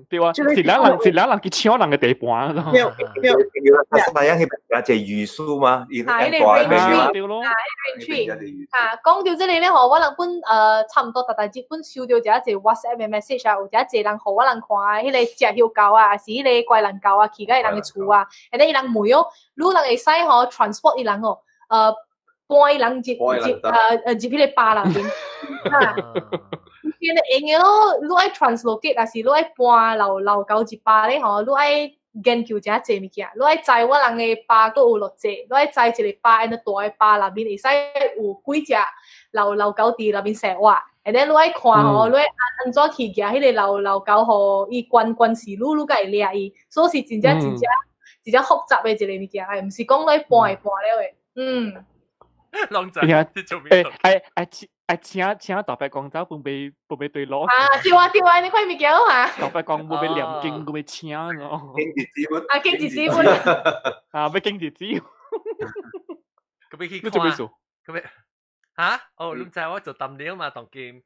[SPEAKER 2] 對啊，是咱人是咱人去搶人的地盤。
[SPEAKER 7] 對對。
[SPEAKER 6] 他那樣彼邊一個雨樹嘛，伊
[SPEAKER 1] 啊，彼個
[SPEAKER 6] rain
[SPEAKER 1] tree 啊，rain tree 啊，講到這個咧吼，我人本差毋多逐逐日本收到一個 WhatsApp 的 message 啊，有一濟人予我人看，彼個食香狗啊，還是彼個乖人狗啊，去到伊人的厝啊，and then 伊人問哦，你人會使吼 transport 伊人哦，搬伊人入彼個壩內面，啊。變得用的咯，你愛 translocate，還是你愛搬老老狗入壩咧吼，你愛研究遮濟物件，你愛知我人的巴閣有偌濟，你愛知一個巴按呢大的巴內面會使有幾隻老老狗佇內面生活，and then 你愛看吼，你愛按怎去舉彼個老老狗予伊關關視你，你才會掠伊，所以是真正真正真正複雜的一個物件，毋是講你搬會搬了的，嗯。
[SPEAKER 3] 攏知。
[SPEAKER 2] 欸，愛愛請愛請請大伯公走，分俾分俾對路。
[SPEAKER 1] 啊，對啊對啊，你看物件哈。
[SPEAKER 2] 大伯公無欲念經，閣欲請哦。
[SPEAKER 6] 經日子本。
[SPEAKER 1] 啊，經日子本。
[SPEAKER 2] 啊，欲經日子。
[SPEAKER 3] 閣欲去
[SPEAKER 2] 看。你做咩事？
[SPEAKER 3] 閣欲嚇？哦，你毋知我做淡料嘛，當今。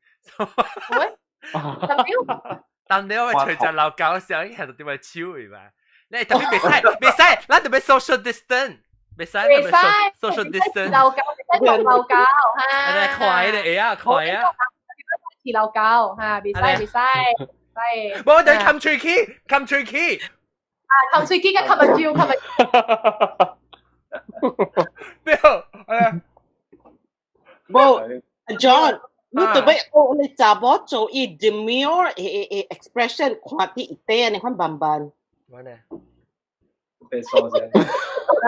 [SPEAKER 1] 喂？淡料？
[SPEAKER 3] 淡料我隨隻老狗時候，伊係就點樣手的嘛？你特別袂使，袂使，咱特別 social distance。袂使，
[SPEAKER 1] 袂使
[SPEAKER 3] social distance。
[SPEAKER 1] 老狗，袂使老狗哈。
[SPEAKER 3] 來看彼個會啊，看啊。
[SPEAKER 1] 是老狗哈，袂使袂使，袂使。
[SPEAKER 3] 無，等冚喙齒，冚喙齒。
[SPEAKER 1] 啊，冚喙齒佮冚目睭，冚目。
[SPEAKER 3] 對，哎。
[SPEAKER 7] 無，John，你特別學你查某做伊 demure 的 expression，看佇伊底按呢款慢慢。
[SPEAKER 3] 我呢？
[SPEAKER 5] 被說先。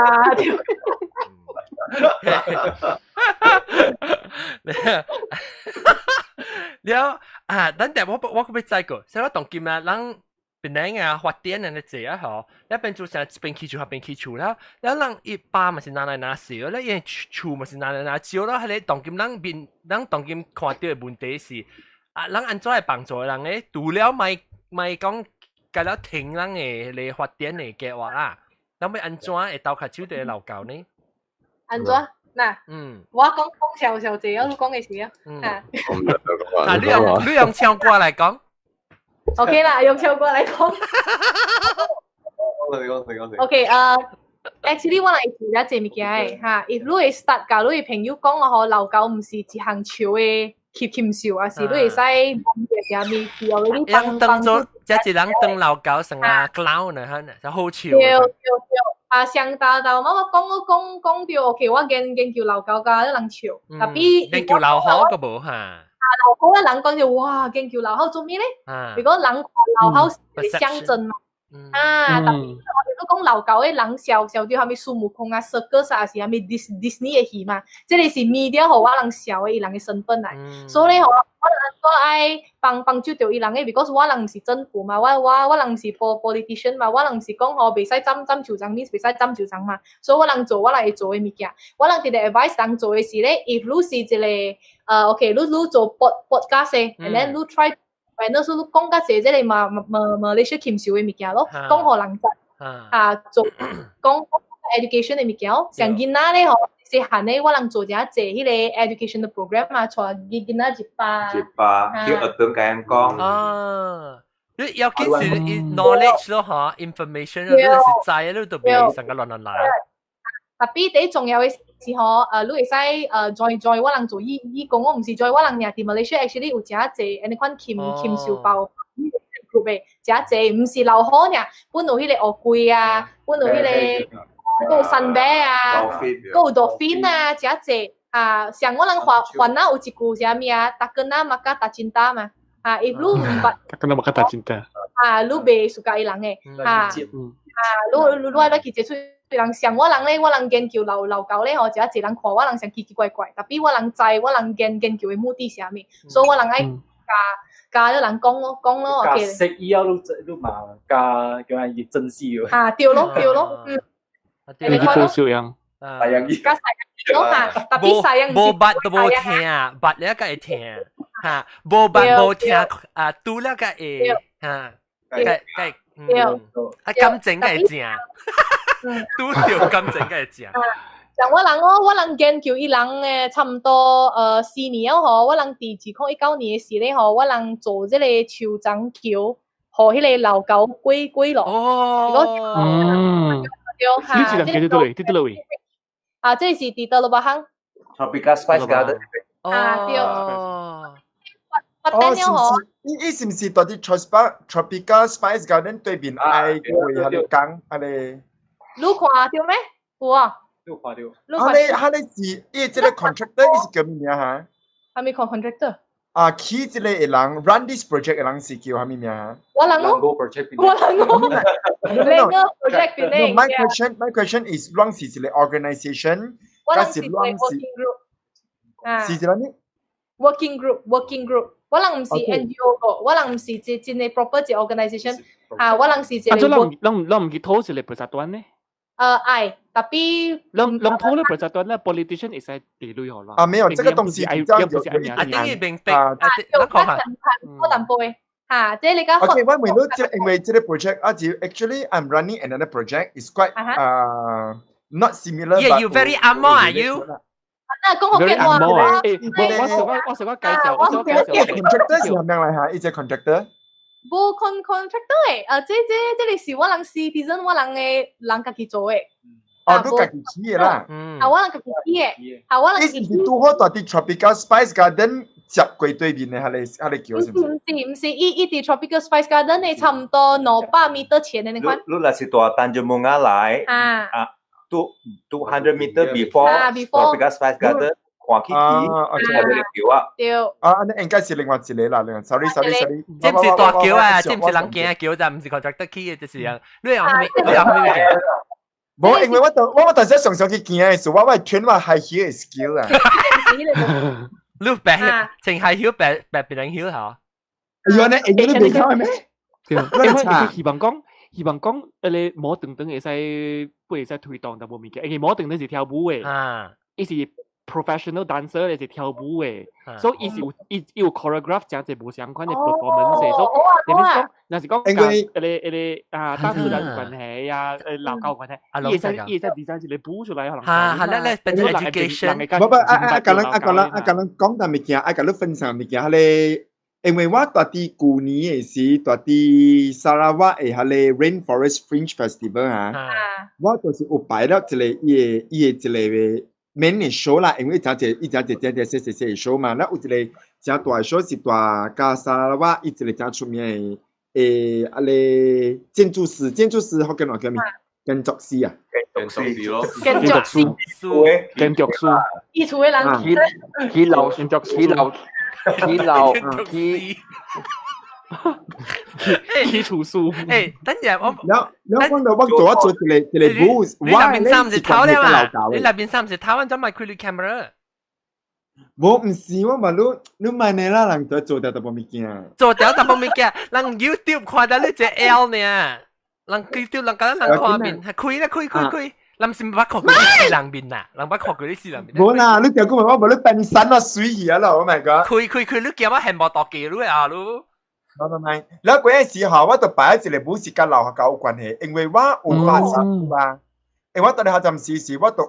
[SPEAKER 1] 啊！對。
[SPEAKER 3] 了啊！等下我我閣欲知過，所以我當今啊，人檳城啊發展按呢濟啊吼，了變做啥一邊起厝，一邊起厝了，了人伊巴嘛是拿來拿燒，了伊厝嘛是拿來拿燒，了彼个當今人面，人當今看著的問題是啊，人按怎會幫助人咧？除了莫莫講共了停人的彼个發展的計劃啊，人欲按怎會鬥跤手佇老狗呢？
[SPEAKER 1] 按怎？嗱，我講講少少濟啊，你講的是啊，啊，
[SPEAKER 3] 啊，你用你用唱歌來講
[SPEAKER 1] ，OK 啦，用唱歌來講。
[SPEAKER 4] 你講，你講，你講。
[SPEAKER 1] OK，actually 我來提一隻物件的哈，if 你會 start 共你的朋友講哦，老狗毋是一項樹的禽禽獸，抑是你會使摸者物，有你幫
[SPEAKER 3] 當做這一人當老狗成啊 clown 呢，哈，就好笑。
[SPEAKER 1] 對對對。啊，上大大媽我講講講著 OK，我研研究老狗共你人笑，tapi
[SPEAKER 3] 研究老虎閣無哈？
[SPEAKER 1] 啊，老虎的人講著哇，研究老虎做咩咧？如果人看老虎是象徵嘛，啊，tapi 我講老狗的人笑笑著啥物孫悟空啊、circus 啊，是啥物 Disney 的戲嘛？這个是 media 予我人笑的伊人的身份來，所以吼，我人我愛幫幫助著伊人的，because 我人毋是政府嘛，我我我人毋是 politician 嘛，我人毋是講吼袂使斬斬樹樁，means 袂使斬樹樁嘛，所以我人做我人會做的物件，我人直直 advise 人做的是咧，if 你是一个OK，你你做 podcast 的，and then 你 try，那時你講較濟這个嘛嘛嘛你說禽獸的物件咯，講予人知，啊做講 education 的物件哦，像囡仔咧吼，細漢咧我人做遮濟彼個 education 的 program 嘛，帶囡囡仔入巴，
[SPEAKER 6] 入巴去學堂共人講。
[SPEAKER 3] 啊，你要緊是 knowledge 咯，嚇，information 咯，你若是知，你就袂成個亂亂來。
[SPEAKER 1] tapi 第一重要的是吼，你會使join join 我人做義義工，我毋是 join 我人爾佇 Malaysia actually 有誠濟按呢款禽禽獸保護 group 的，誠濟，毋是老虎爾，本有彼個烏龜啊，本有彼個，閣有山馬啊，閣有 dolphin 啊，誠濟啊，像我人華華納有一句啥物啊，tak kenal maka tak cinta 嘛，啊，if 你毋捌
[SPEAKER 2] ，tak kenal maka tak cinta，
[SPEAKER 1] 啊，你袂 suka 伊人的，啊，啊，你你愛來去接觸。人像我人咧，我人研究老老狗咧吼，誠濟人看我人上奇奇怪怪，tapi 我人知我人研研究的目的是啥物，所以我人愛共共你人講咯，講咯，OK。
[SPEAKER 5] 識以後你你嘛加叫人熱珍惜喎。
[SPEAKER 1] 啊，對咯，對咯，嗯。
[SPEAKER 2] 你去報銷樣。
[SPEAKER 1] 加sayang 咯嚇，tapi sayang
[SPEAKER 3] 無捌都無聽，捌了才會聽，嚇，無捌無聽，啊，拄了才會，嚇，該該，嗯，啊感情才會正。拄著感情才會正。
[SPEAKER 1] 像我人哦，我人研究伊人的差毋多4年了吼，我人佇2019年的時咧吼，我人做這個樹樁橋，予彼个老狗過過咯。
[SPEAKER 3] 哦。
[SPEAKER 2] 嗯。
[SPEAKER 1] 對哈。
[SPEAKER 2] 你是人佇佗位？佇佗位？
[SPEAKER 1] 啊，這是佇德羅巴巷。
[SPEAKER 6] Tropical Spice Garden。
[SPEAKER 1] 啊，對。
[SPEAKER 3] 哦。
[SPEAKER 10] 哦，是毋是？伊伊是毋是佇佇 Tropical Spice Garden 對面愛過彼个工，彼个？
[SPEAKER 1] 你看著咩？有啊。
[SPEAKER 5] 你看著。
[SPEAKER 10] 彼个彼个是伊這个 contractor，伊是叫咩名哈？
[SPEAKER 1] 啥物 contractor？
[SPEAKER 10] 啊，起這個的人 run this project 的人是叫啥物名？
[SPEAKER 1] 我人咯，我人咯，兩個 project 邊
[SPEAKER 10] No, my question is，攏是一個 organisation，
[SPEAKER 1] 我人是一個 working group，啊，
[SPEAKER 10] 是一個咩
[SPEAKER 1] ？Working group，working group，我人毋是 NGO 個，我人毋是一真的 proper 一 organisation，啊，我人是一個。
[SPEAKER 2] 啊，做人人人毋去討一個 persatuan 呢？
[SPEAKER 1] 愛，tapi
[SPEAKER 2] 人人討咧 persatuan 咧，politician 會使地雷好啦。
[SPEAKER 10] 啊，沒有，這個東西比較有
[SPEAKER 3] 一定明白。
[SPEAKER 10] 啊，
[SPEAKER 1] 有較近近多淡薄嚇，即係你講。
[SPEAKER 10] Okay，我問你，這因為這個 project 啊，就 actually I'm running another project is quite not similar.
[SPEAKER 3] Yeah, you very 紅毛啊，you。
[SPEAKER 1] 啊，講福建話。
[SPEAKER 2] 我我我我想我介紹，我想介紹。
[SPEAKER 10] Contractor 是啥物來嚇？伊隻 contractor。
[SPEAKER 1] 無 contractor 的，這個是我人 citizen，我人的人家己做的。
[SPEAKER 10] 哦，你家己起的啦。
[SPEAKER 1] 啊，我人家己起的，啊，我人
[SPEAKER 10] 家己。伊是拄好蹛佇 Tropical Spice Garden 接過對面的，彼個橋是毋是？
[SPEAKER 1] 毋是毋是，伊佇 Tropical Spice Garden 的差毋多200 meter 前的那款。
[SPEAKER 6] 你若是蹛 Tanjung Bungah 來，啊，200 meter before Tropical Spice Garden。看起去，看這個橋啊。
[SPEAKER 1] 對。
[SPEAKER 10] 啊，按呢應該是另外一個啦，另外，sorry sorry sorry。
[SPEAKER 3] 這毋是大橋啊，這毋是人行的橋，就毋是 contractor 起的，就是樣。你有啥物？你有啥物物件？
[SPEAKER 10] 無，因為我頭先常常去行的時，我會train 我 high heel 的 skill 啊。
[SPEAKER 3] 你白淨 high heel 白白別人 heel 嚇？
[SPEAKER 10] 哎呦，你會你袂曉咩？
[SPEAKER 2] 對，因為希望講，彼個摩登登會使不會使推動淡薄物件，因為摩登登是跳舞的，伊是 professional dancer 咧是跳舞的，所以伊是有伊有 choreograph 誠濟無相款的 performance，所以你講，若是講因為彼個啊大自然關係啊，老高關係，伊會使 design 一個舞出來可能。
[SPEAKER 3] 嚇，係咧咧，變成 education。
[SPEAKER 10] 無不，啊啊，共人啊共人啊共人講淡物件，愛共你分享物件，彼個。因為我蹛佇舊年的時，蹛佇砂拉越的彼個 Rainforest Fringe Festival 啊，我就是有擺了一個伊的一個 main 的 show 啦，因為誠濟伊誠濟誠濟細細細的 show 嘛，咱有一個誠大的 show 是蹛佮砂拉越伊一個誠出名的啊個建築師，建築師福建話叫咩？建築師啊，
[SPEAKER 4] 建築師咯，
[SPEAKER 1] 建築師，
[SPEAKER 2] 建築師，
[SPEAKER 1] 伊厝的人，
[SPEAKER 9] 起樓起樓。起樓起
[SPEAKER 2] 起廚師。
[SPEAKER 3] 誒，等陣我，
[SPEAKER 10] 然後我我做一個 booth，
[SPEAKER 3] 你那邊衫是偷了嘛？你那邊衫是偷，怎麼開你 camera？
[SPEAKER 10] 無，毋是，我嘛你你買呢啦，人做做掉淡薄物件。
[SPEAKER 3] 做掉淡薄物件，人 YouTube 看到你隻 L 呢？人 YouTube 人敢人看面，開啦開開開。人是毋捌看過你死人面呐，人捌看過你死人面。
[SPEAKER 10] 無啦，你聽講我無你變身啊水去啊啦，Oh my god！
[SPEAKER 3] 開開開，你驚我恨無大記你啊你？
[SPEAKER 10] 無無無，แล้ว嗰陣時候我就擺一個舞是佮老學校有關係，因為我有發生啊。因為我當你學習時時，我都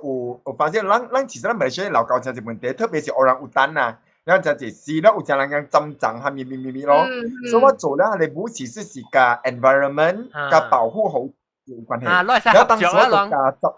[SPEAKER 10] 有發現，咱其實咱馬來西亞老高真濟問題，特別是orang utan 啊，咱真濟死，咱有誠人講針鬃哈咪咪咪咪咯。所以我做了彼個舞其實是佮 environment 佮保護好有關係。
[SPEAKER 3] 啊，
[SPEAKER 10] 然後當時我就佮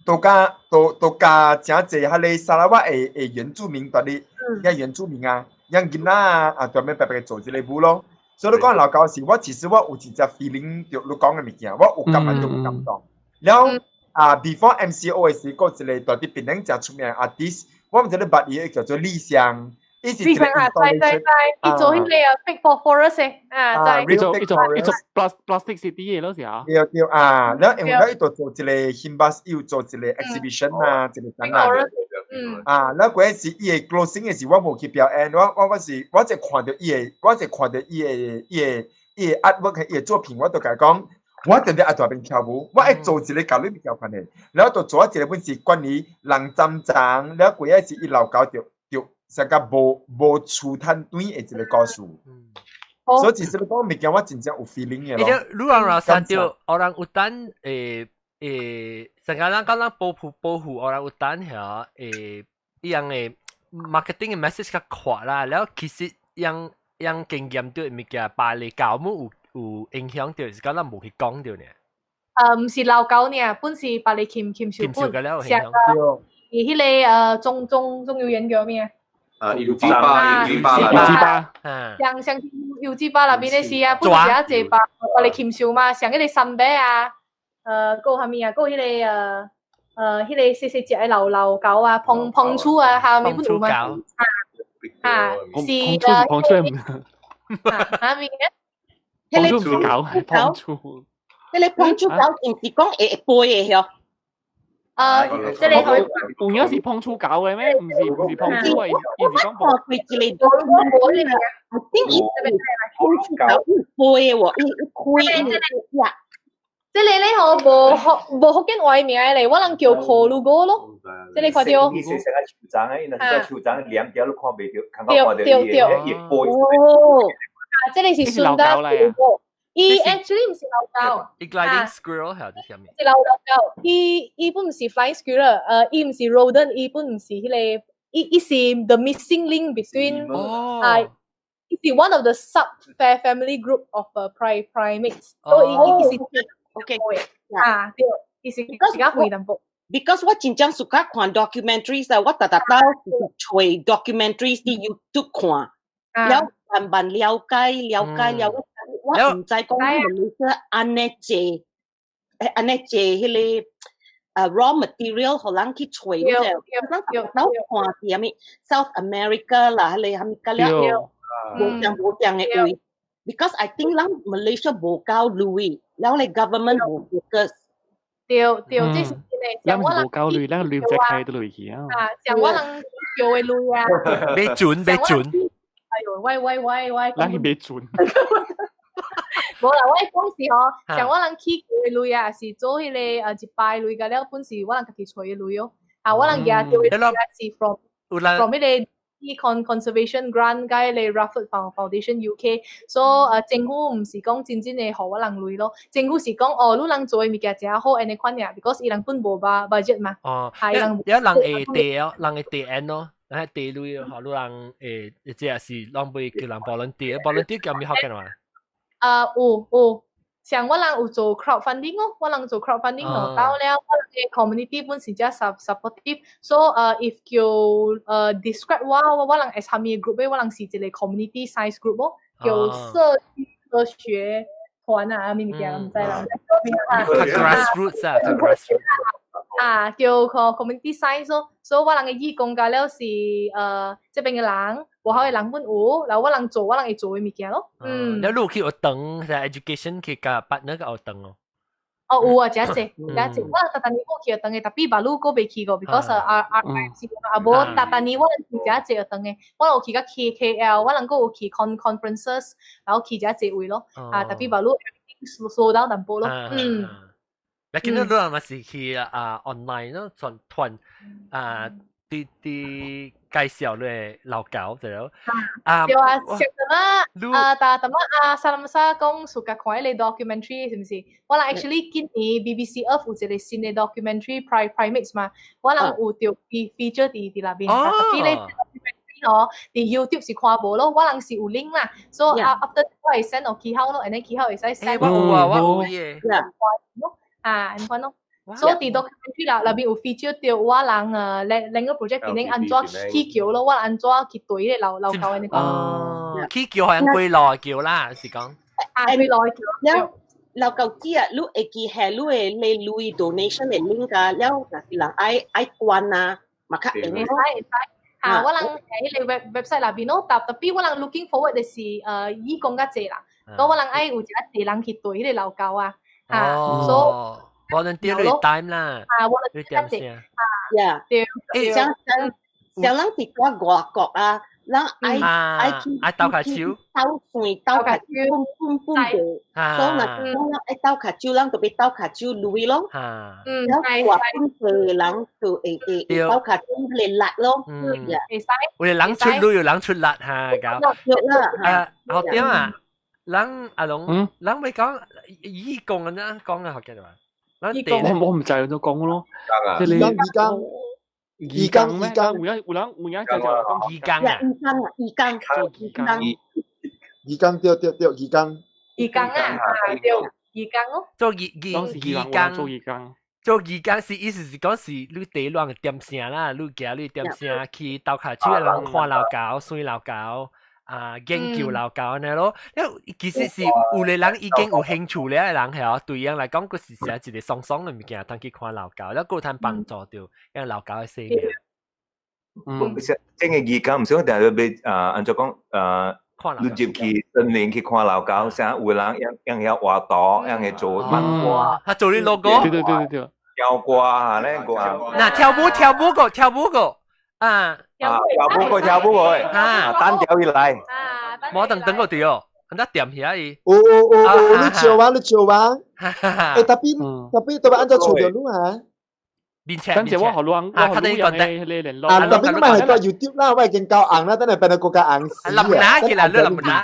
[SPEAKER 10] 都佮都都佮誠濟彼個砂拉越的原住民蹛佇，遐原住民啊，養囡仔啊，啊專門白白做這個舞咯。所以你講老高時，我其實我有一隻 feeling 著你講的物件，我有感覺就有感動。了後啊，before MCO 的時，閣一個蹛佇檳城誠出名的 artist，我毋知你捌伊叫做李湘，伊是
[SPEAKER 1] 一個啊，知知知，伊做彼個啊，Big for Forest 啊，
[SPEAKER 2] 伊做伊做伊做 plastic city 的咯是啊。
[SPEAKER 10] 對對啊，了因為了伊就做一個 Himbas，伊有做一個 exhibition 啊，一個展覽。啊，了嗰陣時伊的 closing 的時，我無去表演，我就看著伊的，我就看著伊的 artwork 伊的作品，我就共伊講。我定定愛蹛邊跳舞，我愛做一個佮你有關係，了就做一個本是關於人針鬃，了過仔是伊老狗就成個無厝趁轉的一個故事。所以其實你講物件，我真正有 feeling 的咯。
[SPEAKER 3] 你人rasa 著 orang utan 成個人講咱保護 orang utan 遐伊樣的 marketing 的 message 較闊啦，了其實樣樣經驗著物件百里教母有影響著，是講咱無去講著呢。
[SPEAKER 1] 毋是老狗呢，本是百里琴琴樹本，
[SPEAKER 3] 上
[SPEAKER 1] 個伊彼個鍾耀仁叫咩？
[SPEAKER 4] 啊，油脂巴，油脂巴，
[SPEAKER 2] 油脂巴，
[SPEAKER 1] 像像油脂巴那邊的是啊，本是啊，濟百里琴樹嘛，像彼個三伯啊，閣有啥物啊，閣有彼個彼個細細隻的老老狗啊，碰碰鼠啊，下面本有嘛？啊啊，
[SPEAKER 2] 是啊，碰觸唔
[SPEAKER 1] 啊，咩？
[SPEAKER 2] 碰觸唔是狗，係碰觸。
[SPEAKER 7] 迄個碰觸狗毋是講會飛的嗬？
[SPEAKER 1] 啊，這個可以。
[SPEAKER 2] 有影是碰觸狗嘅咩？毋是碰觸嘅，伊是講
[SPEAKER 7] 看過一個 documentary 啦，我頂伊碰觸狗飛的喎，伊開伊呀。
[SPEAKER 1] 這個咧吼無福無福建話名咧，我人叫 colugo 咯。這個看著。
[SPEAKER 6] 伊是成個樹叢的，伊若是在樹叢連條都看袂著，看到看著伊的伊飛。
[SPEAKER 7] 哦。
[SPEAKER 1] 啊，這個是順德 colugo。伊 actually 毋是老狗。
[SPEAKER 3] 伊 gliding squirrel 係啲啥物？
[SPEAKER 1] 是老狗，伊本毋是 flying squirrel，伊毋是 rodent，伊本毋是彼個，伊是 the missing link between 啊，伊是 one of the sub family group of primates，所以伊是
[SPEAKER 7] OK
[SPEAKER 1] 啊，對，伊是比較會淡薄。
[SPEAKER 7] Because 我真正 suka 看 documentaries 啊，我逐逐兜揣 documentaries 佇 YouTube 看，了慢慢了解了解了，我毋知講馬來西亞按呢濟，按呢濟彼個raw material 予人去揣，我就咱逐兜看是啥物 South America 啦，彼個啥物甲了，無共無共的位。Because I think 咱 Malaysia 無夠鐳，了咧 government 無 focus。
[SPEAKER 1] 對對，這是真的。
[SPEAKER 2] 咱無夠鐳，咱鐳唔知開倒落去啊。
[SPEAKER 1] 啊，像我人叫的鐳啊。
[SPEAKER 3] 袂準，袂準。
[SPEAKER 1] 哎呦，喂喂喂喂！
[SPEAKER 2] 咱是袂準。
[SPEAKER 1] 無啦，我講是吼，像我人起叫的鐳啊，是做彼個一擺鐳個了，本是我人家己揣的鐳哦。啊，我人舉著的鐳是 from 彼個 Conservation Grant 佮彼個 Rufford Foundation UK，所以政府毋是講真正的予我人鐳咯，政府是講哦，你人做的物件誠好，按呢款爾，because 伊人本無 budget 嘛。
[SPEAKER 3] 哦，
[SPEAKER 1] 係人
[SPEAKER 3] 有人會地哦，人會地按咯，人係地鐳予你人會，這是攏袂叫人 volunteer，volunteer 叫咩學嘅嘛？
[SPEAKER 1] 有有，像我人有做 crowdfunding 哦，我人做 crowdfunding 落到了，我人的 community 本是遮 supportive，所以if 叫describe 我人係啥物 group 咧，我人是一個 community science group 哦，叫社區科學團啊，咩物件毋知啦。
[SPEAKER 3] Grassroots 啊，grassroots。
[SPEAKER 1] 啊，叫 community science 咯，所以我人的義工加了是這邊的人，無好的人本有，然後我人做我人會做的物件咯。嗯。
[SPEAKER 3] 你你去學堂，係 education 去佮 partner 佮學堂哦。
[SPEAKER 1] 哦，有啊，誠濟，誠濟。我逐逐年有去學堂的，tapi 馬路閣袂去過，because 啊啊是啊，無逐逐年我人去誠濟學堂的，我有去到 KL，我人閣有去 conferences，然後去誠濟位咯。啊，tapi 馬路 everything slow down 淡薄咯。嗯。
[SPEAKER 3] 你見到你係咪是去啊 online 咯，團團啊啲啲介紹咧老狗對咯。
[SPEAKER 1] 啊，對啊，像什麼啊？但什麼啊？沙林沙講暑假看彼個 documentary 是毋是？我人 actually 今年 BBC Earth 有一個新的 documentary Primates 嘛，我人有著 feature 佇內面，tapi 咧 documentary 哦，佇 YouTube 是看無咯，我人是有 link 啦，所以 after 我會 send 予其他咯，and then 其他會使 send。
[SPEAKER 3] 我有啊，我有嘅。
[SPEAKER 1] 啊，按款咯。所以佇 documentary 啦，內面有 feature 著我人兩兩個 project 變成按怎起橋咯，我按怎去對咧老老狗的那個。
[SPEAKER 3] 哦，起橋係歸路橋啦，是講。
[SPEAKER 1] 啊，歸路橋。
[SPEAKER 7] 了老狗子啊，你會記係你的你鐳 donation 的 link 啊，了若是人愛愛關啊，嘛較會
[SPEAKER 1] 使會使。嚇，我人喺彼個 website 內面咯，tapi 我人 looking forward 的是義工較濟啦，所以我人愛有一個濟人去對彼個老狗啊，嚇，所以。
[SPEAKER 3] volunteer 你 time 啦，
[SPEAKER 1] 啊，volunteer 較濟，
[SPEAKER 7] 呀，
[SPEAKER 1] 對，
[SPEAKER 7] 像像像咱佇外國啊，咱愛愛去
[SPEAKER 3] 愛鬥跤手，
[SPEAKER 7] 鬥線鬥跤手，分分分的，所以若講咱愛鬥跤手，咱就欲鬥跤手鐳咯。然後外本地人就會會會鬥跤手嚟力咯。
[SPEAKER 1] 會使。
[SPEAKER 3] 有人出鐳，有人出力嚇，搞。
[SPEAKER 7] 對啦。
[SPEAKER 3] 啊，學點啊？人阿龍，人咪講義工咁樣講啊，學嘅嘛。
[SPEAKER 2] 我毋知怎講咯。
[SPEAKER 10] 義工義工義工，
[SPEAKER 2] 有影有人有影就講
[SPEAKER 3] 義工啊，
[SPEAKER 7] 義工啊，義工
[SPEAKER 2] 做義工，
[SPEAKER 10] 義工對對對，義工。
[SPEAKER 1] 義工啊，對，義工咯。
[SPEAKER 3] 做義工，
[SPEAKER 2] 做義工，
[SPEAKER 3] 做義工是意思是講是你地亂點聲啦，你行你點聲去鬥跤手的人看老狗、算老狗。啊，研究老狗按呢咯，因為其實是有的人已經有興趣了的人係哦，對𪜶來講，閣是是一個爽爽的物件，通去看老狗，了閣通幫助著𪜶老狗的生命。
[SPEAKER 6] 這個義工毋是講定定欲啊，按怎講啊，你入去森林去看老狗，啥有人用用遐畫圖，用遐做漫畫，
[SPEAKER 3] 他做你 logo，
[SPEAKER 2] 對對對對對，
[SPEAKER 6] 跳歌啊，咧個。
[SPEAKER 3] 嗱，跳舞跳舞個跳舞個啊，
[SPEAKER 6] 跳舞個跳舞個，啊，單調起來，
[SPEAKER 3] 冇等等個對哦，很得點起來伊。
[SPEAKER 10] 哦哦哦哦，你笑啊，你笑啊，欸，tapi tapi 特別按怎笑著你啊？
[SPEAKER 2] 等陣我予你，我予你用的聯絡。
[SPEAKER 10] 啊，特別你咪係個 YouTube 啦，我已經夠紅啦，等陣變到國家紅死啊！
[SPEAKER 3] 林拿起來，你林拿。
[SPEAKER 1] 啊，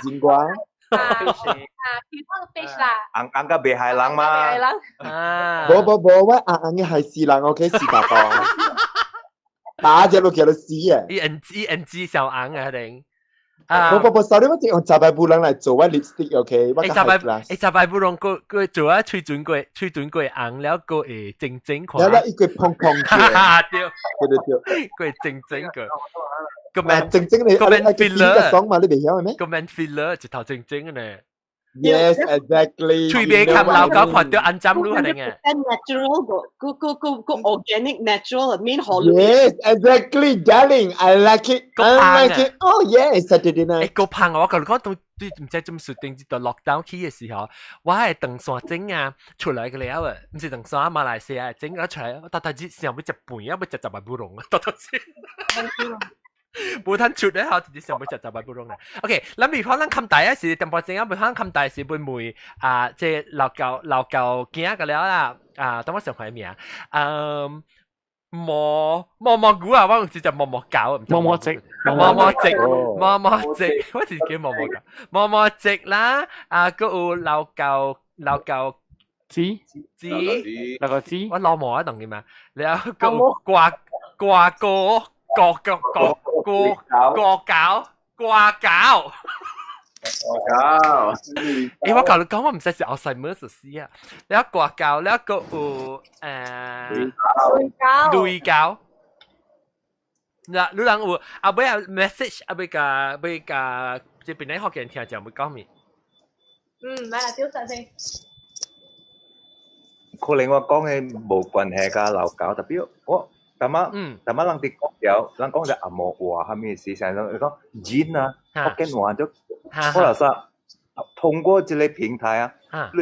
[SPEAKER 1] 其他 fish 啦。
[SPEAKER 6] 紅紅甲袂害人嘛？
[SPEAKER 1] 害人。
[SPEAKER 3] 啊。
[SPEAKER 10] 無無無，我紅紅嘅害死人，OK，死大波。打隻落去就死啊！
[SPEAKER 3] 伊 N G N G 小紅啊，定。
[SPEAKER 10] 啊！無無無，sorry，我淨用雜白布人來做我 lipstick，OK，我
[SPEAKER 3] 較雜白，欸，雜白布人個個做啊，喙唇過，喙唇過紅了，個會靜靜看。
[SPEAKER 10] 了了，伊個碰碰
[SPEAKER 3] 嘅。對
[SPEAKER 10] 對對對。
[SPEAKER 3] 個靜靜個。
[SPEAKER 10] 個免靜靜你，
[SPEAKER 3] 個免 filler
[SPEAKER 10] 爽嘛？你袂曉咩？
[SPEAKER 3] 個免 filler 一頭靜靜嘅呢。
[SPEAKER 10] Yes, exactly.
[SPEAKER 3] 喙邊冚老狗看到安針路係定嘅。
[SPEAKER 7] Natural 個個個個 organic natural 免學。
[SPEAKER 10] Yes, exactly, darling. I like it. I like it. Oh yeah, Saturday night.
[SPEAKER 3] 欸，個胖我甲你講，當對毋知怎設定，就 lockdown 起嘅時候，我係登山整啊出來個了啊，毋是登山馬來西亞整咗出來，我逐逐日想欲食飯啊，欲食雜白布龍啊，逐逐日。無通出咧，吼，直接想欲食雜白布龍啊。OK，咱未可能冚大啊，是淡薄仔啊，未可能冚大是會問啊，這老舊老舊囝個了啦，啊，等我想看名，嗯。毛毛毛菇啊，我用直接毛毛狗，
[SPEAKER 2] 毛毛直，
[SPEAKER 3] 毛毛直，毛毛直，我是叫毛毛狗，毛毛直啦，啊，閣有老舊老舊
[SPEAKER 2] 子
[SPEAKER 3] 子，
[SPEAKER 2] 那個子，
[SPEAKER 3] 我老毛啊，懂嘅嘛，然後閣有掛掛歌歌歌歌歌歌狗掛狗。
[SPEAKER 4] 掛狗，
[SPEAKER 3] 欸，我甲你講，我毋知是 Alzheimer 死啊！了掛狗，了閣有雷狗，嗱，你人有啊？尾啊 message 啊，欲共欲共這邊咧福建聽眾欲講咩？
[SPEAKER 1] 嗯，來啦，丟上先。
[SPEAKER 6] 可能我講的無關係佮老狗，特別我淡仔淡仔人佇講了，人講隻紅毛話，啥物事？成日講人啊，福建話就，我老實通過這個平台啊，你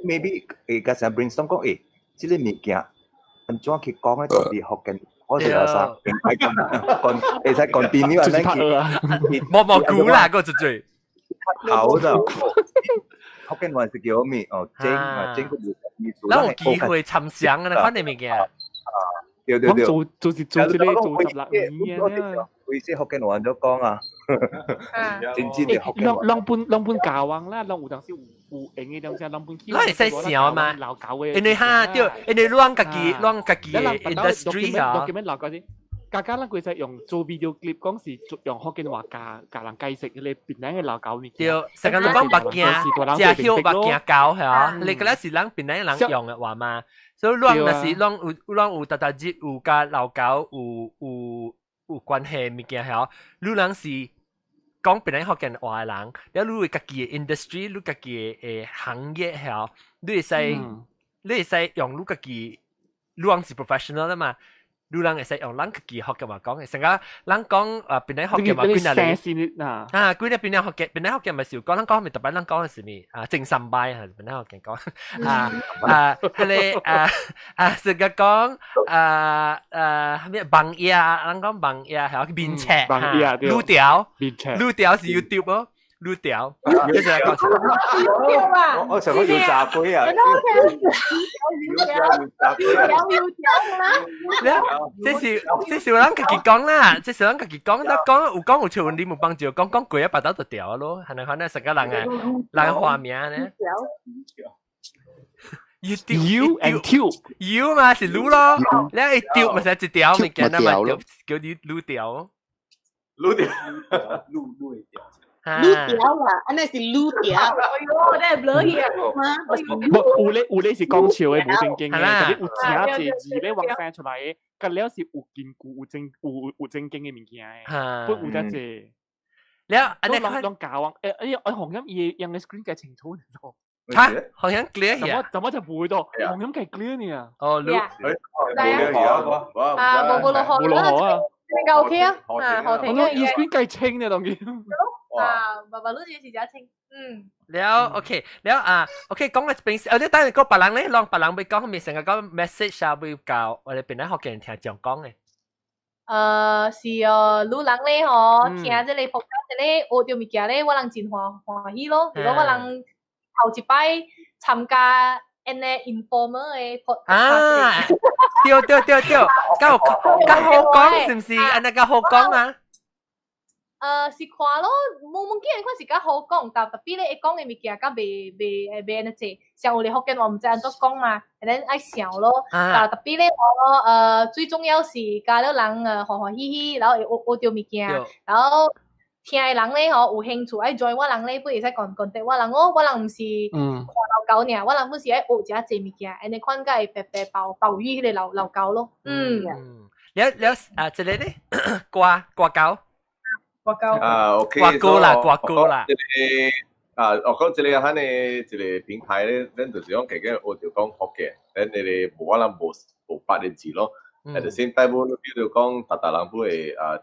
[SPEAKER 6] maybe 會共成 brainstorm 講，欸，這個物件按怎去講的特別福建，我是老實平台講，會使 continue 按呢去，
[SPEAKER 3] 毛毛菇啦，個最最
[SPEAKER 6] 頭就福建話是叫咩？哦，整啊整個意思。
[SPEAKER 3] 咱有機會參詳啊，款的物件。
[SPEAKER 6] 對對對，
[SPEAKER 2] 做做是做這個做十六年啊。
[SPEAKER 6] 為啥福建話就講啊？真正的福建話。
[SPEAKER 2] 攏本攏本教王啦，攏有當時有有閒的當時攏本去。
[SPEAKER 3] 咱會使想嘛？
[SPEAKER 2] 老狗的。
[SPEAKER 3] 因為哈對，因為攏家己攏家己的 industry 啊。
[SPEAKER 2] document 老狗先。家家咱規使用做 video clip，講是用福建話教教人解釋彼个檳榔的老狗物件。
[SPEAKER 3] 對，成日你講目鏡，食葉目鏡狗係啊？你個咧是咱檳榔人用的話嘛？所以攏若是攏有攏有逐逐日有佮老狗有有有關係物件係你人是講檳榔福建話的人，了你有家己的 industry，你家己的行業係你會使你會使用你家己，你人是 professional 啦嘛。你人會使用咱家己福建話講的，成個咱講啊，檳榔福建話幾若個啊，幾若檳榔福建，檳榔福建咪是有講，咱講咪特別，咱講的是咩啊？正三拜還是檳榔福建講啊啊，彼个啊啊，成個講啊啊咩網頁，咱講網頁還有面冊，滷條，滷條是 YouTube 哦。滷條，就是來講。
[SPEAKER 6] 我想講油炸粿啊。
[SPEAKER 1] 油條，油條啦。
[SPEAKER 3] 這是這是咱家己講啦，這是咱家己講，咱講有講有出問題，冇幫助，講講過一巴肚就掉咯，係咪可能成個人啊，人畫名呢
[SPEAKER 2] ？You and tube
[SPEAKER 3] ，U 嘛是滷咯，你一條咪是一條物件啊嘛，叫你滷條。
[SPEAKER 4] 滷條，
[SPEAKER 5] 滷滷條。
[SPEAKER 7] 滷條啦，按呢是滷條。
[SPEAKER 1] 哎喲，真係唔樂意啊！
[SPEAKER 2] 無有咧有咧是講笑的，無正經的，特別有誠濟字咧往生出來的，佮了是有根據、有正有有正經的物件的，不有遮濟。
[SPEAKER 3] 了，按呢
[SPEAKER 2] 攏教我，欸哎呀，紅音伊用的 screen 計清楚，
[SPEAKER 3] 哈，紅音 clear
[SPEAKER 2] 怎麼怎麼就唔會到？紅音計 clear 呢？
[SPEAKER 3] 哦，滷，
[SPEAKER 1] 啊，無無落雨
[SPEAKER 2] 無落雨啊！
[SPEAKER 1] 應該 OK 啊，啊，好聽
[SPEAKER 2] 我講 screen 計清呢，當然。
[SPEAKER 1] 啊，爸爸你是真清，嗯。
[SPEAKER 3] 了 OK，了啊，OK 講嘅平時，哦，你等陣個別人咧，讓別人會講，咪成日講 message 啊，會教我哋邊咧學嘅人聽講講嘅。
[SPEAKER 1] 是哦，女人咧吼，聽這個 podcast 咧，學著物件咧，我人真歡歡喜咯。如果我人頭一擺參加按呢 informal 的 podcast，
[SPEAKER 3] 啊，對對對對，較較好講是毋是？按呢較好講啊？
[SPEAKER 1] 是看咯，無無見看是較好講，但 tapi 咧，伊講的物件較袂袂會袂按呢濟，像有咧福建話毋知按怎講嘛，and then 愛想咯。但 tapi 咧，我最重要是佮了人歡歡喜喜，然後會學學著物件，然後聽的人咧吼有興趣愛 join 我人咧，不會使講講得我人哦，我人毋是看老狗爾，我人本是愛學遮濟物件，按呢款才會白白保保育彼個老老狗咯。嗯。
[SPEAKER 3] 了了啊，這個咧，歌歌狗。
[SPEAKER 1] 歌狗
[SPEAKER 4] 啊，OK，
[SPEAKER 3] 歌歌啦，歌歌啦。
[SPEAKER 4] 這個啊，我講這個咱的這個平台咧，咱就是講加減學著講福建，咱那個無我人無無別的字咯。at the same time，比如講，逐逐人不會啊，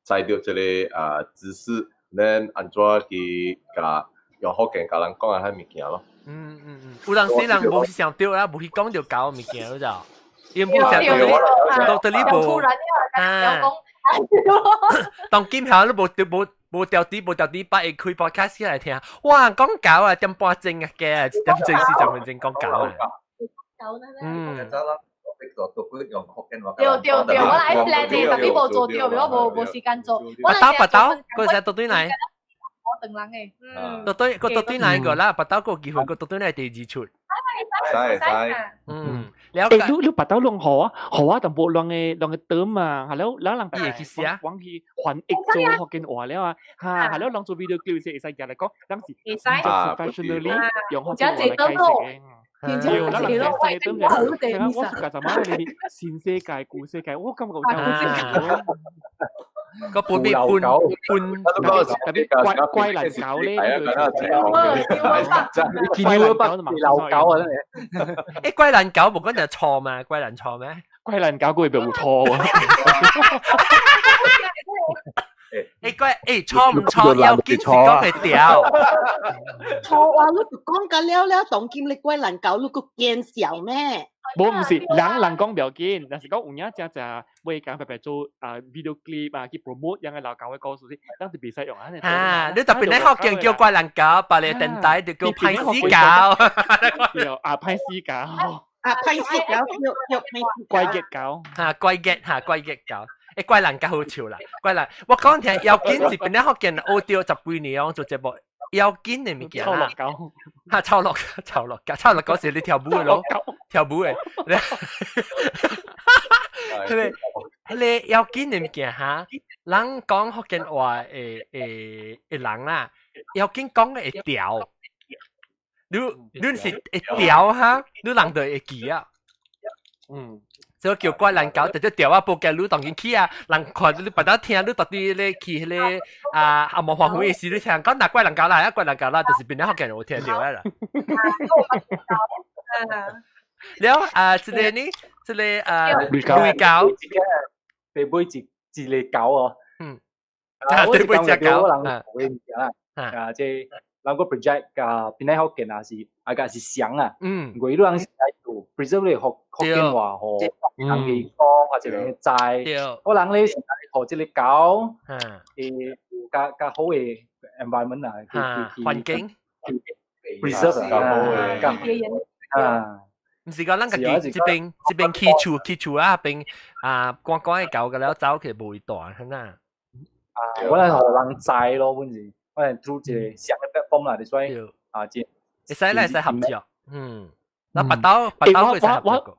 [SPEAKER 4] 知著這個啊知識，咱按怎去共用福建共人講啊彼物件咯。
[SPEAKER 3] 嗯嗯嗯，有當時人無想著啦，無去講著狗物件咯就，因為無想到到底無。
[SPEAKER 1] 突然啊，講。
[SPEAKER 3] 當今下都無無無掉啲無掉啲，擺開 podcast 起來聽，哇，講狗啊，點半鐘啊，嘅，1點鐘40分鐘講狗啊。
[SPEAKER 1] 嗯。
[SPEAKER 4] 對
[SPEAKER 1] 對對，我來 plan 的，tapi 無做著，我無無時間做。
[SPEAKER 3] 白刀白刀，嗰時倒轉來。
[SPEAKER 1] 我等人的。嗯。
[SPEAKER 3] 倒轉個倒轉來個啦，白刀個機會個倒轉來第二出。
[SPEAKER 4] 使使。
[SPEAKER 3] 嗯。
[SPEAKER 2] 了解。你你白刀攏好啊，好啊，淡薄攏个攏个燈啊，係了，了人
[SPEAKER 3] 會去寫，
[SPEAKER 2] 講去翻譯做福建話了啊，哈，係了人做 video clip 時會使入來講，人是 professionally 用福建話來解釋嘅。對，咱人寫燈嘅，我是幹什麼？你新世界、舊世界，我感覺有聽
[SPEAKER 3] 個半邊半半，
[SPEAKER 2] 特別怪怪難搞咧，
[SPEAKER 5] 見到北流狗啊真
[SPEAKER 3] 係。誒，怪難搞，無講就錯嘛？怪難錯咩？
[SPEAKER 2] 怪難搞，佢會冇錯喎。
[SPEAKER 3] 誒怪誒錯唔錯？要緊是講會掉。
[SPEAKER 7] 錯啊！你就講甲了了，當今你怪難搞，你閣見笑咩？
[SPEAKER 2] 無毋是，人人講不要緊，但是講有影正正會講白白做啊 video clip 啊去 promote 樣個老狗的故事，咱就袂使用按呢。
[SPEAKER 3] 啊，你特別咧福建叫怪難搞，別個電台就叫歹死狗。
[SPEAKER 2] 對，啊歹死狗。
[SPEAKER 7] 啊歹死狗叫叫歹死
[SPEAKER 2] 怪熱狗。
[SPEAKER 3] 嚇怪熱嚇怪熱狗。誒怪難較好笑啦，怪難。我講聽要緊是邊咧福建學著十幾年做節目。要緊的物件
[SPEAKER 2] 啦，臭
[SPEAKER 3] 嚇臭落臭落狗，臭落狗是你跳舞的咯，跳舞的。彼個彼個要緊的物件哈，人講福建話的的的人啦，要緊講的會調。你你是會調哈，你人就會記啊。
[SPEAKER 2] 嗯。
[SPEAKER 3] 所以叫怪難搞，就調啊，報警你當然去啊，人看你別當聽，你到底咧去彼個啊阿毛黃昏的時，你聽講哪怪難搞啦，啊怪難搞啦，就是變咗福建人有聽著啦。了啊，這個呢，這個啊，雷狗，
[SPEAKER 5] 被買一一個狗哦。
[SPEAKER 3] 嗯。啊，對買隻狗。
[SPEAKER 5] 人會物件啦，啊，這人個 project 啊，邊個福建啊是啊個是祥啊。
[SPEAKER 3] 嗯。
[SPEAKER 5] 過你人是來做 preserve 咧福福建話予人去講或者人知。我人咧是來予這個狗，誒，有較較好的 environment 啊，
[SPEAKER 3] 環境
[SPEAKER 5] preserve 啊，啊。
[SPEAKER 3] 毋是講咱家己這邊這邊起厝起厝啊，邊啊關關的狗個了走去無會大，係哪？
[SPEAKER 5] 啊，我來予人知咯，本是，我來 through 一個上個 platform 啦，就所以啊，這
[SPEAKER 3] 會使來會使合作，嗯，那白刀白刀會使合作。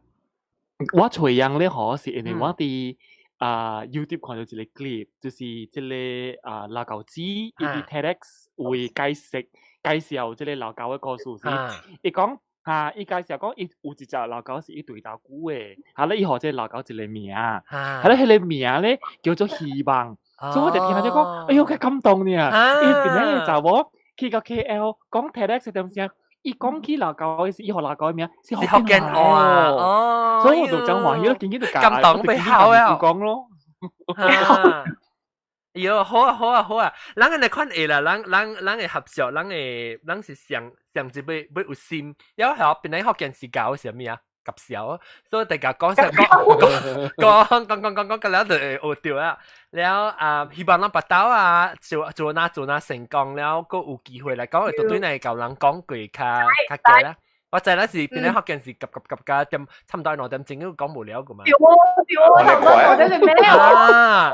[SPEAKER 2] 我揣樣咧，嗬，是因為我佇啊 YouTube 看著一個 clip，就是這個啊老狗子伊佇 TEDx 為解釋介紹這個老狗的故事時，伊講。哈，伊介紹講，伊有一隻老狗是伊對頭久的，哈咧伊予這個老狗一個名，哈咧彼個名咧叫做希望，所以我就聽著講，哎喲，較感動呢，伊邊個查某去到 KL 講 TEDx 點聲，伊講起老狗的時，伊予老狗的名是福建話哦，所以我就真歡喜，緊緊就
[SPEAKER 3] 感動被好啊，
[SPEAKER 2] 講咯。
[SPEAKER 3] 啊！喲，好啊，好啊，好啊！人按呢款會啦，人人人會合作，人會人是上上一尾要有心，了後本來福建是搞啥物啊？夾笑，所以大家講說講講講講講講，個了就會學著啊。了啊，希望咱腹兜啊，做做哪做哪成功了，閣有機會來講，會對對來共人講過較較濟啦。我知咱是本來福建是夾夾夾夾點，差毋多2點鐘都講無了個嘛。
[SPEAKER 1] 對哦對哦，差不多兩點鐘
[SPEAKER 3] 啊，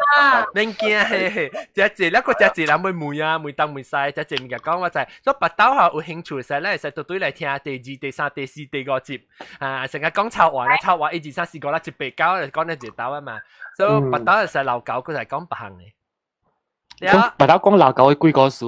[SPEAKER 3] 免驚嘿嘿，這濟了閣這濟人欲問啊，問東問西，這濟物件講我知。所以腹兜吼有興趣時，咱會使對對來聽第二、第三、第四、第五集啊，成日講臭話啦，臭話一二三四五六七八九，就講了一兜啊嘛。所以腹兜會使老狗，閣來講別項的。
[SPEAKER 2] 腹兜講老狗的鬼故事。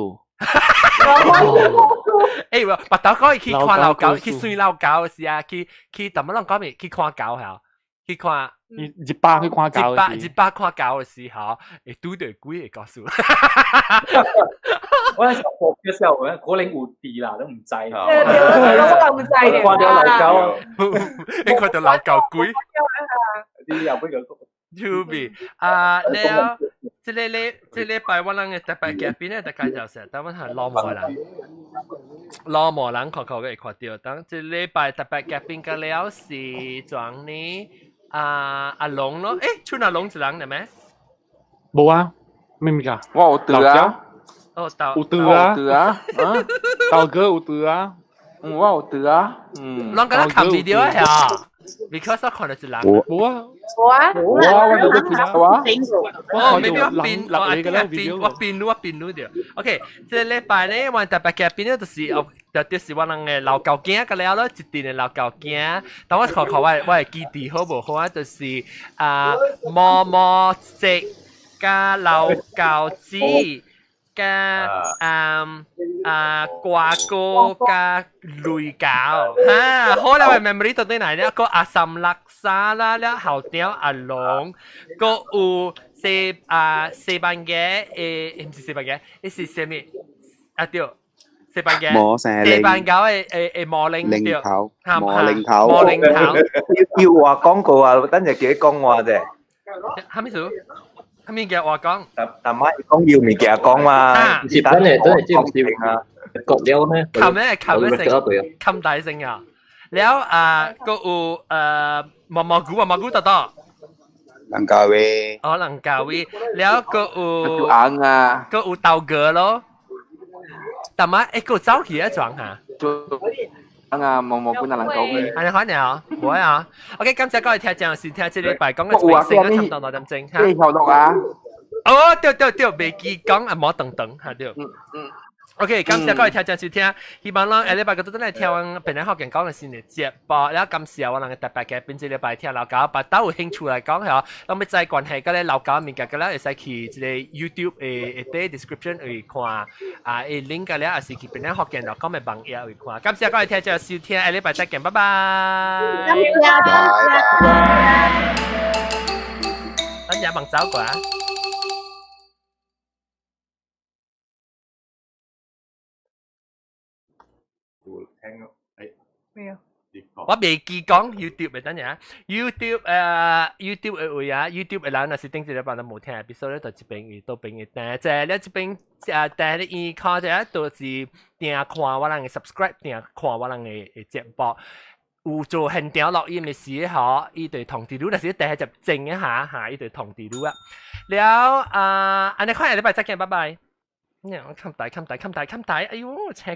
[SPEAKER 3] 欸，腹兜講伊去看老狗，去算老狗是啊，去去，淡薄攏講咩？去看狗嚇，去看。
[SPEAKER 2] 一百去看狗。
[SPEAKER 3] 一百一百看狗的時候，會拄著鬼個故事。
[SPEAKER 5] 我那時候學嘅時候，我可能有啲啦，都毋知。
[SPEAKER 1] 對對，我都毋知嘅。
[SPEAKER 5] 看著老狗，
[SPEAKER 3] 你看著老狗鬼。
[SPEAKER 5] 啲又俾佢。
[SPEAKER 3] To be 啊，了，這个禮這禮拜我人的特別嘉賓咧，大家就說，等我係老無人，老無人看看會看著。等這禮拜特別嘉賓個了是裝呢啊阿龍咯，欸，剩阿龍一人了咩？
[SPEAKER 2] 無啊，咩物件？
[SPEAKER 9] 我有對啊。
[SPEAKER 3] 哦，豆
[SPEAKER 2] 有對啊，
[SPEAKER 9] 有對啊，
[SPEAKER 2] 豆哥有對啊，
[SPEAKER 9] 嗯，我有對啊，嗯。
[SPEAKER 3] 攏敢若看 video 啊？Because 我看著一人。
[SPEAKER 2] 無啊。
[SPEAKER 1] 無啊，
[SPEAKER 9] 無啊，我就看到啊。
[SPEAKER 3] 哦，maybe 我變，我變，我變，我變咗。OK，這禮拜咧，我特別嘉賓咧，就是哦，就是我人的老狗囝個了咯，一陣的老狗囝。等我看看我我的記憶好無好啊？就是啊，毛毛色加老狗子加啊啊瓜哥加雷狗，哈，好啦，我 memory 到底來了個阿三叻沙啦，了後點阿龍，個有西啊西班牙誒，毋是西班牙，是啥物？啊對，西班牙，西班牙的誒誒魔靈對，
[SPEAKER 6] 魔靈頭，
[SPEAKER 3] 魔靈頭，
[SPEAKER 6] 要話講過啊，等陣記得講話啫。
[SPEAKER 3] 啥物事？啥物叫話講？
[SPEAKER 6] 但媽講要物件講嘛，
[SPEAKER 8] 是真係真係知唔知啊？割了咩？
[SPEAKER 3] 冚咩？冚咩聲？冚大聲啊！了啊，閣有毛毛菇啊，毛菇多多。
[SPEAKER 11] 蘭卡威。
[SPEAKER 3] 哦，蘭卡威。了閣有。
[SPEAKER 9] 硬啊！
[SPEAKER 3] 閣有豆哥咯。但媽，欸，閣有走去一樁嚇。
[SPEAKER 9] 硬啊，毛毛菇那蘭卡威。
[SPEAKER 3] 按呢款爾，無啊。OK，感謝各位聽眾，先聽這禮拜講嘅明星啊，差不多2點鐘。
[SPEAKER 9] 嚇。曉得啊。
[SPEAKER 3] 哦，對對對，袂記講啊，無等等嚇對。
[SPEAKER 9] 嗯嗯。
[SPEAKER 3] OK，感謝各位聽眾收聽，希望咱下禮拜閣轉來聽阮平安福建講的新的節目，了感謝我人的特別嘉賓，這禮拜聽老狗，腹兜有興趣來講吼，咱欲知關係佮咧老狗物件，佮咧會使去這個 YouTube 的的 description 位看，啊，會 link 佮咧，也是去平安福建 .com 的網頁位看。感謝各位聽眾收聽，下禮拜再見，拜拜。
[SPEAKER 7] 感謝。
[SPEAKER 3] 咱也忙走過啊。我袂記講 YouTube 的等陣，YouTube YouTube 的位啊，YouTube 的人若是頂一禮拜都無聽，比如說咧，就這邊伊倒邊的訂，這咧這邊啊訂咧伊看者都是訂看我人的 subscribe 訂看我人的的節目，有做現場錄音的時候，伊就通知你，若是訂就靜一下嚇，伊就通知你啊。了啊，按呢款下禮拜再見，拜拜。我冚大冚大冚大冚大，哎喲，赤。